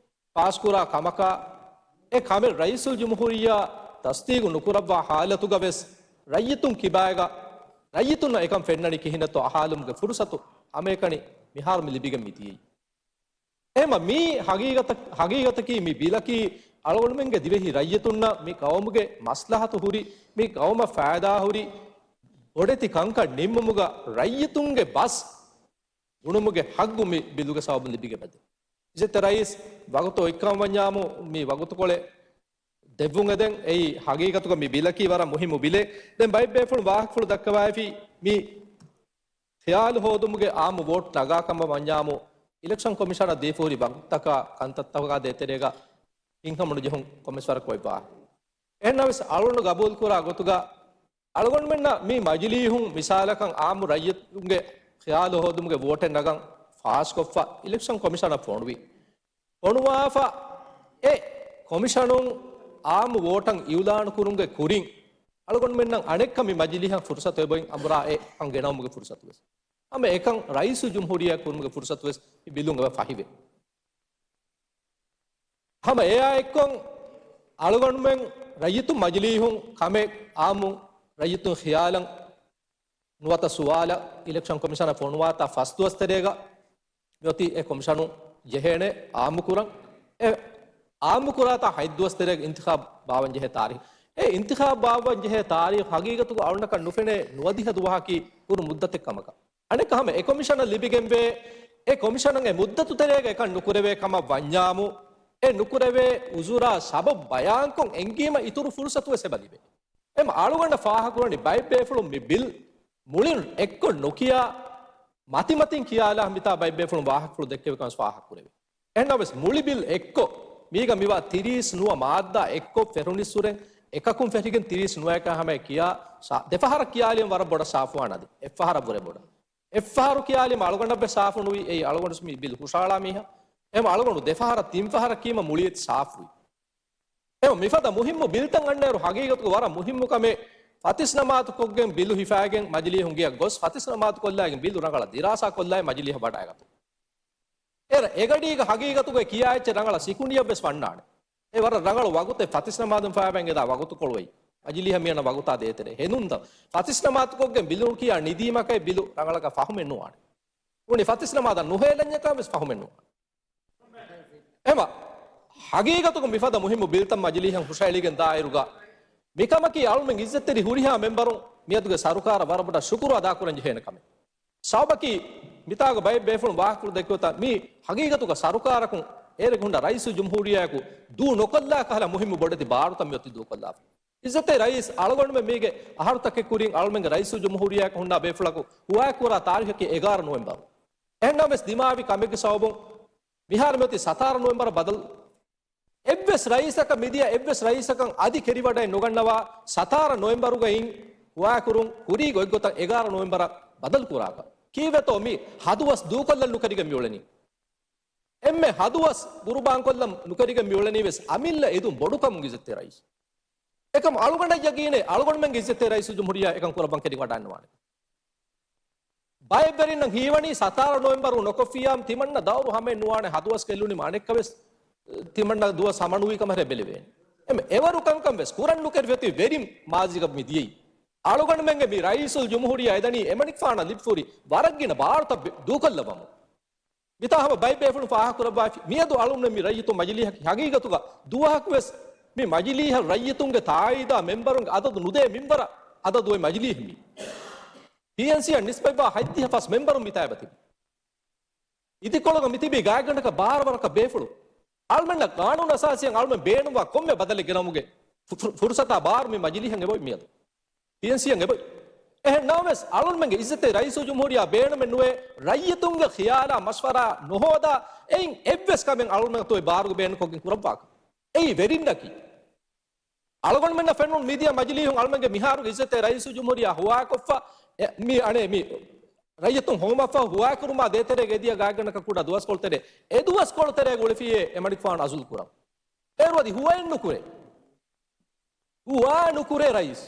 ފާސްކުރާ ކަމަކާ، އެ ކަމެއް ރައީސުލްޖުމްހޫރިއްޔާ ތަސްދީގު ނުކުރައްވާ ހާލަތުގަ ވެސް، ރައްޔިތުން ކިބާއެއްގަ ރައްޔިތުންނަށް އެކަން ފެންނަނީ ކިހިނެއްތޯ އަހާލުމުގެ ފުރުސަތު ހަމައެކަނި މިހާރު މި ލިބިގެން މި ދިޔައީ. އެހެންމަ މީ ހަގީގަތަ-، ހަގީގަތަކީ މި ބިލަކީ އަޅުގަނޑުމެންގެ ދިވެހި ރައްޔިތުންނަށް މި ގައުމުގެ މަސްލަހަތު ހުރި، މި ގައުމަށް ފައިދާހުރި ބޮޑެތި ކަންކަން ނިންމުމުގަ ރައްޔިތުންގެ ބަސް ބުނުމުގެ ހައްގު މި ބިލުގެ ސަބަބުން ލިބިގެން މެދެ. އިއްޒަތްތެރި ރައީސް ވަގުތު އޮތްކަން ވަންޏާމު މި ވަގުތުކޮޅެއް ދެއްވުން އެދެން. އެއީ ހަގީގަތުގަ މި ބިލަކީ ވަރަށް މުހިއްމު ބިލެއް. ދެން ބައެއް ބޭފުޅުން ވާހަކަފުޅު ދައްކަވައިފި މި ޚިޔާލު ހޯދުމުގެ އާއްމު ވޯޓް ނަގާކަމަށް ވަންޏާމު، އިލެކްޝަން ކޮމިޝަނަށް ދީފަ ހުރި ވަގުތުތަކާ ކަންތައްތަކާ ދޭތެރޭގަ ހިތްހަމަނުޖެހުން ކޮންމެސް ވަރަކަށް އޮތް ވާހަކަ. އެހެންނަމަވެސް، އަޅުގަނޑު ގަބޫލުކުރާ ގޮތުގަ އަޅުގަނޑުމެންނަށް މި މަޖިލީހުން މިސާލަކަށް އާއްމު ރައްޔިތުންގެ ޚިޔާލު ހޯދުމުގެ ވޯޓެއް ނަގަން ފާސްކޮށްފަ އިލެކްޝަން ކޮމިޝަނަށް ފޮނުވި. ފޮނުވާފަ އެ ކޮމިޝަނުން އާއްމު ވޯޓަށް އިއުލާނު ކުރުމުގެ ކުރިން، އަޅުގަނޑުމެންނަށް އަނެއްކަ މި މަޖިލީހަށް ފުރުސަތު އެބައިން އަނބުރާ އެ ކަން ގެނައުމުގެ ފުރުސަތު ވެސް. ހަމަ އެކަން ރައީސުލްޖުމްހޫރިއްޔާ ކުރުމުގެ ފުރުސަތު ވެސް މި ބިލުން އެބަ ފަހިވޭ. ހަމަ އެއާ އެއްކޮށް އަޅުގަނޑުމެން ރައްޔިތުން މަޖިލީހުން ކަމެއް އާއްމު ރައްޔިތުން ޚިޔާލަށް ނުވަތަ ސުވާލަށް އިލެކްޝަން ކޮމިޝަނަށް ފޮނުވާތާ ފަސް ދުވަސް ތެރޭގަ މިއޮތީ އެ ކޮމިޝަނުން ޖެހޭނެ އާއްމުކުރަން. އެ އާއްމުކުރާތާ ހަތް ދުވަސް ތެރޭގަ އިންތިޚާބް ބާވަން ޖެހޭ ތާރީޚު. އެ އިންތިޚާބް ބާވަން ޖެހޭ ތާރީޚު ހަގީގަތުގަ އަޅުންނަކަށް ނުފެނޭ ނުވަދިހަ ދުވަހަކީ ކުރު މުއްދަތެއް ކަމަކަށް. އަނެއްކާ ހަމަ އެ ކޮމިޝަނަށް ލިބިގެންވޭ، އެ ކޮމިޝަނަށް އެ މުއްދަތު ތެރޭގަ އެކަން ނުކުރެވޭ ކަމަށް ވަންޏާމު، އެ ނުކުރެވޭ އުޒުރާ ސަބަބު ބަޔާންކޮށް އެންގީމަ އިތުރު ފުރުސަތު ވެސް އެބަ ލިބޭ. އެމަ އަޅުގަނޑަ ފާހަގަކުރަނީ ބައެއް ބޭފުޅުން މި ބިލް މުޅިން އެއްކޮށް ނުކިޔާ، މަތިމަތިން ކިޔާލާ މިތާ ބައެއް ބޭފުޅުން ވާހަކަފުޅު ދެއްކެވި ކަމަސް ފާހަގަކުރެވޭ. އެހެންނަމަވެސް މުޅި ބިލް އެއްކޮށް، މީގަ މިވާ ތިރީސް ނުވަ މާއްދާ އެއްކޮށް ފެށުނިއްސުރެން، އެކަކުން ފެށިގެން ތިރީސް ނުވަޔަކާ ހަމަޔަށް ކިޔާ، ސާ-، ދެފަހަރަށް ކިޔާލިޔަން ވަރަށް ބޮޑަށް ސާފުވާނެ އަދި. އެއްފަހަރަށް ވުރެ ބޮޑަށް. އެއްފަހަރު ކިޔާލީމަ އަޅުގަނޑަށްވެސް ސާފު ނުވި، އެއީ އަޅުގަނޑުވެސް މި ބިލް ހުށައަޅާ މީހާ. އެހެން އަޅުގަނޑު ދެފަހަރަށް ތިންފަހަރަށް ކީމަ މުޅިއެތި ސާފުވި. އެހެން މިފަދަ މުހިއްމު ބިލްތައް އަންނައިރު ހަގީގަތުގަ ވަރަށް މުހިއްމު ކަމެއް ފަތިސް ނަމާދު ކޮށްގެން ބިލު ހިފާގެން މަޖިލީހުން ގެއަށް ގޮސް ފަތިސް ނަމާދު ކޮށްލާގެން ބިލު ރަނގަޅަށް ދިރާސާ ކޮށްލާއި މަޖިލީހަށް ވަޑައިގަތުން. އޭރަ އެގަޑީގަ ހަގީގަތުގައި ކިޔާ އެއްޗެއް ރަނގަޅަށް ސިކުނޑިއަށްވެސް ފަންނާނެ. އެ ވަރަށް ރަނގަޅު ވަގުތެއް ފަތިސް ނަމާދުން ފާބައިން އެދާ ވަގުތުކޮޅުވައި. މަޖިލީހަށް މިއަންނަ ވަގުތާ ދޭތެރޭ. ހެނުންތަ؟ ފަތިސް ނަމާދުކޮށްގެން ބިލު ކިޔާ ނިދީމަކަށް ބިލު ރަނގަޅަކަށް ފަހުމެއް ނުވާނެ. ނޫނީ ފަތިސް ނަމާދަށް ނުހޭލަންޏަކާ ވެސް ފަހުމެއް ނުވާނެ. އެމަ ހަގީގަތުގަ މިފަދަ މުހިއްމު ބިލްތައް މަޖިލީހަށް ހުށައެޅިގެން ދާއިރުގަ މިކަމަކީ އަޅުމެން އިއްޒަތްތެރި ހުރިހާ މެންބަރުން މިއަދުގެ ސަރުކާރަށް ވަރަށް ބޮޑަށް ޝުކުރު އަދާކުރަން ޖެހޭނެ ކަމެއް. ސަބަބަކީ، މިތާގަ ބައެއް ބޭފުޅުން ވާހަކަފުޅު ދެއްކެވިތާ، މީ ހަގީގަތުގަ ސަރުކާރަކުން އޭރެގެ ހުންނަ ރައީސުލްޖުމްހޫރިއްޔާއަކު ދޫ ނުކޮށްލާ ކަހަލަ މުހިއްމު ބޮޑެތި ބާރުތައް މިއޮތީ ދޫކޮށްލާފަ. އިއްޒަތްތެރި ރައީސް އަޅުގަނޑުމެން މީގެ އަހަރުތަކެއް ކުރިން އަޅުމެންގެ ރައީސުލްޖުމްހޫރިއްޔާއަކު ހުންނަ ބޭފުޅަކު ހުވާކުރާ ތާރީހަކީ އެގާރަ ނޮވެމްބަރު. އެހެންނަމަވެސް ދިމާވި ކަމެއްގެ ސަބަބުން މިހާރު މިއޮތީ ސަތާރަ ނޮވެމްބަރަށް ބަދަލު. އެއްވެސް ރައީސަކަށް މިދިޔަ އެއްވެސް ރައީސަކަށް އަދި ކެރިވަޑައެއް ނުގަންނަވާ ސަތާރަ ނޮވެމްބަރުގައި ހުވާކުރުން ކުރީ ގޮތްގޮތަށް އެގާރަ ނޮވެމްބަރަށް ބަދަލުކުރާކަށް. ކީއްވެތޯ މި ހަދުވަސް ދޫކޮށްލަން ނުކެރިގެން މިއުޅެނީ؟ އެންމެ ހަދުވަސް ގުރުބާންކޮށްލަން ނުކެރިގެން މިއުޅެނީ ވެސް އަމިއްލަ އެދުން ބޮޑުކަމުން އިއްޒަތްތެރި ރައީސް. އެކަމް އަޅުގަނޑަށް ޔަގީނޭ އަޅުގަނޑުމެންގެ އިއްޒަތްތެރި ރައީސުލްޖުމްހޫރިއްޔާ އެކަން ކުރައްވަން ކެރިވަޑައެއްނުވާނެ. ބައެއްވެރިންނަށް ހީވަނީ ސަތާރަ ނޮވެމްބަރު ނޮކޮށްފިއްޔާ ތިމަންނަ ދައުރު ހަމައެއް ނުވާނެ ހަދުވަސް ގެއްލުނީމަ އަނެއްކަވެސް ތިމަންނަ ދުވަސް ހަމަނުވީ ކަމަށް ބެލެވޭނެ. އެމަ އެވަރު ކަންކަން ވެސް ކުރަން ނުކެރިފަތި ވެރިން މާޒީގަ މި ދިޔައީ. އަޅުގަނޑުމެންގެ މި ރައީސުލްޖުމްހޫރިއްޔާ އެދަނީ އެމަނިކުފާނަށް ލިބިފުރި ވަރަށްގިނަ ބާރުތައް ދޫކޮށްލައްވަމުން. މިތާ ހަމަ ބައެއް ބޭފުޅުން ފާހަގަކުރައްވާފި. މިއަދު އަޅުންނެ މި ރައްޔިތު މަޖިލީހަކީ ހަގީގަތުގަ ދުވަހަކުވެސް މި މަޖިލީހަށް ރައްޔިތުންގެ ތާއީދާ މެންބަރުންގެ އަދަދު ނުދޭ މިންވަރަށް އަދަދު އޮތް މަޖިލީހެއް މީ. ޕީއެންސީއަށް ނިސްބަތްވާ ހަތްދިހަ ފަސް މެންބަރުން މިތާ އެބަތިބި. އިދިކޮޅުގަ މިތިބީ ގާތްގަނޑަކަށް ބާރަ ވަރަކަށް ބޭފުޅުން. އަޅުމެންނަށް ޤާނޫނު އަސާސީއަށް އަޅުމެން ބޭނުންވާ ކޮންމެ ބަދަލެއް ގެނައުމުގެ ފު-، ފު-، ފުރުސަތާ ބާރު މި މަޖިލީހަށް އެބައޮތް މިއަދު. ޕީއެންސީއަށް އެބައޮތް. އެހެން ނަމަވެސް، އަޅުންމެންގެ އިއްޒަތްތެރި ރައީސުލްޖުމްހޫރިއްޔާ ބޭނުމެއް ނުވޭ، ރައްޔިތުންގެ ޚިޔާލާ މަޝްވަރާ ނުހޯދާ، އެއިން އެއްވެސް ކަމެއް އަޅުންމެން އަތުގައި ބާރުގަ ބޭނުންކޮށްގެން ކުރައްވާކަށް. އެއީ ވެރިންނަކީ. އަޅުގަނޑުމެންނަށް ފެނުނު މިދިޔަ މަޖިލީހުން އަޅުމެންގެ މިހާރުގެ އިއްޒަތްތެރި ރައީސުލްޖުމްހޫރިއްޔާ ހުވާކޮށްފަ، އެ، މި އަނެއް މި ރައްޔިތުން ހޮވުމަށްފަހު ހުވާކުރުމާ ދޭތެރޭގަ އެދިޔަ ގާތްގަނޑަކަށް ކުޑަ ދުވަސްކޮޅު ތެރޭ، އެ ދުވަސްކޮޅު ތެރޭގަ އުޅެފިއޭ އެމަނިކުފާނު އަޒުލް ކުރަން. އޭރު އަދި ހުވައެއް ނުކުރޭ. ހުވާ ނުކުރޭ ރައީސް.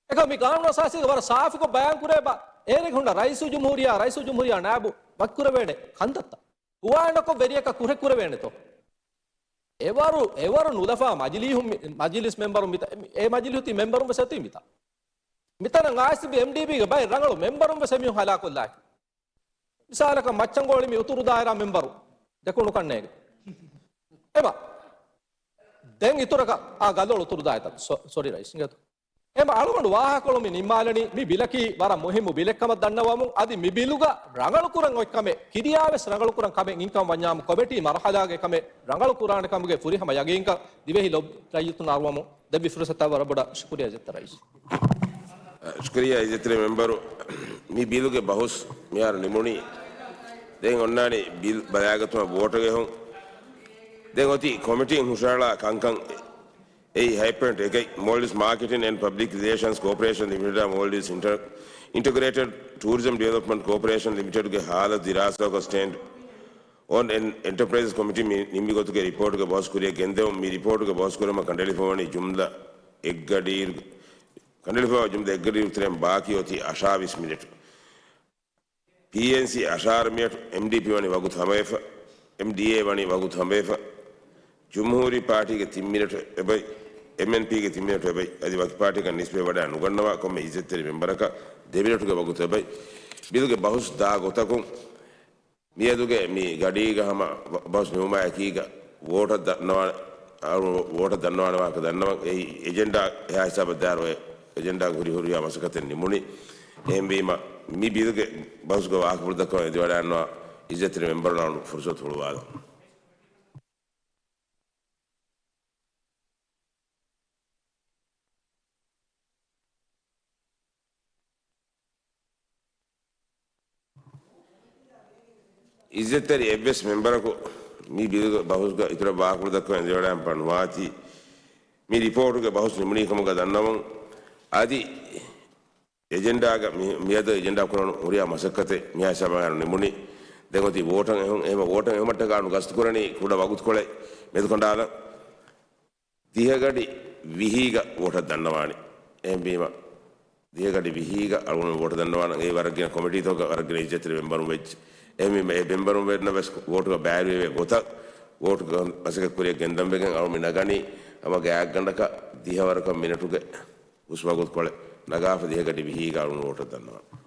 އެކަމް މި ޤާނޫނު އަސާސީގަ ވަރަށް ސާފުކޮށް ބަޔާން ކުރޭ ބާ، އޭރެގެ ހުންނަ ރައީސުލްޖުމްހޫރިއްޔާ، ރައީސުލްޖުމްހޫރިއްޔާ ނާއިބު ވަކިކުރެވޭނެ ކަންތައްތައް. ހުވާ ނުކޮށް ވެރިޔަކަށް ކުރެ ކުރެވޭނެތޯ؟ އެވަރު، އެވަރު ނުލަފާ މަޖިލީހުން މި-، މަޖިލިސް މެންބަރުން މިތަ-، އެ މަޖިލިހުތީ މެންބަރުން ވެސް އޮތީ މިތާ. މިތަނަށް އާސިބި އެމްޑީޕީގެ ބައެއް ރަނގަޅު މެންބަރުން ވެސް އެމީހުން ހަލާކޮށްލާކި. މިސާލަކަށް މައްޗަންގޮޅި މި އުތުރު ދާއިރާ މެންބަރު ދެކުނު ކަންނޭގެ. އެމަ ދެން އިތުރަކަށް އާ ގަލޮޅު އުތުރު ދާއިތަ؟ ސޮ-، ސޮރީ ރައީސް އިނގޭތޯ. އެމަ އަޅުގަނޑު ވާހަކަކޮޅު މި ނިންމާލަނީ މި ބިލަކީ ވަރަށް މުހިއްމު ބިލެއްކަމަށް ދަންނަވަމުން، އަދި މި ބިލުގަ ރަނގަޅުކުރަން އޮތްކަމެއް، ކިރިޔާވެސް ރަނގަޅުކުރަން ކަމެއް އިންކަން ވަންޏާމު ކޮމިޓީ މަރުހަލާގައި ކަމެއް ރަނގަޅުކުރާނެ ކަމުގެ ފުރިހަމަ ޔަގީންކަން ދިވެހި ލޯބި ރައްޔިތުން އަރުވަމުން ދެއްވި ފުރުސަތަށް ވަރަށް ބޮޑަށް ޝުކުރިއްޔާ އިއްޒަތްތެރި ރައީސް. ޝުކުރިއްޔާ އިއްޒަތްތެރި މެންބަރު، މި ބިލުގެ ބަހުސް މިހާރު ނިމުނީ. ދެން އޮންނާނީ ބިލް ބަލާގަތުމަށް ވޯޓު ޖެހުން. ދެން އޮތީ ކޮމިޓީން ހުށަހަޅާ ކަންކަން. އެއީ ހަތް ޕޮއިންޓް އެކަށް. މޯލްޑިވްސް މާކެޓިން އެންޑް ޕަބްލިކް ރިލޭޝަންސް ކޯޕަރޭޝަން ލިމިޓެޑާ މޯލްޑިވްސް އިންޓަ-، އިންޓަގްރޭޓެޑް ޓޫރިޒަމް ޑިވެލޮޕްމަންޓް ކޯޕަރޭޝަން ލިމިޓެޑްގެ ހާލަތު ދިރާސާކޮށް ސްޓޭންޑް އޯން އެން އެންޓަޕްރައިޒް ކޮމިޓީ މި ނިންމި ގޮތުގެ ރިޕޯޓްގެ ބަހުސް ކުރިއަށް ގެންދެވުން. މި ރިޕޯޓްގެ ބަހުސް ކުރުމަށް ކަނޑައެޅިފައިވަނީ ޖުމްލަ އެއްގަޑިއިރު-، ކަނޑައެޅިފައިވާ ޖުމްލަ އެއްގަޑިއިރު ތެރެއިން ބާކީ އޮތީ އަށާވީސް މިނެޓު. ޕީއެންސީ އަށާރަ މިނެޓު، އެމްޑީޕީ ވަނީ ވަގުތު ހަމަވެފަ، އެމްޑީއޭ ވަނީ ވަގުތު ހަމަވެފަ، ޖުމްހޫރީ ޕާޓީގެ ތިން މިނެޓު އެބައި، އެމްއެންޕީގެ ތިން މިނެޓު އެބައި، އަދި ވަކި ޕާޓީގަ ނިސްބަތް ވަޑައި ނުގަންނަވާ ކޮންމެ އިއްޒަތްތެރި މެމްބަރަކަށް ދެ މިނެޓުގެ ވަގުތު އެބައި. ބިލުގެ ބަހުސް ދާ ގޮތަކުން މިއަދުގެ މި ގަޑީގަ ހަމަ ބަ-، ބަހުސް ނިމުމާ އެކީގަ ވޯޓަށް ދަންނަވާ-، އަޅު ވޯޓަށް ދަންނަވާނެ ވާހަކަ ދަންނަވަން. އެއީ އެޖެންޑާ އެހާ ހިސާބަށް ދާއިރު އެ އެޖެންޑާގަ ހުރި ހުރިހާ މަސައްކަތެއް ނިމުނީ. އެހެންވީމަ، މި ބިލުގެ ބަހުސްގަ ވާހަކަފުޅު ދައްކަވަން އެދިވަޑައިގަންނަވާ އިއްޒަތްތެރި މެމްބަރުންނަށް ފުރުސަތު ހުޅުވާލަން. އިއްޒަތްތެރި އެއްވެސް މެމްބަރަކު މި ބިލުގެ ބަހުސްގަ އިތުރަށް ވާހަކަފުޅު ދައްކަވަން އެދިވަޑައިގަންނަވާތީ، މި ރިޕޯޓުގެ ބަހުސް ނިމުނީ ކަމުގަ ދަންނަވަން. އަދި އެޖެންޑާގަ މި-، މިއަދު އެޖެންޑާ ކުރަން ހުރިހާ މަސައްކަތެއް މިހާ ހިސާބަށް ނިމުނީ. ދެން އޮތީ ވޯޓަށް އެހުން، އެހެން ވޯޓަށް އެހުމަށްޓަކާ ގަސްތުކުރަނީ ކުޑަ ވަގުތުކޮޅެއް މެދުކަނޑާލަން. ދިހަގަޑި ވިހީގަ ވޯޓަށް ދަންނަވާނެ. އެހެންވީމަ، ދިހަގަޑި ވިހީގަ އަޅުގަނޑު ވޯޓަށް ދަންނަވާނަން. އެ ވަރަށް ގިނަ ކޮމިޓީތަކުގަ ވަރަށް ގިނަ އިއްޒަތްތެރި މެމްބަރުން ވެއްޖެ. އެހެންވީމަ، އެ މެމްބަރުން ވެސް ވޯޓުގަ ބައިވެރިވޭ ގޮތަށް ވޯޓުގެ މަސައްކަތް ކުރިއަށް ގެންދަން ވެގެން އަޅުގަނޑު މި ނަގަނީ ހަމަ ގާތްގަނޑަކަށް ދިހަވަރަކަށް މިނެޓުގެ ހުސް ވަގުތުކޮޅެއް ނަގާފަ ދިހަގަޑި ވިހީގަ އަޅުގަނޑު ވޯޓަށް ދަންނަވާނަން.